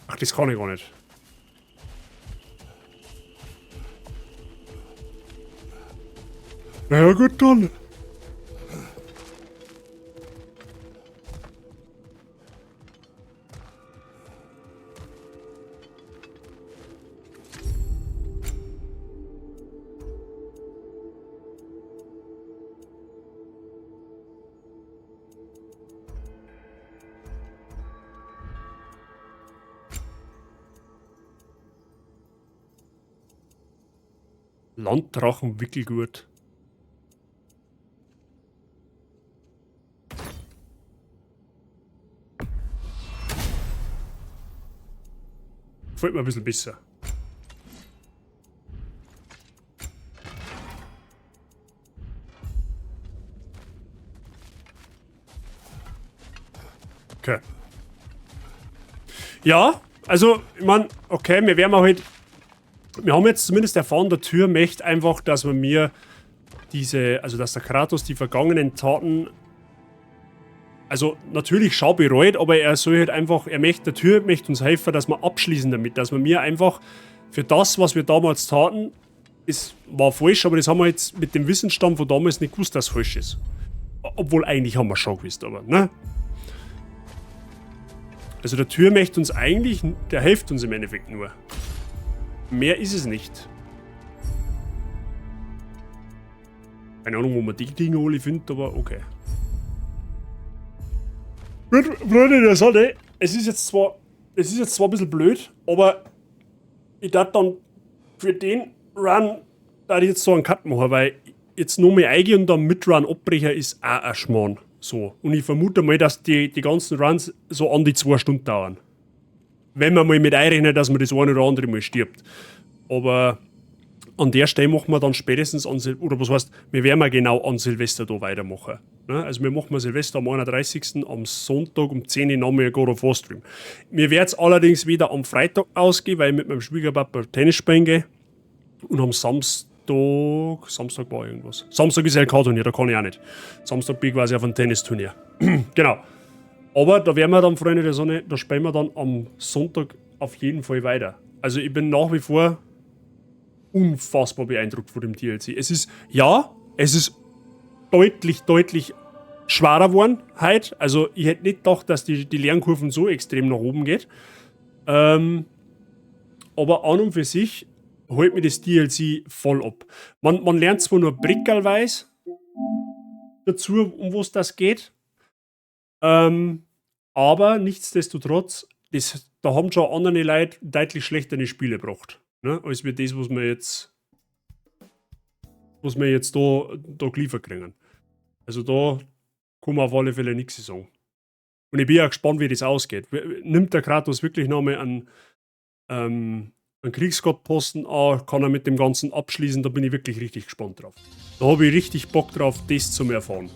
Ach, das kann ich gar nicht. Na ja, gut dann. Landdrachen Wickelgurt. Gefällt mir ein bisschen besser. Okay. Ja, also, ich mein, okay, wir werden auch halt. Wir haben jetzt zumindest erfahren, der Tür möchte einfach, dass man mir diese, also dass der Kratos die vergangenen Taten, also natürlich schau bereut, aber er soll halt einfach, er möchte, der Tür möchte uns helfen, dass wir abschließen damit, dass wir mir einfach für das, was wir damals taten, es war falsch, aber das haben wir jetzt mit dem Wissensstand von damals nicht gewusst, dass es falsch ist. Obwohl eigentlich haben wir schon gewusst, aber, ne? Also der Tür möchte uns eigentlich, der hilft uns im Endeffekt nur. Mehr ist es nicht. Keine Ahnung, wo man die Dinge alle findet, aber okay. Gut, Freunde der Sonne, es ist jetzt zwar ein bisschen blöd, aber ich darf dann für den Run, da ich jetzt so einen Cut machen, weil jetzt noch mal eingehen und dann Midrun abbrechen ist auch ein Schmarrn. So. Und ich vermute mal, dass die ganzen Runs so an die 2 Stunden dauern. Wenn man mal mit einrechnet, dass man das eine oder andere mal stirbt. Aber an der Stelle machen wir dann spätestens an Sil oder was heißt, wir werden wir genau an Silvester da weitermachen. Ne? Also wir machen Silvester am 31. Am Sonntag um 10 Uhr nochmal God of War Stream. Mir wird es allerdings wieder am Freitag ausgehen, weil ich mit meinem Schwiegerpapa Tennis spielen gehe. Und am Samstag, Samstag war irgendwas. Samstag ist LK-Turnier, da kann ich auch nicht. Samstag bin ich quasi auf einem Tennisturnier. Genau. Aber da werden wir dann, Freunde der Sonne, da spielen wir dann am Sonntag auf jeden Fall weiter. Also ich bin nach wie vor unfassbar beeindruckt von dem DLC. Es ist, ja, es ist deutlich, deutlich schwerer geworden heute. Also ich hätte nicht gedacht, dass die Lernkurven so extrem nach oben geht. Aber an und für sich holt mir das DLC voll ab. Man lernt zwar nur brickerlweise dazu, um was das geht, aber nichtsdestotrotz, da haben schon andere Leute deutlich schlechtere Spiele gebracht, ne, als wir das, was wir jetzt da geliefert kriegen. Also da kann man auf alle Fälle nichts sagen. Und ich bin ja gespannt, wie das ausgeht. Nimmt der Kratos wirklich nochmal einen Kriegsgottposten an? Kann er mit dem Ganzen abschließen? Da bin ich wirklich richtig gespannt drauf. Da habe ich richtig Bock drauf, das zu erfahren.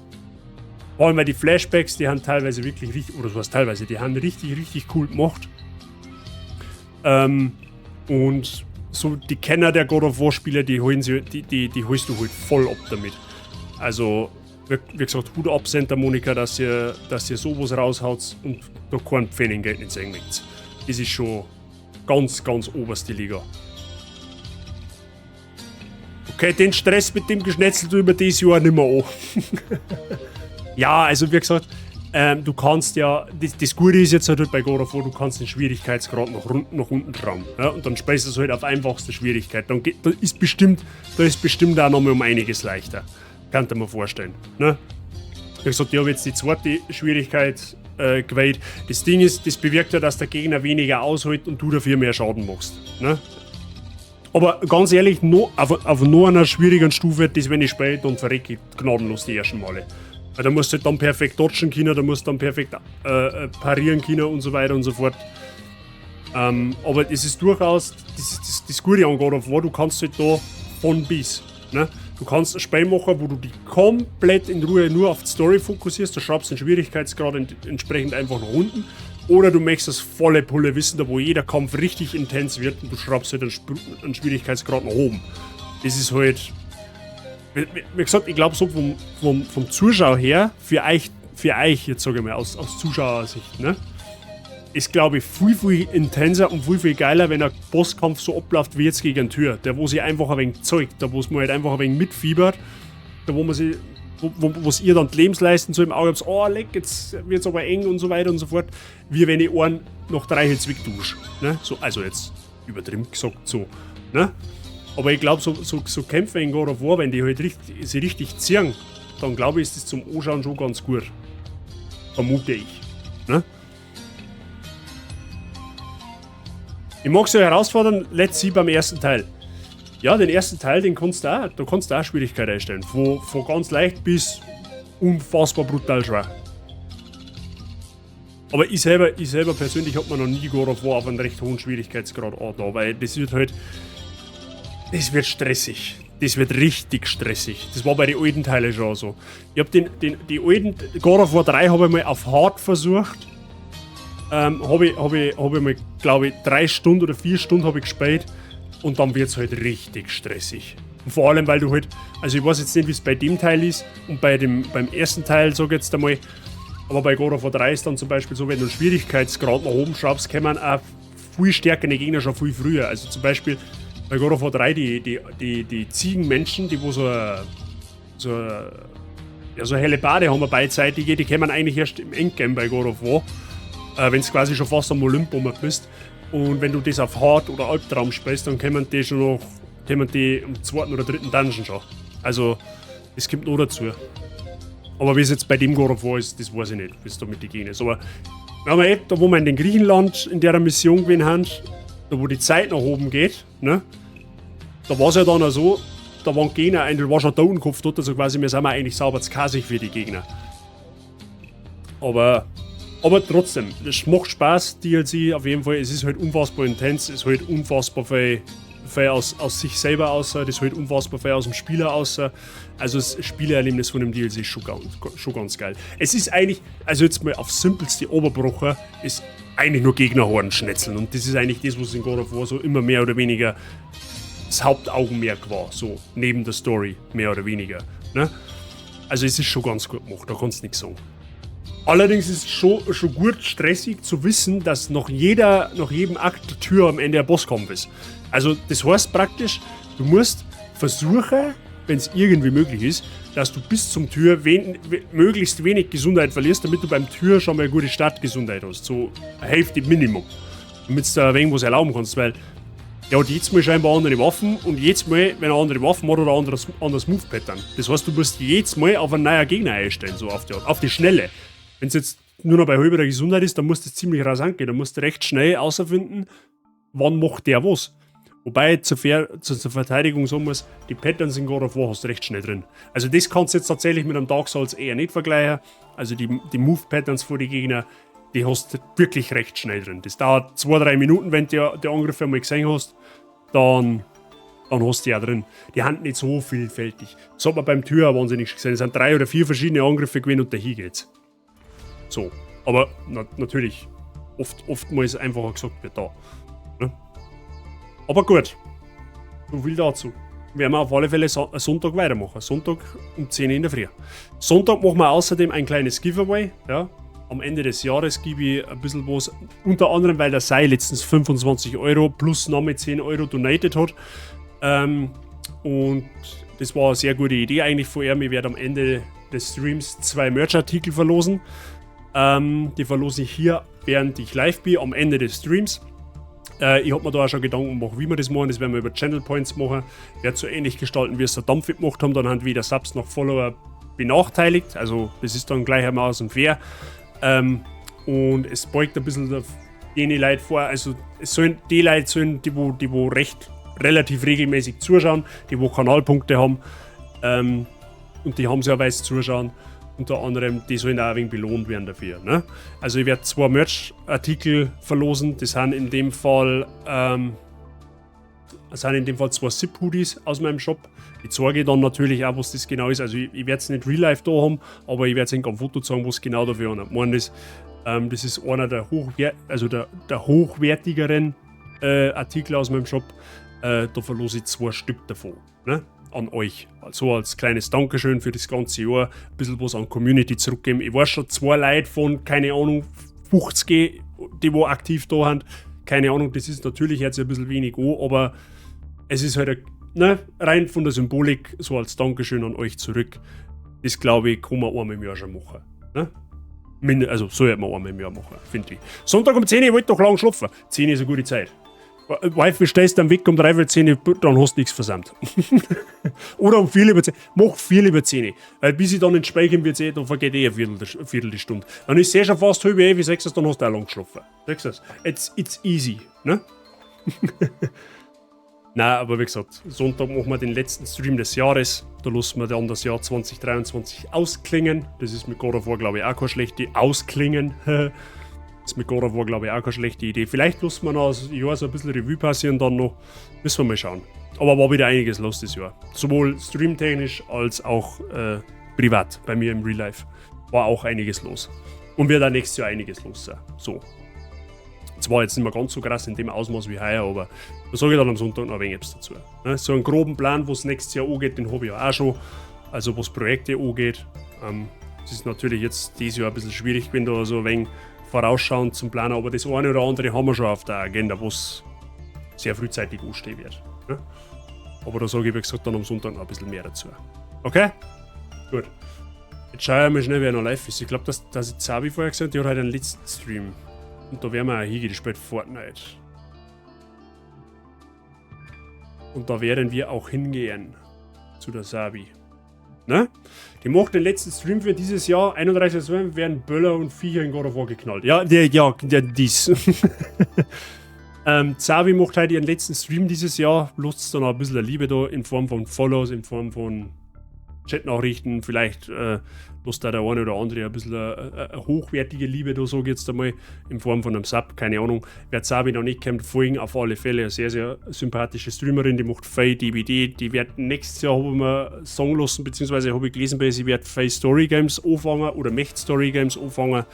Vor allem, weil die Flashbacks, die haben teilweise wirklich richtig, oder was teilweise, die haben richtig, richtig cool gemacht. Und so die Kenner der God of War Spiele, die holen sie, die, die, die holst du halt voll ab damit. Also, wie gesagt, Hut ab, Santa Monica, dass ihr sowas raushaut und da kein Pfennig Geld nicht sehen möchtet. Das ist schon ganz, ganz oberste Liga. Okay, den Stress mit dem Geschnetzel über das Jahr nicht mehr an. Ja, also wie gesagt, du kannst ja, das Gute ist jetzt halt bei God of War, du kannst den Schwierigkeitsgrad nach unten schrauben. Ja, und dann spielst du es halt auf einfachste Schwierigkeit. Dann geht, da ist bestimmt auch nochmal um einiges leichter. Kann ich mir vorstellen. Ne? Wie gesagt, ich habe jetzt die zweite Schwierigkeit gewählt. Das Ding ist, das bewirkt ja, dass der Gegner weniger aushält und du dafür mehr Schaden machst. Ne? Aber ganz ehrlich, no, auf noch einer schwierigen Stufe, das wenn ich spiele, dann verrecke ich gnadenlos die ersten Male. Weil da musst du halt dann perfekt dodgen können, da musst du dann perfekt parieren können und so weiter und so fort. Aber es ist durchaus das Gute an God of War, du kannst halt da von bis. Ne? Du kannst ein Spiel machen, wo du dich komplett in Ruhe nur auf die Story fokussierst, da schraubst den Schwierigkeitsgrad entsprechend einfach nach unten. Oder du möchtest das volle Pulle wissen, da wo jeder Kampf richtig intens wird und du schraubst halt einen Schwierigkeitsgrad nach oben. Das ist halt, wie gesagt, ich glaube so vom Zuschauer her, für euch jetzt sage ich mal, aus Zuschauersicht, ne? Ist, glaube ich, viel, viel intenser und viel, viel geiler, wenn ein Bosskampf so abläuft wie jetzt gegen Tyr. Der, wo sich einfach ein wenig zeigt, da wo es man halt einfach ein wenig mitfiebert, da wo man sich, wo wo's ihr dann die Lebensleisten so im Auge habt, oh leck, jetzt wird's aber eng und so weiter und so fort, wie wenn ich einen nach drei Hits wegdusche. Ne? So, also jetzt übertrieben gesagt so. Ne? Aber ich glaube, so Kämpfe in God of War, wenn die halt richtig, sie richtig ziehen, dann glaube ich, ist das zum Anschauen schon ganz gut. Vermute ich. Ne? Ich mag so herausfordern, let's see beim ersten Teil. Ja, den ersten Teil, den kannst du auch, da kannst du auch Schwierigkeit einstellen. Von ganz leicht bis unfassbar brutal schwer. Aber ich selber persönlich hab mir noch nie God of War auf einen recht hohen Schwierigkeitsgrad da, weil das wird halt. Das wird stressig. Das wird richtig stressig. Das war bei den alten Teilen schon so. Ich hab die alten God of War 3 habe ich mal auf Hard versucht. Hab ich mal, glaube ich, 3 Stunden oder 4 Stunden habe ich gespielt und dann wird es halt richtig stressig. Und vor allem, weil du halt, also ich weiß jetzt nicht, wie es bei dem Teil ist und beim ersten Teil, sag ich jetzt einmal, aber bei God of War 3 ist dann zum Beispiel so, wenn du einen Schwierigkeitsgrad nach oben schraubst, kommen auch viel stärkere Gegner schon viel früher. Also zum Beispiel bei God of War 3 die Ziegenmenschen, die wo so, ja, so Hellebarde haben wir beidseitige, die kommen eigentlich erst im Endgame bei God of War, wenn du quasi schon fast am Olymp bist. Und wenn du das auf Hard oder Albtraum spielst, dann kommen die schon noch, kommen die im zweiten oder dritten Dungeon schon. Also, das kommt noch dazu. Aber wie es jetzt bei dem God of War ist, das weiß ich nicht, wie es da mit den Gegnern ist. Aber wir haben ja eh, da wo wir in den Griechenland in der Mission gewesen haben, da wo die Zeit nach oben geht, ne? Da war es ja dann auch so, Da waren Gegner, eigentlich war schon Totenkopf dort, also quasi, wir sind eigentlich sauber zu kasig für die Gegner. Aber trotzdem, es macht Spaß, DLC, auf jeden Fall. Es ist halt unfassbar intens, es halt unfassbar viel, viel aus sich selber außer, das halt unfassbar viel aus dem Spieler außer. Also das Spielerlebnis von dem DLC ist schon ganz geil. Es ist eigentlich, also jetzt mal aufs Simpelste oberbrochen, ist eigentlich nur Gegnerhorden schnetzeln. Und das ist eigentlich das, was in God of War so immer mehr oder weniger das Hauptaugenmerk war. So, neben der Story, mehr oder weniger. Ne? Also es ist schon ganz gut gemacht, da kannst du nichts sagen. Allerdings ist es schon gut stressig zu wissen, dass nach jedem Akt der Tür am Ende ein Bosskampf ist. Also das heißt praktisch, du musst versuchen, wenn es irgendwie möglich ist, dass du bis zum Tyr möglichst wenig Gesundheit verlierst, damit du beim Tyr schon mal eine gute Startgesundheit hast. So Hälfte Minimum. Damit du da ein wenig was erlauben kannst, weil der hat jedes Mal scheinbar andere Waffen und jedes Mal, wenn er andere Waffen hat, oder anderes Move-Pattern. Das heißt, du musst jedes Mal auf einen neuen Gegner einstellen, so auf die Art, auf die Schnelle. Wenn es jetzt nur noch bei halber Gesundheit ist, dann musst du ziemlich rasant gehen. Dann musst du recht schnell außerfinden, wann macht der was. Wobei zur Verteidigung sagen muss, die Patterns in God of War hast du recht schnell drin. Also das kannst du jetzt tatsächlich mit einem Dark Souls eher nicht vergleichen. Also die Move-Patterns vor die Gegner, die hast du wirklich recht schnell drin. Das dauert 2, 3 Minuten, wenn du die Angriffe einmal gesehen hast, dann hast du die auch drin. Die haben nicht so vielfältig. Das hat man beim Tyr auch wahnsinnig gesehen. Es sind drei oder vier verschiedene Angriffe gewesen und dahin geht's. So. Aber natürlich, oftmals einfacher gesagt wird da. Ne? Aber gut. So viel dazu. Werden wir auf alle Fälle Sonntag weitermachen. Sonntag um 10 Uhr in der Früh. Sonntag machen wir außerdem ein kleines Giveaway. Ja. Am Ende des Jahres gebe ich ein bisschen was. Unter anderem, weil der Sei letztens 25 € plus nochmal 10 € donated hat. Und das war eine sehr gute Idee eigentlich von ihm. Ich werde am Ende des Streams zwei Merch-Artikel verlosen. Die verlose ich hier, während ich live bin, am Ende des Streams. Ich habe mir da auch schon Gedanken gemacht, wie wir das machen. Das werden wir über Channel Points machen. Werde so ähnlich gestalten, wie es der Dampf gemacht haben. Dann haben weder Subs noch Follower benachteiligt. Also das ist dann gleichermaßen fair. Und es beugt ein bisschen jene Leute vor. Also es sollen die Leute sollen, die wo recht relativ regelmäßig zuschauen, die wo Kanalpunkte haben. Und die haben sie ja, weil sie zuschauen. Unter anderem, die sollen auch ein wenig belohnt werden dafür. Ne? Also ich werde zwei Merch-Artikel verlosen. Das sind in dem Fall zwei Zip-Hoodies aus meinem Shop. Ich zeige dann natürlich auch, was das genau ist. Also ich werde es nicht real life da haben, aber ich werde es am Foto zeigen, was genau dafür gemeint ist. Das ist einer der, Hochwer also der hochwertigeren Artikel aus meinem Shop. Da verlose ich zwei Stück davon. Ne? An euch. So als kleines Dankeschön für das ganze Jahr. Ein bisschen was an Community zurückgeben. Ich weiß schon, zwei Leute von, keine Ahnung, 50, die wo aktiv da sind. Keine Ahnung, das ist natürlich jetzt ein bisschen wenig an, aber es ist halt, ne, rein von der Symbolik, so als Dankeschön an euch zurück. Das, glaube ich, kann man einmal im Jahr schon machen. Ne? Also sollte man einmal im Jahr machen, finde ich. Sonntag um 10 Uhr, ich wollte doch lang schlafen. 10 Uhr ist eine gute Zeit. Weil du stellst dann Wecker um 9:45, dann hast du nichts versäumt. Oder um 10:15. Mach 10:15. Weil bis ich dann ins Spiel komme, wird's eh, dann vergeht eh eine Viertel die Stunde. Dann ist es eh schon fast 10:30, sechs, dann hast du auch lang geschlafen. Siehst du? It's easy, ne? Nein, aber wie gesagt, Sonntag machen wir den letzten Stream des Jahres. Da lassen wir dann das Jahr 2023 ausklingen. Das ist mit God of War, glaube ich, auch keine schlechte Ausklingen. Das ist mit God of War, glaube ich, auch keine schlechte Idee. Vielleicht lassen wir noch das Jahr so ein bisschen Revue passieren dann noch. Müssen wir mal schauen. Aber war wieder einiges los das Jahr. Sowohl streamtechnisch als auch privat bei mir im Real Life. War auch einiges los. Und wird auch nächstes Jahr einiges los sein. So. Zwar jetzt nicht mehr ganz so krass in dem Ausmaß wie heuer, aber da sage ich dann am Sonntag noch ein wenig etwas dazu. Ne? So einen groben Plan, was nächstes Jahr angeht, den habe ich ja auch schon. Also was Projekte angeht. Es ist natürlich jetzt dieses Jahr ein bisschen schwierig gewesen, da so ein wenig vorausschauend zum Planen, aber das eine oder andere haben wir schon auf der Agenda, was sehr frühzeitig anstehen wird. Ne? Aber da sage ich, wie gesagt, dann am Sonntag noch ein bisschen mehr dazu. Okay? Gut. Jetzt schaue ich mal schnell, wer noch live ist. Ich glaube, dass ich Zabi vorher gesehen habe, die hat heute einen letzten Stream. Und da werden wir auch hingehen, die spielt Fortnite. Und da werden wir auch hingehen. Zu der Sabi. Ne? Die macht den letzten Stream für dieses Jahr. 31.12. Werden Böller und Viecher in God of War geknallt. Ja, der, ja, der, dies. Zavi macht heute ihren letzten Stream dieses Jahr. Lasst da noch ein bisschen Liebe da in Form von Follows, in Form von Chatnachrichten. Vielleicht lasst da der eine oder andere ein bisschen eine hochwertige Liebe da, sag ich jetzt einmal, in Form von einem Sub, keine Ahnung. Wer Zavi noch nicht kennt, folgen auf alle Fälle. Eine sehr, sehr sympathische Streamerin, die macht viel DBD. Die wird nächstes Jahr, habe ich mir sagen lassen, beziehungsweise habe ich gelesen bei sie wird viel Story Games anfangen oder möchte Story Games anfangen.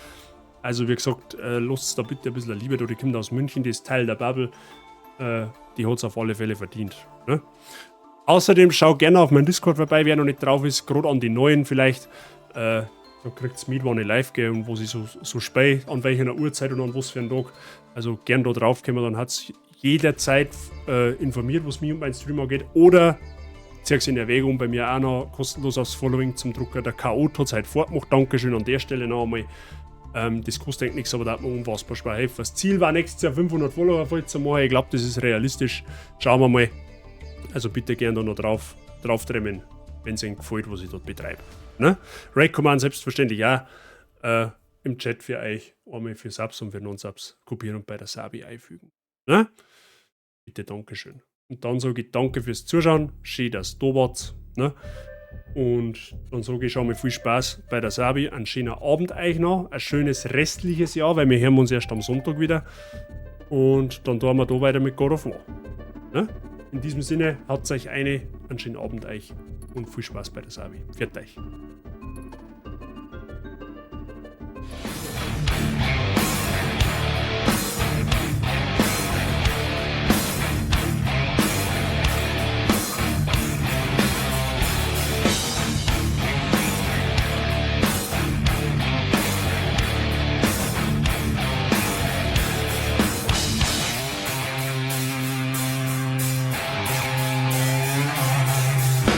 Also wie gesagt, lasst da bitte ein bisschen Liebe da. Die kommt aus München, die ist Teil der Bubble. Die hat es auf alle Fälle verdient. Ne? Außerdem schau gerne auf meinen Discord vorbei, wer noch nicht drauf ist, gerade an die neuen vielleicht. Da kriegt's mit, wann ich live gehe und wo ich so spiele, an welcher Uhrzeit und an was für einen Tag. Also gern da drauf kommen, dann hat's jederzeit informiert, was mich und meinen Stream angeht. Oder zieh's in Erwägung, bei mir auch noch kostenlos aufs Following zum Drucker. Der Chaot hat's heute fortgemacht. Dankeschön an der Stelle noch einmal. Das kostet eigentlich nichts, aber da hat mir unfassbar schwer helfen. Das Ziel war nächstes Jahr 500 Follower voll zu machen. Ich glaube, das ist realistisch. Schauen wir mal. Also bitte gern da noch drauf dremmen, wenn es Ihnen gefällt, was ich dort betreibe. Ne? Raid Command selbstverständlich auch im Chat für euch. Einmal für Subs und für Non-Subs kopieren und bei der Sabi einfügen. Ne? Bitte Dankeschön. Und dann sage ich danke fürs Zuschauen. Schön, dass ihr da wart. Ne? Und dann sage ich schon mal viel Spaß bei der Sabi. Einen schönen Abend euch noch. Ein schönes restliches Jahr, weil wir hören uns erst am Sonntag wieder. Und dann tun wir da weiter mit God of War. Ne? In diesem Sinne, habt euch einen schönen Abend euch und viel Spaß bei der Sabi. Pfiat euch.